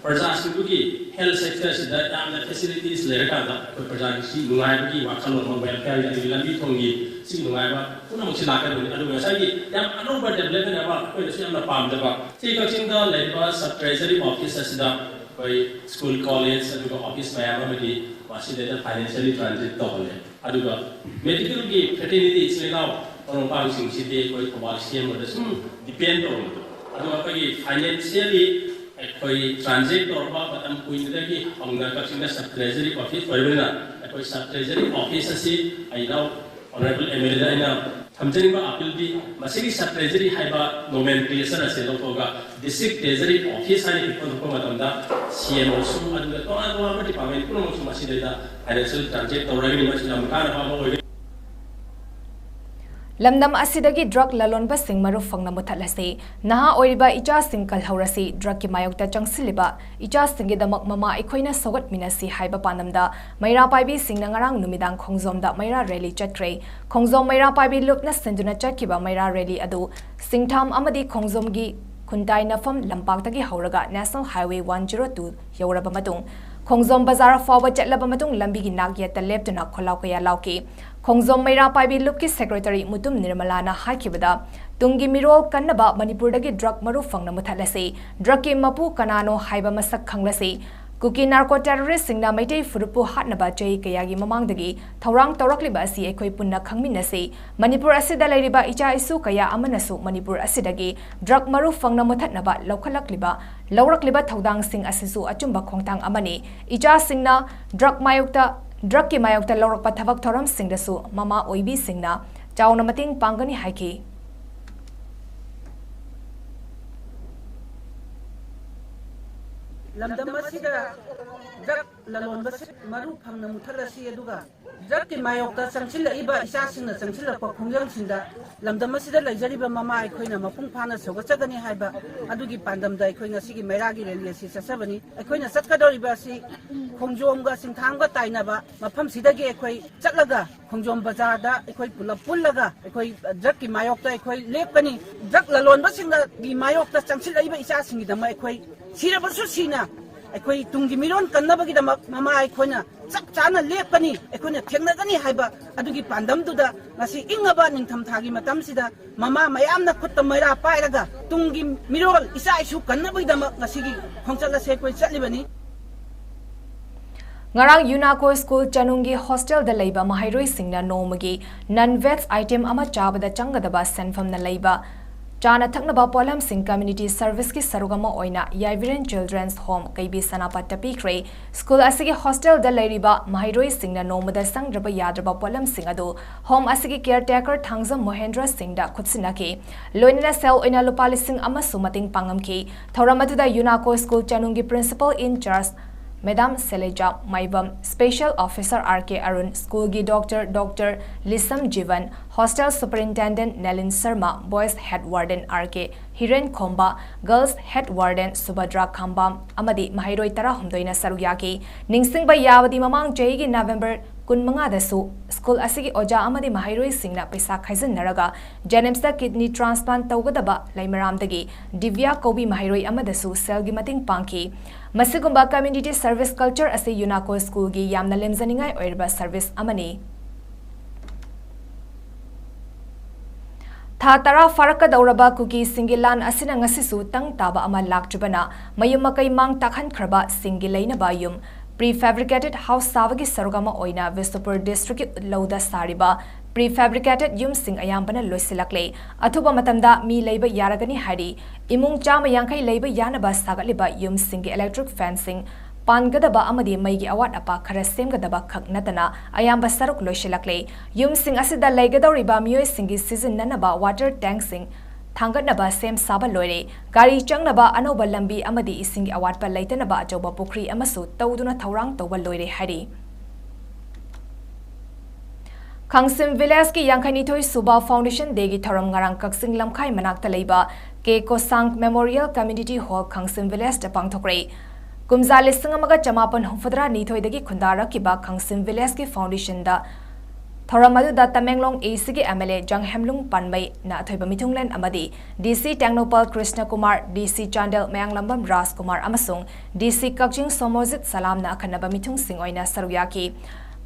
ꯄ꯭ꯔꯖꯥꯁꯤꯡꯗꯨꯒꯤ health sector ꯁꯤꯗ ꯌꯥꯝꯅ facilities ꯂꯩꯔꯀꯥꯟꯗ ꯑꯩꯈꯣꯏ ꯄ꯭ꯔꯖꯥꯒꯤ ꯁꯤ ꯅꯨꯡꯉꯥꯏꯕꯒꯤ ꯋꯥꯈꯜꯂꯣꯟ ꯑꯃ, welfare ꯒꯤ, ꯑꯗꯒꯤ ꯂꯝꯕꯤ ꯊꯣꯡꯒꯤ ꯁꯤ ꯅꯨꯡꯉꯥꯏꯕ ꯄꯨꯝꯅꯃꯛꯁꯤ ꯂꯥꯛꯀꯗꯕꯅꯤ꯫ ꯑꯗꯨꯒ ꯉꯁꯥꯏꯒꯤ ꯌꯥꯝ ꯑꯅꯧꯕ development ꯑꯃ ꯑꯩꯈꯣꯏꯅꯁꯨ ꯌꯥꯝꯅ ꯄꯥꯝꯖꯕ, ꯁꯤ ꯀꯛꯆꯤꯡꯗ ꯂꯩꯔꯤꯕ sub treasury office ꯑꯁꯤꯗ ꯑꯩꯈꯣꯏ school, college ꯑꯗꯨꯒ office ꯃꯌꯥꯝ ꯑꯃꯗꯤ ꯃꯁꯤꯗꯩꯗ financially transit ꯇꯧꯍꯜꯂꯦ꯫ ꯑꯗꯨꯒ medical ꯒꯤ fraternity ꯏꯆꯤꯜ ꯏꯅꯥꯎ ꯃꯔꯨꯞ ꯃꯄꯥꯡꯁꯤꯡꯁꯤꯗꯤ ꯑꯩꯈꯣꯏ ꯊꯧꯕꯥꯜ ꯁꯤ ꯑꯦꯝ ꯑꯣꯗ ꯁꯨꯝ depend ꯇꯧꯔꯝꯕꯗꯣ, ꯑꯗꯣ ꯑꯩꯈꯣꯏꯒꯤ financially ꯑꯩꯈꯣꯏ transit ꯇꯧꯔꯛꯄ ꯃꯇꯝ ꯀꯨꯏꯅꯗꯒꯤ ꯍꯧꯅ ꯀꯛꯆꯤꯡꯗ sub treasury office ꯑꯣꯏꯕꯅꯤꯅ ꯑꯩꯈꯣꯏ sub treasury office ꯑꯁꯤ ꯑꯩ ꯏꯅꯥꯎ Honorable MLA ꯗ ꯑꯩꯅ ꯊꯝꯖꯅꯤꯡꯕ ꯑꯄꯤꯜꯗꯤ, ꯃꯁꯤꯒꯤ sub treasury ꯍꯥꯏꯕ nomenclature ꯑꯁꯤ ꯂꯧꯊꯣꯛꯑꯒ district treasury office ꯍꯥꯏꯅ ꯏꯊꯣꯟ ꯊꯣꯛꯄ ꯃꯇꯝꯗ CMO ꯁꯨ, ꯑꯗꯨꯒ ꯇꯣꯉꯥꯟ ꯇꯣꯉꯥꯟꯕ department ꯄꯨꯝꯅꯃꯛꯁꯨ ꯃꯁꯤꯗꯩꯗ financial transact ꯇꯧꯔꯒꯅꯤ꯫ ꯃꯁꯤ ꯌꯥꯝ ꯀꯥꯟꯅꯕ ꯑꯃ ꯑꯣꯏꯒꯅꯤ꯫ ꯂꯝꯗꯝ ꯑꯁꯤꯗꯒꯤ drug ꯂꯂꯣꯟꯕꯁꯤꯡ ꯃꯔꯨ ꯐꯪꯅ ꯃꯨꯊꯠꯂꯁꯤ꯫ ꯅꯍꯥ ꯑꯣꯏꯔꯤꯕ ꯏꯆꯥꯁꯤꯡ ꯀꯜꯍꯧꯔꯁꯤ꯫ Drug ꯀꯤ ꯃꯥꯌꯣꯛꯇ ꯆꯪꯁꯤꯜꯂꯤꯕ ꯏꯆꯥꯁꯤꯡꯒꯤꯗꯃꯛ ꯃꯃꯥ ꯑꯩꯈꯣꯏꯅ ꯁꯧꯒꯠꯃꯤꯟꯅꯁꯤ ꯍꯥꯏꯕ ꯄꯥꯟꯗꯝꯗ ꯃꯩꯔꯥ ꯄꯥꯏꯕꯤꯁꯤꯡꯅ ꯉꯔꯥꯡ ꯅꯨꯃꯤꯗꯥꯡ ꯈꯣꯡꯖꯣꯝꯗ ꯃꯩꯔꯥ rally ꯆꯠꯈ꯭ꯔꯦ꯫ ꯈꯣꯡꯖꯣꯝ ꯃꯩꯔꯥ ꯄꯥꯏꯕꯤ ꯂꯨꯞꯅ ꯁꯤꯟꯗꯨꯅ ꯆꯠꯈꯤꯕ ꯃꯩꯔꯥ rally ꯑꯗꯨ ꯁꯤꯡꯊꯥꯝ ꯑꯃꯗꯤ ꯈꯣꯡꯖꯣꯝꯒꯤ ꯈꯨꯟꯇꯥꯏꯅꯐꯝ ꯂꯝꯄꯥꯛꯇꯒꯤ ꯍꯧꯔꯒ National Highway one zero two ꯌꯧꯔꯕ ꯃꯇꯨꯡ, ꯈꯣꯡꯖꯣꯝ ꯕꯖꯥꯔ ꯐꯥꯎꯕ ꯆꯠꯂꯕ ꯃꯇꯨꯡ, ꯂꯝꯕꯤꯒꯤ ꯅꯥꯛ ꯌꯦꯠꯇ ꯂꯦꯞꯇꯨꯅ ꯈꯣꯜꯂꯥꯎ ꯀꯌꯥ ꯂꯥꯎꯈꯤ꯫ ꯈꯣꯡꯖꯣꯝ ꯃꯩꯔꯥ ꯄꯥꯏꯕꯤ ꯂꯨꯞꯀꯤ secretary ꯃꯨꯇꯨꯝ ꯅꯤꯔꯃꯂꯥꯅ ꯍꯥꯏꯈꯤꯕꯗ, ꯇꯨꯡꯒꯤ ꯃꯤꯔꯣꯜ ꯀꯟꯅꯕ ꯃꯅꯤꯄꯨꯔꯗꯒꯤ drug ꯃꯔꯨ ꯐꯪꯅ ꯃꯨꯊꯠꯂꯁꯤ꯫ Drug ꯀꯤ ꯃꯄꯨ ꯀꯅꯥꯅꯣ ꯍꯥꯏꯕ ꯃꯁꯛ ꯈꯪꯂꯁꯤ꯫ ꯀꯨꯀꯤ narco terrorist ꯁꯤꯡꯅ ꯃꯩꯇꯩ ꯐꯨꯔꯨꯞꯄꯨ ꯍꯥꯠꯅꯕ ꯆꯍꯤ ꯀꯌꯥꯒꯤ ꯃꯃꯥꯡꯗꯒꯤ ꯊꯧꯔꯥꯡ ꯇꯧꯔꯛꯂꯤꯕ ꯑꯁꯤ ꯑꯩꯈꯣꯏ ꯄꯨꯟꯅ ꯈꯪꯃꯤꯟꯅꯁꯤ꯫ ꯃꯅꯤꯄꯨꯔ ꯑꯁꯤꯗ ꯂꯩꯔꯤꯕ ꯏꯆꯥ ꯏꯁꯨ ꯀꯌꯥ ꯑꯃꯅꯁꯨ ꯃꯅꯤꯄꯨꯔ ꯑꯁꯤꯗꯒꯤ drug ꯃꯔꯨ ꯐꯪꯅ ꯃꯨꯊꯠꯅꯕ ꯂꯧꯈꯠꯂꯛꯂꯤꯕ, ꯂꯧꯔꯛꯂꯤꯕ ꯊꯧꯗꯥꯡꯁꯤꯡ ꯑꯁꯤꯁꯨ ꯑꯆꯨꯝꯕ ꯈꯣꯡꯊꯥꯡ ꯑꯃꯅꯤ꯫ ꯏꯆꯥꯁꯤꯡꯅ drug ꯃꯥꯌꯣꯛꯇ, drug ꯀꯤ ꯃꯥꯌꯣꯛꯇ ꯂꯧꯔꯛꯄ ꯊꯕꯛ ꯊꯧꯔꯝꯁꯤꯡꯗꯁꯨ ꯃꯃꯥ ꯑꯣꯏꯕꯤꯁꯤꯡꯅ ꯆꯥꯎꯅ ꯃꯇꯦꯡ ꯄꯥꯡꯒꯅꯤ ꯍꯥꯏꯈꯤ꯫ ꯂꯝꯗꯝ ꯑꯁꯤꯗ drug ꯂꯂꯣꯟꯕꯁꯤꯡ ꯃꯔꯨ ꯐꯪꯅ ꯃꯨꯊꯠꯂꯁꯤ, ꯑꯗꯨꯒ drug ꯀꯤ ꯃꯥꯌꯣꯛꯇ ꯆꯪꯁꯤꯜꯂꯛꯏꯕ ꯏꯆꯥꯁꯤꯡꯅ ꯆꯪꯁꯤꯜꯂꯛꯄ ꯈꯣꯡꯖꯪꯁꯤꯡꯗ ꯂꯝꯗꯝ ꯑꯁꯤꯗ ꯂꯩꯖꯔꯤꯕ ꯃꯃꯥ ꯑꯩꯈꯣꯏꯅ ꯃꯄꯨꯡ ꯐꯥꯅ ꯁꯧꯒꯠꯆꯒꯅꯤ ꯍꯥꯏꯕ ꯑꯗꯨꯒꯤ ꯄꯥꯟꯗꯝꯗ ꯑꯩꯈꯣꯏ ꯉꯁꯤꯒꯤ ꯃꯩꯔꯥꯒꯤ rally ꯑꯁꯤ ꯆꯠꯆꯕꯅꯤ꯫ ꯑꯩꯈꯣꯏꯅ ꯆꯠꯀꯗꯧꯔꯤꯕ ꯑꯁꯤ ꯈꯣꯡꯖꯣꯝꯒ ꯁꯤꯡꯊꯥꯝꯒ ꯇꯥꯏꯅꯕ ꯃꯐꯝꯁꯤꯗꯒꯤ ꯑꯩꯈꯣꯏ ꯆꯠꯂꯒ ꯈꯣꯡꯖꯣꯝ ꯕꯖꯥꯔꯗ ꯑꯩꯈꯣꯏ ꯄꯨꯂꯞ ꯄꯨꯜꯂꯒ ꯑꯩꯈꯣꯏ drug ꯀꯤ ꯃꯥꯌꯣꯛꯇ ꯑꯩꯈꯣꯏ ꯂꯦꯞꯀꯅꯤ꯫ Drug ꯂꯂꯣꯟꯕꯁꯤꯡꯒꯤ ꯃꯥꯌꯣꯛꯇ ꯆꯪꯁꯤꯜꯂꯛꯏꯕ ꯏꯆꯥꯁꯤꯡꯒꯤꯗꯃꯛ ꯑꯩꯈꯣꯏ ꯁꯤꯔꯕꯁꯨ ꯁꯤꯅ ꯑꯩꯈꯣꯏ ꯇꯨꯡꯒꯤ ꯃꯤꯔꯣꯟ ꯀꯟꯅꯕꯒꯤꯗꯃꯛ ꯃꯃꯥ ꯑꯩꯈꯣꯏꯅ ꯆꯞ ꯆꯥꯅ ꯂꯦꯞꯀꯅꯤ, ꯑꯩꯈꯣꯏꯅ ꯊꯦꯡꯅꯒꯅꯤ ꯍꯥꯏꯕ ꯑꯗꯨꯒꯤ ꯄꯥꯟꯗꯝꯗꯨꯗ ꯉꯁꯤ ꯏꯪꯉꯕ ꯅꯤꯡꯊꯝꯊꯥꯒꯤ ꯃꯇꯝꯁꯤꯗ ꯃꯃꯥ ꯃꯌꯥꯝꯅ ꯈꯨꯠꯇ ꯃꯩꯔꯥ ꯄꯥꯏꯔꯒ ꯇꯨꯡꯒꯤ ꯃꯤꯔꯣꯜ ꯏꯆꯥ ꯏꯁꯨ ꯀꯟꯅꯕꯒꯤꯗꯃꯛ ꯉꯁꯤꯒꯤ ꯈꯣꯡꯆꯠ ꯑꯁꯤ ꯑꯩꯈꯣꯏ ꯆꯠꯂꯤꯕꯅꯤ꯫ ꯉꯔꯥꯡ ꯌꯨꯅꯥꯀꯣ ꯁ꯭ꯀꯨꯜ ꯆꯅꯨꯡꯒꯤ hostel ꯗ ꯂꯩꯕ ꯃꯍꯩꯔꯣꯏꯁꯤꯡꯅ ꯅꯣꯡꯃꯒꯤ non veg item ꯑꯃ ꯆꯥꯕꯗ ꯆꯪꯒꯗꯕ ꯁꯦꯟꯐꯝꯅ ꯂꯩꯕ ꯆꯥꯅ ꯊꯛꯅꯕ ꯄꯣꯠꯂꯝꯁꯤꯡ community service ꯀꯤ ꯁꯔꯨꯛ ꯑꯃ ꯑꯣꯏꯅ ꯌꯥꯏꯕꯤꯔꯦꯟ Children's Home ꯀꯩꯕꯤ ꯁꯅꯥꯄꯥꯠꯇ ꯄꯤꯈ꯭ꯔꯦ꯫ ꯁ꯭ꯀꯨꯜ ꯑꯁꯤꯒꯤ ꯍꯣꯁꯇꯦꯜꯗ ꯂꯩꯔꯤꯕ ꯃꯍꯩꯔꯣꯏꯁꯤꯡꯅ ꯅꯣꯡꯃꯗ ꯆꯪꯗ꯭ꯔꯕ ꯌꯥꯗ꯭ꯔꯕ ꯄꯣꯠꯂꯝꯁꯤꯡ ꯑꯗꯨ ꯍꯣꯝ ꯑꯁꯤꯒꯤ ꯀꯦꯌꯔ ꯇꯦꯀꯔ ꯊꯥꯡꯖꯝ ꯃꯣꯍꯦꯟꯗ꯭ꯔ ꯁꯤꯡꯗ ꯈꯨꯠꯁꯤꯟꯅꯈꯤ꯫ ꯂꯣꯏꯅꯅ ꯁꯦꯜ ꯑꯣꯏꯅ ꯂꯨꯄꯥ ꯂꯤꯁꯤꯡ ꯑꯃꯁꯨ ꯃꯇꯦꯡ ꯄꯥꯡꯉꯝꯈꯤ꯫ ꯊꯧꯔꯝ ꯑꯗꯨꯗ ꯌꯨꯅꯥꯀꯣ ꯁ꯭ꯀꯨꯜ ꯆꯅꯨꯡꯒꯤ principal in charge Madam Seleja Maibam, special officer R K Arun, ꯁ꯭ꯀꯨꯜꯒꯤ doctor, doctor Lisam Jiban, hostel superintendent Nelin Sharma, boys head warden R K Hiren Khomba, girls head warden ꯁꯨꯚꯗ꯭ꯔꯥ ꯈꯥꯝꯕꯥꯝ ꯑꯃꯗꯤ ꯃꯍꯩꯔꯣꯏ ꯇꯔꯥꯍꯨꯝꯗꯣꯏꯅ ꯁꯔꯨꯛ ꯌꯥꯈꯤ꯫ ꯅꯤꯡꯁꯤꯡꯕ ꯌꯥꯕꯗꯤ ꯃꯃꯥꯡ ꯆꯍꯤꯒꯤ November ꯀꯨꯟꯃꯉꯥꯗꯁꯨ ꯁ꯭ꯀꯨꯜ ꯑꯁꯤꯒꯤ ꯑꯣꯖꯥ ꯑꯃꯗꯤ ꯃꯍꯩꯔꯣꯏꯁꯤꯡꯅ ꯄꯩꯁꯥ ꯈꯥꯏꯖꯤꯟꯅꯔꯒ JNIMSꯇ kidney transplant ꯇꯧꯒꯗꯕ ꯂꯩꯃꯔꯥꯝꯗꯒꯤ ꯗꯤꯕ꯭ꯌꯥ ꯀꯧꯕꯤ ꯃꯍꯩꯔꯣꯏ ꯑꯃꯗꯁꯨ ꯁꯦꯜꯒꯤ ꯃꯇꯦꯡ ꯄꯥꯡꯈꯤ꯫ ꯃꯁꯤꯒꯨꯝꯕ community service culture ꯑꯁꯤ ꯌꯨꯅꯥꯀꯣ ꯁ꯭ꯀꯨꯜꯒꯤ ꯌꯥꯝꯅ ꯂꯦꯝꯖꯅꯤꯡꯉꯥꯏ ꯑꯣꯏꯔꯕ service ꯑꯃꯅꯤ꯫ ꯊꯥ ꯇꯔꯥ ꯐꯥꯔꯛꯀꯗꯧꯔꯕ ꯀꯨꯀꯤꯁꯤꯡꯒꯤ ꯂꯥꯟ ꯑꯁꯤꯅ ꯉꯁꯤꯁꯨ ꯇꯪ ꯇꯥꯕ ꯑꯃ ꯂꯥꯛꯇ꯭ꯔꯤꯕꯅ ꯃꯌꯨꯝ ꯃꯀꯩ ꯃꯥꯡ ꯇꯥꯛꯍꯟꯈ꯭ꯔꯕ ꯁꯤꯡꯒꯤ ꯂꯩꯅꯕ ꯌꯨꯝ prefabricated house ꯁꯥꯕꯒꯤ ꯁꯔꯨꯛ ꯑꯃ ꯑꯣꯏꯅ ꯕꯤꯁꯅꯨꯄꯨꯔ districtꯀꯤ ꯎꯠꯂꯧꯗ ꯁꯥꯔꯤꯕ prefabricated ꯌꯨꯝꯁꯤꯡ ꯑꯌꯥꯝꯕꯅ ꯂꯣꯏꯁꯤꯜꯂꯛꯂꯦ꯫ ꯑꯊꯨꯕ ꯃꯇꯝꯗ ꯃꯤ ꯂꯩꯕ ꯌꯥꯔꯒꯅꯤ ꯍꯥꯏꯔꯤ꯫ ꯏꯃꯨꯡ ꯆꯥꯝꯃ ꯌꯥꯡꯈꯩ ꯂꯩꯕ ꯌꯥꯅꯕ ꯁꯥꯒꯠꯂꯤꯕ ꯌꯨꯝꯁꯤꯡꯒꯤ electric fanceꯁꯤꯡ ꯄꯥꯟꯒꯗꯕ ꯑꯃꯗꯤ ꯃꯩꯒꯤ ꯑꯋꯥꯠ ꯑꯄꯥ ꯈꯔ ꯁꯦꯝꯒꯗꯕ ꯈꯛ ꯅꯠꯇꯅ ꯑꯌꯥꯝꯕ ꯁꯔꯨꯛ ꯂꯣꯏꯁꯤꯜꯂꯛꯂꯦ꯫ ꯌꯨꯝꯁꯤꯡ ꯑꯁꯤꯗ ꯂꯩꯒꯗꯧꯔꯤꯕ ꯃꯤꯑꯣꯏꯁꯤꯡꯒꯤ ꯁꯤꯖꯤꯟꯅꯅꯕ water tankꯁꯤꯡ ꯊꯥꯡꯒꯠꯅꯕ ꯁꯦꯝ ꯁꯥꯕ ꯂꯣꯏꯔꯦ꯫ ꯒꯥꯔꯤ ꯆꯪꯅꯕ ꯑꯅꯧꯕ ꯂꯝꯕꯤ ꯑꯃꯗꯤ ꯏꯁꯤꯡꯒꯤ ꯑꯋꯥꯠꯄ ꯂꯩꯇꯅꯕ ꯑꯆꯧꯕ ꯄꯨꯈ꯭ꯔꯤ ꯑꯃꯁꯨ ꯇꯧꯗꯨꯅ ꯊꯧꯔꯥꯡ ꯇꯧꯕ ꯂꯣꯏꯔꯦ ꯍꯥꯏꯔꯤ꯫ ꯈꯥꯡꯁꯤꯝ villageꯀꯤ ꯌꯥꯡꯈꯩꯅꯤꯊꯣꯏ ꯁꯨꯕ Foundation Dayꯒꯤ ꯊꯧꯔꯝ ꯉꯔꯥꯡ ꯀꯛꯆꯤꯡ ꯂꯝꯈꯥꯏ ꯃꯅꯥꯛꯇ ꯂꯩꯕ ꯀꯦ ꯀꯣꯁꯥꯡ Memorial Community Hall ꯈꯥꯡꯁꯤꯝ villageꯇ ꯄꯥꯡꯊꯣꯛꯈ꯭ꯔꯦ꯫ ꯀꯨꯝꯖꯥ ꯂꯤꯁꯤꯡ ꯑꯃꯒ ꯆꯃꯥꯄꯟ ꯍꯨꯝꯐꯨꯇꯔꯥ ꯅꯤꯊꯣꯏꯗꯒꯤ ꯈꯨꯟꯗꯥꯔꯛꯈꯤꯕ ꯈꯥꯡꯁꯤꯝ villageꯀꯤ foundationꯗ ꯊꯧꯔꯝ ꯑꯗꯨꯗ ꯇꯃꯦꯡꯂꯣꯡ ACꯒꯤ MLA ꯖꯪꯍꯦꯝꯂꯨꯡ ꯄꯥꯟꯃꯩꯅ ꯑꯊꯣꯏꯕ ꯃꯤꯊꯨꯡꯂꯦꯟ ꯑꯃꯗꯤ DC ꯇꯦꯡꯅꯧꯄꯜ ꯀ꯭ꯔꯤꯁꯅ ꯀꯨꯃꯥꯔ, DC ꯆꯥꯟꯗꯦꯜ ꯃꯌꯥꯡꯂꯝꯕꯝ ꯔꯥꯖ ꯀꯨꯃꯥꯔ ꯑꯃꯁꯨꯡ DC ꯀꯛꯆꯤꯡ ꯁꯣꯃꯣꯖꯤꯠ ꯁꯂꯥꯝꯅ ꯑꯈꯟꯅꯕ ꯃꯤꯊꯨꯡꯁꯤꯡ ꯑꯣꯏꯅ ꯁꯔꯨꯛ ꯌꯥꯈꯤ꯫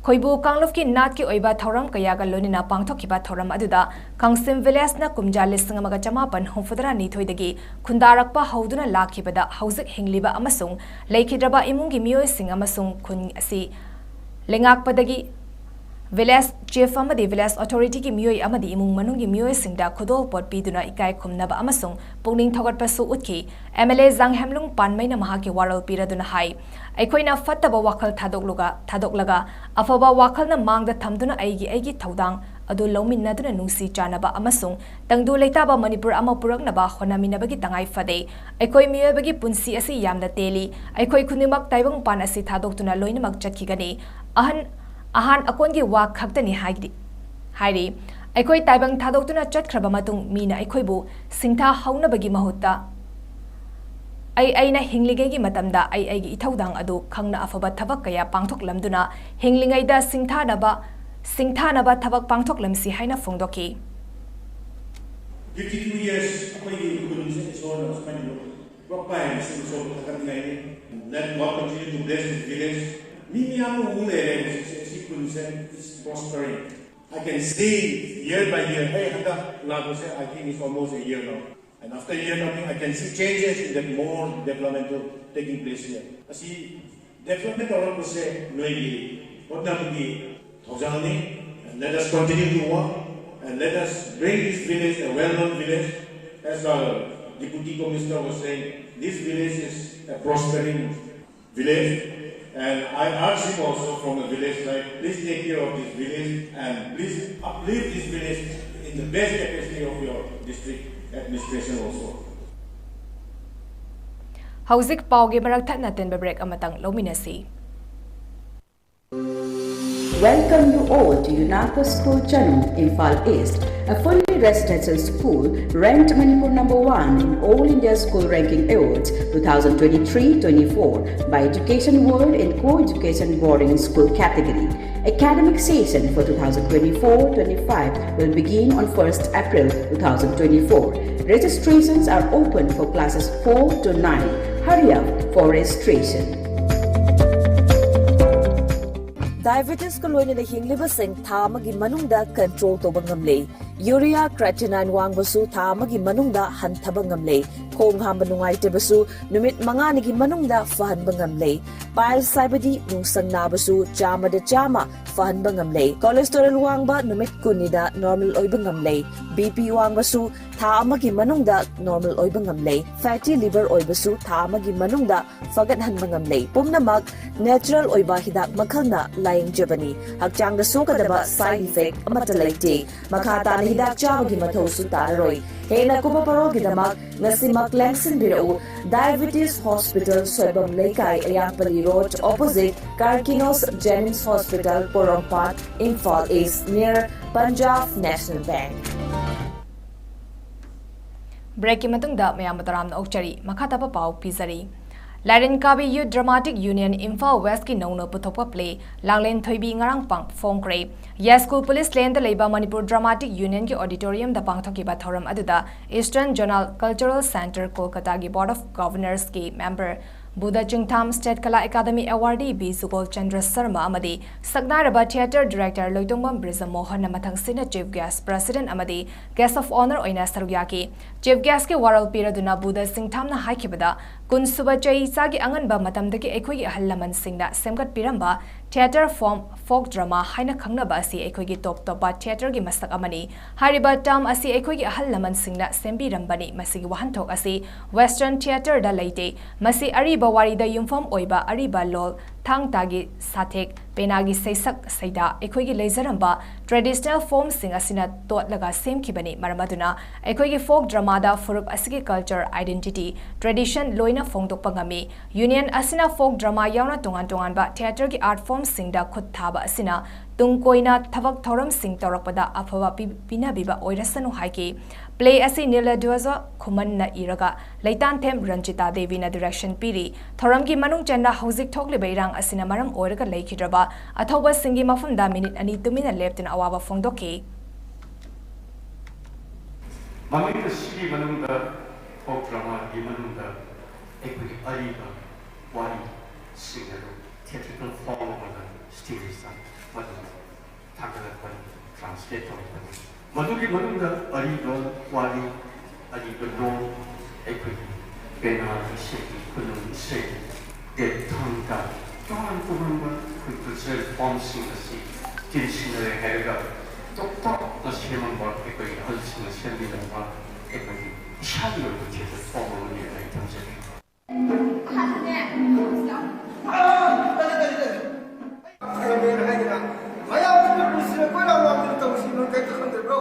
ꯈꯣꯏꯕꯨ ꯀꯥꯡꯂꯨꯞꯀꯤ ꯅꯥꯠꯀꯤ ꯑꯣꯏꯕ ꯊꯧꯔꯝ ꯀꯌꯥꯒ ꯂꯣꯏꯅꯅ ꯄꯥꯡꯊꯣꯛꯈꯤꯕ ꯊꯧꯔꯝ ꯑꯗꯨꯗ ꯈꯥꯡꯁꯤꯝ villageꯅ ꯀꯨꯝꯖꯥ ꯂꯤꯁꯤꯡ ꯑꯃꯒ ꯆꯃꯥꯄꯟ ꯍꯨꯝꯐꯨꯇꯔꯥ ꯅꯤꯊꯣꯏꯗꯒꯤ ꯈꯨꯟꯗꯥꯔꯛꯄ ꯍꯧꯗꯨꯅ ꯂꯥꯛꯈꯤꯕꯗ ꯍꯧꯖꯤꯛ ꯍꯤꯡꯂꯤꯕ ꯑꯃꯁꯨꯡ ꯂꯩꯈꯤꯗ꯭ꯔꯕ ꯏꯃꯨꯡꯒꯤ ꯃꯤꯑꯣꯏꯁꯤꯡ ꯑꯃꯁꯨꯡ ꯈꯨꯟ ꯑꯁꯤ ꯂꯩꯉꯥꯛꯄꯗꯒꯤ Village Chief ꯑꯃꯗꯤ Village Authority ꯒꯤ ꯃꯤꯑꯣꯏ ꯑꯃꯗꯤ ꯏꯃꯨꯡ ꯃꯅꯨꯡꯒꯤ ꯃꯤꯑꯣꯏꯁꯤꯡꯗ ꯈꯨꯗꯣꯜ ꯄꯣꯠ ꯄꯤꯗꯨꯅ ꯏꯀꯥꯏ ꯈꯨꯝꯅꯕ ꯑꯃꯁꯨꯡ ꯄꯨꯛꯅꯤꯡ ꯊꯧꯒꯠꯄꯁꯨ ꯎꯠꯈꯤ꯫ M L A ꯖꯥꯡꯍꯦꯝꯂꯨꯡ ꯄꯥꯟꯃꯩꯅ ꯃꯍꯥꯛꯀꯤ ꯋꯥꯔꯣꯜ ꯄꯤꯔꯗꯨꯅ ꯍꯥꯏ, ꯑꯩꯈꯣꯏꯅ ꯐꯠꯇꯕ ꯋꯥꯈꯜ ꯊꯥꯗꯣꯛꯂꯒ, ꯊꯥꯗꯣꯛꯂꯒ ꯑꯐꯕ ꯋꯥꯈꯜꯅ ꯃꯥꯡꯗ ꯊꯝꯗꯨꯅ ꯑꯩꯒꯤ, ꯑꯩꯒꯤ ꯊꯧꯗꯥꯡ ꯑꯗꯨ ꯂꯧꯃꯤꯟꯅꯗꯨꯅ ꯅꯨꯡꯁꯤ ꯆꯥꯟꯅꯕ ꯑꯃꯁꯨꯡ ꯇꯪꯗꯨ ꯂꯩꯇꯥꯕ ꯃꯅꯤꯄꯨꯔ ꯑꯃ ꯄꯨꯔꯛꯅꯕ ꯍꯣꯠꯅꯃꯤꯟꯅꯕꯒꯤ ꯇꯉꯥꯏ ꯐꯗꯦ꯫ ꯑꯩꯈꯣꯏ ꯃꯤꯑꯣꯏꯕꯒꯤ ꯄꯨꯟꯁꯤ ꯑꯁꯤ ꯌꯥꯝꯅ ꯇꯦꯜꯂꯤ꯫ ꯑꯩꯈꯣꯏ ꯈꯨꯗꯤꯡꯃꯛ ꯇꯥꯏꯕꯪꯄꯥꯟ ꯑꯁꯤ ꯊꯥꯗꯣꯛꯇꯨꯅ ꯂꯣꯏꯅꯃꯛ ꯆꯠꯈꯤꯒꯅꯤ꯫ ꯑꯍꯟ, ꯑꯍꯥꯟ ꯑꯀꯣꯟꯒꯤ ꯋꯥ ꯈꯛꯇꯅꯤ ꯍꯥꯏꯔꯤ, ꯍꯥꯏꯔꯤ꯫ ꯑꯩꯈꯣꯏ ꯇꯥꯏꯕꯪ ꯊꯥꯗꯣꯛꯇꯨꯅ ꯆꯠꯈ꯭ꯔꯕ ꯃꯇꯨꯡ ꯃꯤꯅ ꯑꯩꯈꯣꯏꯕꯨ ꯁꯤꯡꯊꯥꯍꯧꯅꯕꯒꯤ ꯃꯍꯨꯠꯇ ꯑꯩ, ꯑꯩꯅ ꯍꯤꯡꯂꯤꯉꯩꯒꯤ ꯃꯇꯝꯗ ꯑꯩ ꯑꯩꯒꯤ ꯏꯊꯧꯗꯥꯡ ꯑꯗꯨ ꯈꯪꯅ ꯑꯐꯕ ꯊꯕꯛ ꯀꯌꯥ ꯄꯥꯡꯊꯣꯛꯂꯝꯗꯨꯅ ꯍꯤꯡꯂꯤꯉꯩꯗ ꯁꯤꯡꯊꯥꯅꯕ, ꯁꯤꯡꯊꯥꯅꯕ ꯊꯕꯛ ꯄꯥꯡꯊꯣꯛꯂꯝꯁꯤ ꯍꯥꯏꯅ ꯐꯣꯡꯗꯣꯛꯈꯤ꯫ Fifty-two years ꯑꯩꯈꯣꯏꯒꯤ ꯈꯨꯟꯁꯦ ꯏꯁꯣꯔꯅ ꯑꯁꯨꯃꯥꯏꯅ ꯄꯨꯔꯛꯄ ꯍꯥꯏꯕꯁꯤ ꯏꯁꯣꯔꯕꯨ ꯊꯥꯒꯠꯅꯤꯡꯉꯥꯏꯅꯤ꯫ Let God continue to bless this village. ꯃꯤ ꯃꯌꯥꯝ ꯑꯃ ꯎ ꯂꯩꯔꯦ ꯍꯧꯖꯤꯛꯁꯦ ꯑꯁꯤ ꯈꯨꯟꯁꯦ, is prospering. I can see year by year, hey, ꯍꯟꯗꯛ ꯂꯥꯛꯄꯁꯦ, I think it's almost a year now. And after year coming, I can see changes in the more developmental taking place here. ꯑꯁꯤ development ꯇꯧꯔꯛꯄꯁꯦ ꯅꯣꯏꯒꯤ ꯍꯣꯠꯅꯕꯒꯤ ꯊꯧꯖꯥꯜꯅꯤ꯫ And let us continue to work and let us bring this village a well-known village. As our deputy commissioner was saying, this village is a prospering village. And I urge him also from the village side, please take care of this village and please uplift this village in the best capacity of your district administration also. ꯍꯧꯖꯤꯛ ꯄꯥꯎꯒꯤ ꯃꯔꯛ ꯊꯠꯅ ꯇꯤꯟꯕ break ꯑꯃꯇꯪ ꯂꯧꯃꯤꯟꯅꯁꯤ꯫ Welcome you all to UNACO School Chanu, Imphal East, a fully residential school ranked Manipur number one in All India School Ranking Awards two thousand twenty-three twenty-four by Education World in Co-Education Boarding School category. Academic session for two thousand twenty-four twenty-five will begin on first April two thousand twenty-four. Registrations are open for classes four to nine. Hurry up for registration. Diabetesꯀ ꯂꯣꯏꯅꯅ ꯍꯤꯡꯂꯤꯕꯁꯤꯡ ꯊꯥ ꯑꯃꯒꯤ ꯃꯅꯨꯡꯗ control ꯇꯧꯕ ꯉꯝꯂꯦ꯫ Urea creatinine ꯋꯥꯡꯕꯁꯨ ꯊꯥ ꯑꯃꯒꯤ ꯃꯅꯨꯡꯗ ꯍꯟꯊꯕ ꯉꯝꯂꯦ꯫ ꯈꯣꯡ ꯍꯥꯝꯕ ꯅꯨꯡꯉꯥꯏꯇꯕꯁꯨ ꯅꯨꯃꯤꯠ ꯃꯉꯥꯅꯤꯒꯤ ꯃꯅꯨꯡꯗ ꯐꯍꯟꯕ ꯉꯝꯂꯦ꯫ ꯄꯥꯏꯜꯁ ꯍꯥꯏꯕꯗꯤ ꯅꯨꯡꯁꯪ ꯅꯥꯕꯁꯨ ꯆꯥꯝꯃꯗ ꯆꯥꯝꯃ ꯐꯍꯟꯕ ꯉꯝꯂꯦ꯫ ꯀꯣꯂꯦꯁꯇꯦꯔꯣꯜ ꯋꯥꯡꯕ ꯅꯨꯃꯤꯠ ꯀꯨꯟꯅꯤꯗ ꯅꯣꯔꯃꯦꯜ ꯑꯣꯏꯕ ꯉꯝꯂꯦ꯫ ꯕꯤ ꯄꯤ ꯋꯥꯡꯕꯁꯨ ꯊꯥ ꯑꯃꯒꯤ ꯃꯅꯨꯡꯗ ꯅꯣꯔꯃꯦꯜ ꯑꯣꯏꯕ ꯉꯝꯂꯦ꯫ ꯐꯦꯇꯤ ꯂꯤꯚꯔ ꯑꯣꯏꯕꯁꯨ ꯊꯥ ꯑꯃꯒꯤ ꯃꯅꯨꯡꯗ ꯐꯒꯠꯍꯟꯕ ꯉꯝꯂꯦ꯫ ꯄꯨꯝꯅꯃꯛ ꯅꯦꯆꯔꯦꯜ ꯑꯣꯏꯕ ꯍꯤꯗꯥꯛ ꯃꯈꯜꯅ ꯂꯥꯌꯦꯡꯖꯕꯅꯤ꯫ ꯍꯛꯆꯥꯡꯗ ꯁꯣꯛꯀꯗꯕ ꯁꯥꯏꯗ ꯏꯐꯦꯛ ꯑꯃꯠꯇ ꯂꯩꯇꯦ꯫ ꯃꯈꯥ ꯇꯥꯅ ꯍꯤꯗꯥꯛ ꯆꯥꯕꯒꯤ ꯃꯊꯧꯁꯨ ꯇꯥꯔꯔꯣꯏ꯫ ꯍꯦꯟꯅ ꯀꯨꯞꯄ ꯄꯔꯣꯜꯒꯤꯗꯃꯛ ꯉꯁꯤꯃꯛ ꯂꯦꯡꯁꯤꯟꯕꯤꯔꯛꯎ꯫ ꯗꯥꯏꯕꯦꯇꯤꯁ ꯍꯣꯁꯄꯤꯇꯥꯜ, ꯁꯣꯏꯕꯝ ꯂꯩꯀꯥꯏ, ꯑꯌꯥꯝꯄꯜꯂꯤ ꯔꯣꯗ, ꯑꯣꯄꯣꯖꯤꯠ ꯀꯥꯔꯀꯤꯅꯣꯁ ꯖꯦꯅꯤꯝꯁ ꯍꯣꯁꯄꯤꯇꯥꯜ, ꯄꯣꯔꯣꯝꯄꯥꯠ, ꯏꯝꯐꯥꯜ ꯏꯁ, ꯅꯤꯌꯔ ꯄꯟꯖꯥꯕ ꯅꯦꯁꯅꯦꯜ ꯕꯦꯡꯛ꯫ ꯕ꯭ꯔꯦꯛꯀꯤ ꯃꯇꯨꯡꯗ ꯃꯌꯥꯝꯕꯨ ꯇꯔꯥꯝꯅ ꯑꯣꯛꯆꯔꯤ꯫ ꯃꯈꯥ ꯇꯥꯕ ꯄꯥꯎ ꯄꯤꯖꯔꯤ꯫ ꯂꯥꯏꯔꯦꯟ ꯀꯥꯕꯤ ꯌꯨꯠ ꯗ꯭ꯔꯃꯥꯇꯤꯛ ꯌꯨꯅꯤꯌꯟ ꯏꯝꯐꯥꯜ ꯋꯦꯁꯀꯤ ꯅꯧꯅ ꯄꯨꯊꯣꯛꯄ ꯄ꯭ꯂꯦ ꯂꯥꯡꯂꯦꯟ ꯊꯣꯏꯕꯤ ꯉꯔꯥꯡ ꯄꯥꯡ-, ꯐꯣꯡꯈ꯭ꯔꯦ꯫ ꯌꯥꯏꯁ꯭ꯀꯨꯜ ꯄꯨꯂꯤꯁ ꯂꯦꯟꯗ ꯂꯩꯕ ꯃꯅꯤꯄꯨꯔ ꯗ꯭ꯔꯃꯥꯇꯤꯛ ꯌꯨꯅꯤꯌꯟꯒꯤ ꯑꯣꯗꯤꯇꯣꯔꯤꯌꯝꯗ ꯄꯥꯡꯊꯣꯛꯈꯤꯕ ꯊꯧꯔꯝ ꯑꯗꯨꯗ ꯏꯁꯇꯔꯟ ꯖꯣꯅꯥꯜ ꯀꯜꯆꯔꯦꯜ ꯁꯦꯟꯇꯔ ꯀꯣꯜꯀꯇꯥꯒꯤ ꯕꯣꯔꯗ ꯑꯣꯐ ꯒꯚꯔꯅꯔꯁꯀꯤ member Budha Chingtham, state Kala academy awardee B Jugol Chandra Sharma ꯑꯃꯗꯤ ꯁꯛꯅꯥꯏꯔꯕ ꯊꯤꯌꯦꯇꯔ ꯗꯤꯔꯦꯛꯇꯔ ꯂꯣꯏꯇꯣꯡꯕꯝ ꯕ꯭ꯔꯤꯖꯃꯣꯍꯟꯅ ꯃꯊꯪꯁꯤꯠꯅ ꯆꯤꯐ ꯒꯦꯁ꯭ꯠ, ꯄ꯭ꯔꯦꯁꯤꯗꯦꯟꯠ ꯑꯃꯗꯤ ꯒꯦꯁ꯭ꯠ ꯑꯣꯐ ꯑꯣꯅꯔ ꯑꯣꯏꯅ ꯁꯔꯨꯛ ꯌꯥꯈꯤ꯫ ꯆꯤꯐ ꯒꯦꯁ꯭ꯠꯀꯤ ꯋꯥꯔꯣꯜ ꯄꯤꯔꯗꯨꯅ ꯕꯨꯙ ꯆꯤꯡꯊꯥꯝꯅ ꯍꯥꯏꯈꯤꯕꯗ, ꯀꯨꯟꯁꯨꯕ ꯆꯍꯤꯆꯥꯒꯤ ꯑꯉꯟꯕ ꯃꯇꯝꯗꯒꯤ ꯑꯩꯈꯣꯏꯒꯤ ꯑꯍꯜ ꯂꯃꯟꯁꯤꯡꯅ ꯁꯦꯝꯒꯠꯄꯤꯔꯝꯕ ꯊꯤꯌꯦꯇꯔ ꯐꯣꯔꯝ ꯐꯣꯛ ꯗ꯭ꯔꯃꯥ ꯍꯥꯏꯅ ꯈꯪꯅꯕ ꯑꯁꯤ ꯑꯩꯈꯣꯏꯒꯤ ꯇꯣꯞ ꯇꯣꯞꯄ ꯊꯤꯌꯦꯇꯔꯒꯤ ꯃꯁꯛ ꯑꯃꯅꯤ꯫ ꯍꯥꯏꯔꯤꯕ ꯇꯔꯝ ꯑꯁꯤ ꯑꯩꯈꯣꯏꯒꯤ ꯑꯍꯜ ꯂꯃꯟꯁꯤꯡꯅ ꯁꯦꯝꯕꯤꯔꯝꯕꯅꯤ꯫ ꯃꯁꯤꯒꯤ ꯋꯥꯍꯟꯊꯣꯛ ꯑꯁꯤ ꯋꯦꯁꯇꯔꯟ ꯊꯤꯌꯦꯇꯔꯗ ꯂꯩꯇꯦ꯫ ꯃꯁꯤ ꯑꯔꯤꯕ ꯋꯥꯔꯤꯗ ꯌꯨꯝꯐꯝ ꯑꯣꯏꯕ ꯑꯔꯤꯕ ꯂꯣꯜ, ꯊꯥꯡ ꯇꯥꯒꯤ ꯁꯥꯊꯦꯛ, ꯄꯦꯅꯥꯒꯤ ꯁꯩꯁꯛ ꯁꯩꯗꯥ, ꯑꯩꯈꯣꯏꯒꯤ ꯂꯩꯖꯔꯝꯕ ꯇ꯭ꯔꯦꯗꯤꯁꯅꯦꯜ ꯐꯣꯔꯝꯁꯤꯡ ꯑꯁꯤꯅ ꯇꯣꯠꯂꯒ ꯁꯦꯝꯈꯤꯕꯅꯤ꯫ ꯃꯔꯝ ꯑꯗꯨꯅ ꯑꯩꯈꯣꯏꯒꯤ ꯐꯣꯛ ꯗ꯭ꯔꯃꯥꯗ ꯐꯨꯔꯨꯞ ꯑꯁꯤꯒꯤ ꯀꯜꯆꯔ, ꯑꯥꯏꯗꯦꯟꯇꯤꯇꯤ, ꯇ꯭ꯔꯦꯗꯤꯁꯟ ꯂꯣꯏꯅ ꯐꯣꯡꯗꯣꯛꯄ ꯉꯝꯃꯤ꯫ ꯌꯨꯅꯤꯌꯟ ꯑꯁꯤꯅ ꯐꯣꯛ ꯗ꯭ꯔꯃꯥ ꯌꯥꯎꯅ ꯇꯣꯉꯥꯟ ꯇꯣꯉꯥꯟꯕ ꯊꯤꯌꯦꯇꯔꯒꯤ ꯑꯥꯔꯠ ꯐꯣꯔꯝꯁꯤꯡꯗ ꯈꯨꯠ ꯊꯥꯕ ꯑꯁꯤꯅ ꯇꯨꯡ ꯀꯣꯏꯅ ꯊꯕꯛ ꯊꯧꯔꯝꯁꯤꯡ ꯇꯧꯔꯛꯄꯗ ꯑꯐꯕ ꯄꯤ-, ꯄꯤꯅꯕꯤꯕ ꯑꯣꯏꯔꯁꯅꯨ ꯍꯥꯏꯈꯤ꯫ ꯄ꯭ꯂꯦ ꯑꯁꯤ ꯅꯤꯂꯙ꯭ꯋꯖ ꯈꯨꯃꯟꯅ ꯏꯔꯒ ꯂꯩꯇꯥꯟꯊꯦꯝ ꯔꯟꯖꯤꯇꯥ ꯗꯦꯕꯤꯅ ꯗꯤꯔꯦꯛꯁꯟ ꯄꯤꯔꯤ꯫ ꯊꯧꯔꯝꯒꯤ ꯃꯅꯨꯡ ꯆꯟꯅ ꯍꯧꯖꯤꯛ ꯊꯣꯛꯂꯤꯕ ꯏꯔꯥꯡ ꯑꯁꯤꯅ ꯃꯔꯝ ꯑꯣꯏꯔꯒ ꯂꯩꯈꯤꯗ꯭ꯔꯕ ꯑꯊꯧꯕꯁꯤꯡꯒꯤ ꯃꯐꯝꯗ ꯃꯤꯅꯤꯠ ꯑꯅꯤ ꯇꯨꯃꯤꯟꯅ ꯂꯦꯞꯇꯨꯅ ꯑꯋꯥꯕ ꯐꯣꯡꯗꯣꯛꯈꯤ꯫ ꯃꯃꯤꯡ ꯑꯁꯤꯒꯤ ꯃꯅꯨꯡꯗ ꯐꯣꯛ ꯗ꯭ꯔꯃꯥꯒꯤ ꯃꯅꯨꯡꯗ ꯑꯩꯈꯣꯏꯒꯤ ꯑꯔꯤꯕ ꯋꯥꯔꯤꯁꯤꯡ ꯑꯗꯨ ꯊꯤꯌꯦꯇ꯭ꯔꯤꯀꯦꯜ ꯐꯣꯔꯝ ꯑꯃꯗ ꯁ꯭ꯇꯦꯖꯇ ꯃꯗꯨ ꯊꯥꯒꯠꯂꯛꯄꯅꯤ, ꯇ꯭ꯔꯥꯟꯁꯂꯦꯠ ꯇꯧꯔꯛꯄꯅꯤ꯫ ꯃꯗꯨꯒꯤ ꯃꯅꯨꯡꯗ ꯑꯔꯤꯕ ꯋꯥꯔꯤ, ꯑꯔꯤꯕ ꯂꯣꯟ, ꯑꯩꯈꯣꯏꯒꯤ ꯄꯦꯅꯥ ꯏꯁꯩꯒꯤ ꯈꯨꯅꯨꯡ ꯏꯁꯩ, ꯇꯦꯞ ꯊꯥꯡ ꯇꯥ, ꯇꯣꯉꯥꯟ ꯇꯣꯉꯥꯟꯕ ꯑꯩꯈꯣꯏ ꯀꯜꯆꯔꯦꯜ ꯐꯣꯝꯁꯤꯡ ꯑꯁꯤ ꯇꯤꯟꯁꯤꯟꯅꯔꯦ ꯍꯥꯏꯔꯒ ꯇꯣꯞ ꯇꯣꯞꯅ ꯁꯦꯝꯃꯝꯕ ꯑꯩꯈꯣꯏꯒꯤ ꯑꯍꯜꯁꯤꯡꯅ ꯁꯦꯝꯕꯤꯔꯝꯕ ꯑꯩꯈꯣꯏꯒꯤ ꯏꯁꯥꯒꯤ ꯑꯣꯏꯕ ꯊꯤꯌꯦꯇꯔ ꯐꯣꯝ ꯑꯃꯅꯤ ꯍꯥꯏꯅ ꯊꯝꯖꯒꯦ꯫ ꯃꯌꯥꯝꯁꯤꯅ ꯅꯨꯡꯁꯤꯅ ꯀꯣꯏꯔꯥꯎ ꯂꯥꯎꯗꯅ ꯇꯧꯔꯤꯁꯤ ꯅꯪ ꯀꯩꯝꯇ ꯈꯪꯗ꯭ꯔꯕ꯭ꯔꯣ?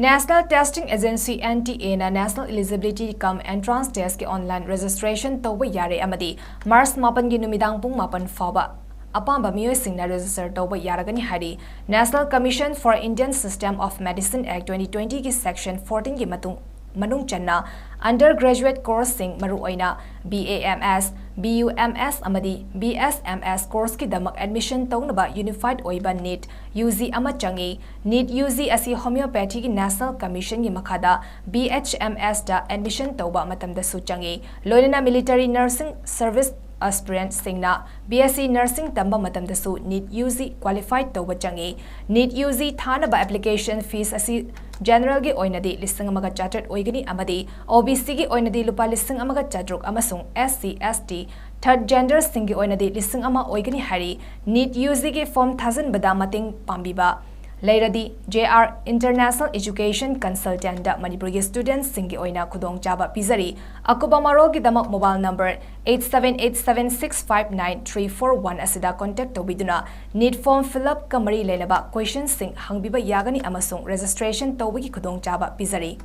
National Testing Agency, N T A ꯅ National Eligibility cum Entrance Test ꯀꯤ online registration ꯇꯧꯕ ꯌꯥꯔꯦ ꯑꯃꯗꯤ March ꯃꯥꯄꯟꯒꯤ ꯅꯨꯃꯤꯗꯥꯡ ꯄꯨꯡ ꯃꯥꯄꯟ ꯐꯥꯎꯕ ꯑꯄꯥꯝꯕ ꯃꯤꯑꯣꯏꯁꯤꯡꯅ register ꯇꯧꯕ ꯌꯥꯔꯒꯅꯤ ꯍꯥꯏꯔꯤ꯫ National Commission for Indian System of Medicine Act twenty twenty ꯒꯤ section fourteen ꯒꯤ ꯃꯇꯨꯡ, ꯃꯅꯨꯡ ꯆꯟꯅ undergraduate course ꯁꯤꯡ, ꯃꯔꯨꯑꯣꯏꯅ B A M S, B U M S ꯑꯃꯗꯤ B S M S course ꯀꯤꯗꯃꯛ admission ꯇꯧꯅꯕ unified ꯑꯣꯏꯕ NEET U G ꯑꯃ ꯆꯪꯏ꯫ NEET U G ꯑꯁꯤ homeopathy ꯒꯤ National Commission ꯒꯤ ꯃꯈꯥꯗ B H M S ꯇ admission ꯇꯧꯕ ꯃꯇꯝꯗꯁꯨ ꯆꯪꯏ꯫ ꯂꯣꯏꯅꯅ military nursing service aspirant ꯁꯤꯡꯅ B S C nursing ꯇꯝꯕ ꯃꯇꯝꯗꯁꯨ NEET U G qualify ꯇꯧꯕ ꯆꯪꯏ꯫ NEET U G ꯊꯥꯅꯕ application fees ꯑꯁꯤ general ꯒꯤ ꯑꯣꯏꯅꯗꯤ ꯂꯤꯁꯤꯡ ꯑꯃꯒ ꯆꯥꯇ꯭ꯔꯦꯠ ꯑꯣꯏꯒꯅꯤ ꯑꯃꯗꯤ O B C ꯒꯤ ꯑꯣꯏꯅꯗꯤ ꯂꯨꯄꯥ ꯂꯤꯁꯤꯡ ꯑꯃꯒ ꯆꯥꯇ꯭ꯔꯨꯛ ꯑꯃꯁꯨꯡ S C, S T, third gender ꯁꯤꯡꯒꯤ ꯑꯣꯏꯅꯗꯤ ꯂꯤꯁꯤꯡ ꯑꯃ ꯑꯣꯏꯒꯅꯤ ꯍꯥꯏꯔꯤ꯫ NEET U G ꯒꯤ form ꯊꯥꯖꯤꯟꯕꯗ ꯃꯇꯦꯡ ꯄꯥꯡꯕꯤꯕ ꯂꯩꯔꯗꯤ J R International Education Consultant ꯇ ꯃꯅꯤꯄꯨꯔꯒꯤ student ꯁꯤꯡꯒꯤ ꯑꯣꯏꯅ ꯈꯨꯗꯣꯡꯆꯥꯕ ꯄꯤꯖꯔꯤ꯫ ꯑꯀꯨꯞꯄ ꯃꯔꯣꯜꯒꯤꯗꯃꯛ mobile number eight seven eight seven six five nine three four one ꯑꯁꯤꯗ contact ꯇꯧꯕꯤꯗꯨꯅ NEET form fill up ꯀ ꯃꯔꯤ ꯂꯩꯅꯕ question ꯁꯤꯡ ꯍꯪꯕꯤꯕ ꯌꯥꯒꯅꯤ ꯑꯃꯁꯨꯡ registration ꯇꯧꯕꯒꯤ ꯈꯨꯗꯣꯡꯆꯥꯕ ꯄꯤꯖꯔꯤ꯫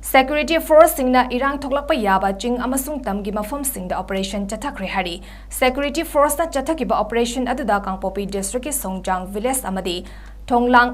Security force ꯁꯤꯡꯅ ꯏꯔꯥꯡ ꯊꯣꯛꯂꯛꯄ ꯌꯥꯕ ꯆꯤꯡ ꯑꯃꯁꯨꯡ ꯇꯝꯒꯤ ꯃꯐꯝꯁꯤꯡꯗ operation ꯆꯠꯊꯈ꯭ꯔꯦ ꯍꯥꯏꯔꯤ꯫ Security force ꯅ ꯆꯠꯊꯈꯤꯕ operation ꯑꯗꯨꯗ ꯀꯥꯡꯄꯣꯛꯄꯤ district ꯀꯤ ꯁꯣꯡꯖꯥꯡ village ꯑꯃꯗꯤ ꯊꯣꯡꯂꯥꯡ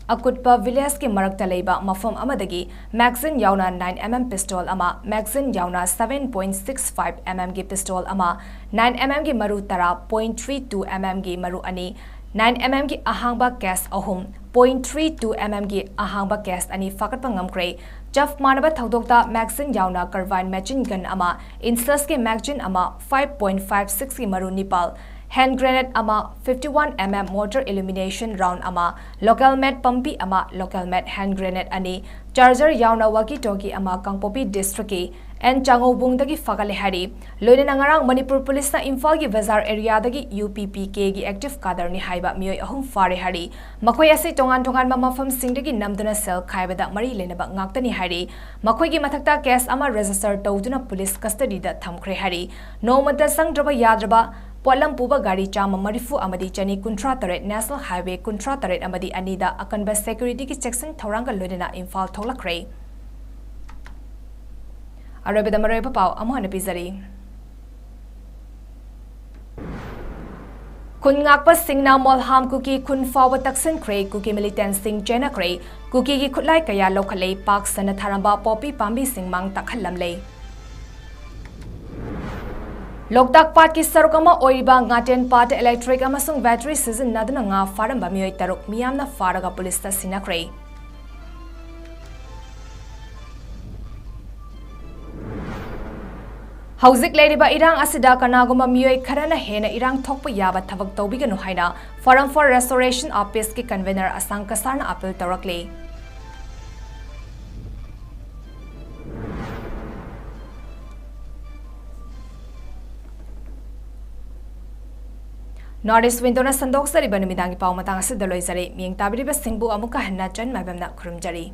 ꯑꯀꯨꯠꯄ village ꯀꯤ ꯃꯔꯛꯇ ꯂꯩꯕ ꯃꯐꯝ ꯑꯃꯗꯒꯤ magazine ꯌꯥꯎꯅ nine M M pistol ꯑꯃ, magazine ꯌꯥꯎꯅ seven point six five M M ꯒꯤ pistol ꯑꯃ, nine M M ꯒꯤ ꯃꯔꯨ ꯇꯔꯥ, point three two M M ꯒꯤ ꯃꯔꯨ ꯑꯅꯤ, nine M M ꯒꯤ ꯑꯍꯥꯡꯕ case ꯑꯍꯨꯝ, point three two M M ꯒꯤ ꯑꯍꯥꯡꯕ case ꯑꯅꯤ ꯐꯥꯒꯠꯄ ꯉꯝꯈ꯭ꯔꯦ꯫ ꯆꯞ ꯃꯥꯟꯅꯕ ꯊꯧꯗꯣꯛꯇ magazine ꯌꯥꯎꯅ carbine machine gun ꯑꯃ, INSAS ꯀꯤ magazine ꯑꯃ, five point five six ꯀꯤ ꯃꯔꯨ ꯅꯤꯄꯥꯜ, Hand grenade ꯑꯃ, fifty one M M mortar illumination round ꯑꯃ, local made ꯄꯝꯕꯤ ꯑꯃ, local made hand grenade ꯑꯅꯤ, charger ꯌꯥꯎꯅ walkie talkie ꯑꯃ ꯀꯥꯡꯄꯣꯛꯄꯤ districtꯀꯤ ꯑꯦꯟ ꯆꯥꯉꯧꯕꯨꯡꯗꯒꯤ ꯐꯒꯠꯂꯦ ꯍꯥꯏꯔꯤ꯫ ꯂꯣꯏꯅꯅ ꯉꯔꯥꯡ ꯃꯅꯤꯄꯨꯔ ꯄꯨꯂꯤꯁꯅ ꯏꯝꯐꯥꯜꯒꯤ ꯕꯖꯥꯔ areaꯗꯒꯤ U P P Kꯒꯤ active cadreꯅꯤ ꯍꯥꯏꯕ ꯃꯤꯑꯣꯏ ꯑꯍꯨꯝ ꯐꯥꯔꯦ ꯍꯥꯏꯔꯤ꯫ ꯃꯈꯣꯏ ꯑꯁꯤ ꯇꯣꯉꯥꯟ ꯇꯣꯉꯥꯟꯕ ꯃꯐꯝꯁꯤꯡꯗꯒꯤ ꯅꯝꯗꯨꯅ cell ꯈꯥꯏꯕꯗ ꯃꯔꯤ ꯂꯩꯅꯕ ꯉꯥꯛꯇꯅꯤ ꯍꯥꯏꯔꯤ꯫ ꯃꯈꯣꯏꯒꯤ ꯃꯊꯛꯇ case ꯑꯃ register ꯇꯧꯗꯨꯅ ꯄꯨꯂꯤꯁ custodyꯗ ꯊꯝꯈ꯭ꯔꯦ ꯍꯥꯏꯔꯤ꯫ ꯅꯣꯡꯃꯇ ꯆꯪꯗ꯭ꯔꯕ ꯌꯥꯗ꯭ꯔꯕ ꯄꯣꯠꯂꯝ ꯄꯨꯕ ꯒꯥꯔꯤ ꯆꯥꯝꯃ ꯃꯔꯤꯐꯨ ꯑꯃꯗꯤ ꯆꯅꯤ ꯀꯨꯟꯊ꯭ꯔꯥ ꯇꯔꯦꯠ National Highway ꯀꯨꯟꯊ꯭ꯔꯥ ꯇꯔꯦꯠ ꯑꯃꯗꯤ ꯑꯅꯤꯗ ꯑꯀꯟꯕ securityꯒꯤ ꯆꯦꯛꯁꯤꯟ ꯊꯧꯔꯥꯡꯒ ꯂꯣꯏꯅꯅ ꯏꯝꯐꯥꯜ ꯊꯣꯛꯂꯛꯈ꯭ꯔꯦ꯫ ꯑꯔꯣꯏꯕꯗ ꯃꯔꯨꯑꯣꯏꯕ ꯄꯥꯎ ꯑꯃꯨꯛ ꯍꯟꯅ ꯄꯤꯖꯔꯤ꯫ ꯈꯨꯟ ꯉꯥꯛꯄꯁꯤꯡꯅ ꯃꯣꯜꯍꯥꯝ ꯀꯨꯀꯤ ꯈꯨꯟ ꯐꯥꯎꯕ ꯇꯛꯁꯤꯟꯈ꯭ꯔꯦ꯫ ꯀꯨꯀꯤ militantꯁꯤꯡ ꯆꯦꯟꯅꯈ꯭ꯔꯦ꯫ ꯀꯨꯀꯤꯒꯤ ꯈꯨꯠꯂꯥꯏ ꯀꯌꯥ ꯂꯧꯈꯠꯂꯦ꯫ ꯄꯥꯛ ꯁꯟꯅ ꯊꯥꯔꯝꯕ ꯄꯣꯄꯤ ꯄꯥꯝꯕꯤꯁꯤꯡ ꯃꯥꯡ ꯇꯥꯛꯍꯜꯂꯝꯂꯦ꯫ ꯂꯣꯛꯇꯥꯛ ꯄꯥꯠꯀꯤ ꯁꯔꯨꯛ ꯑꯃ ꯑꯣꯏꯔꯤꯕ ꯉꯥꯇꯦꯟ ꯄꯥꯠꯇ electric ꯑꯃꯁꯨꯡ battery ꯁꯤꯖꯤꯟꯅꯗꯨꯅ ꯉꯥ ꯐꯥꯔꯝꯕ ꯃꯤꯑꯣꯏ ꯇꯔꯨꯛ ꯃꯤꯌꯥꯝꯅ ꯐꯥꯔꯒ ꯄꯨꯂꯤꯁꯇ ꯁꯤꯟꯅꯈ꯭ꯔꯦ꯫ ꯍꯧꯖꯤꯛ ꯂꯩꯔꯤꯕ ꯏꯔꯥꯡ ꯑꯁꯤꯗ ꯀꯅꯥꯒꯨꯝꯕ ꯃꯤꯑꯣꯏ ꯈꯔꯅ ꯍꯦꯟꯅ ꯏꯔꯥꯡ ꯊꯣꯛꯄ ꯌꯥꯕ ꯊꯕꯛ ꯇꯧꯕꯤꯒꯅꯨ ꯍꯥꯏꯅ Forum for Restoration of Peaceꯀꯤ convener ꯑꯁꯥꯡ ꯀꯁꯥꯔꯅ appeal ꯇꯧꯔꯛꯂꯤ꯫ North East Windowꯅ ꯁꯟꯗꯣꯛꯆꯔꯤꯕ ꯅꯨꯃꯤꯗꯥꯡꯒꯤ ꯄꯥꯎ ꯃꯇꯥꯡ ꯑꯁꯤꯗ ꯂꯣꯏꯖꯔꯦ꯫ ꯃꯤꯠꯌꯦꯡ ꯇꯥꯕꯤꯔꯤꯕꯁꯤꯡꯕꯨ ꯑꯃꯨꯛꯀ ꯍꯟꯅ ꯆꯟ ꯃꯥꯏꯕꯝꯅ ꯈꯨꯔꯨꯝꯖꯔꯤ꯫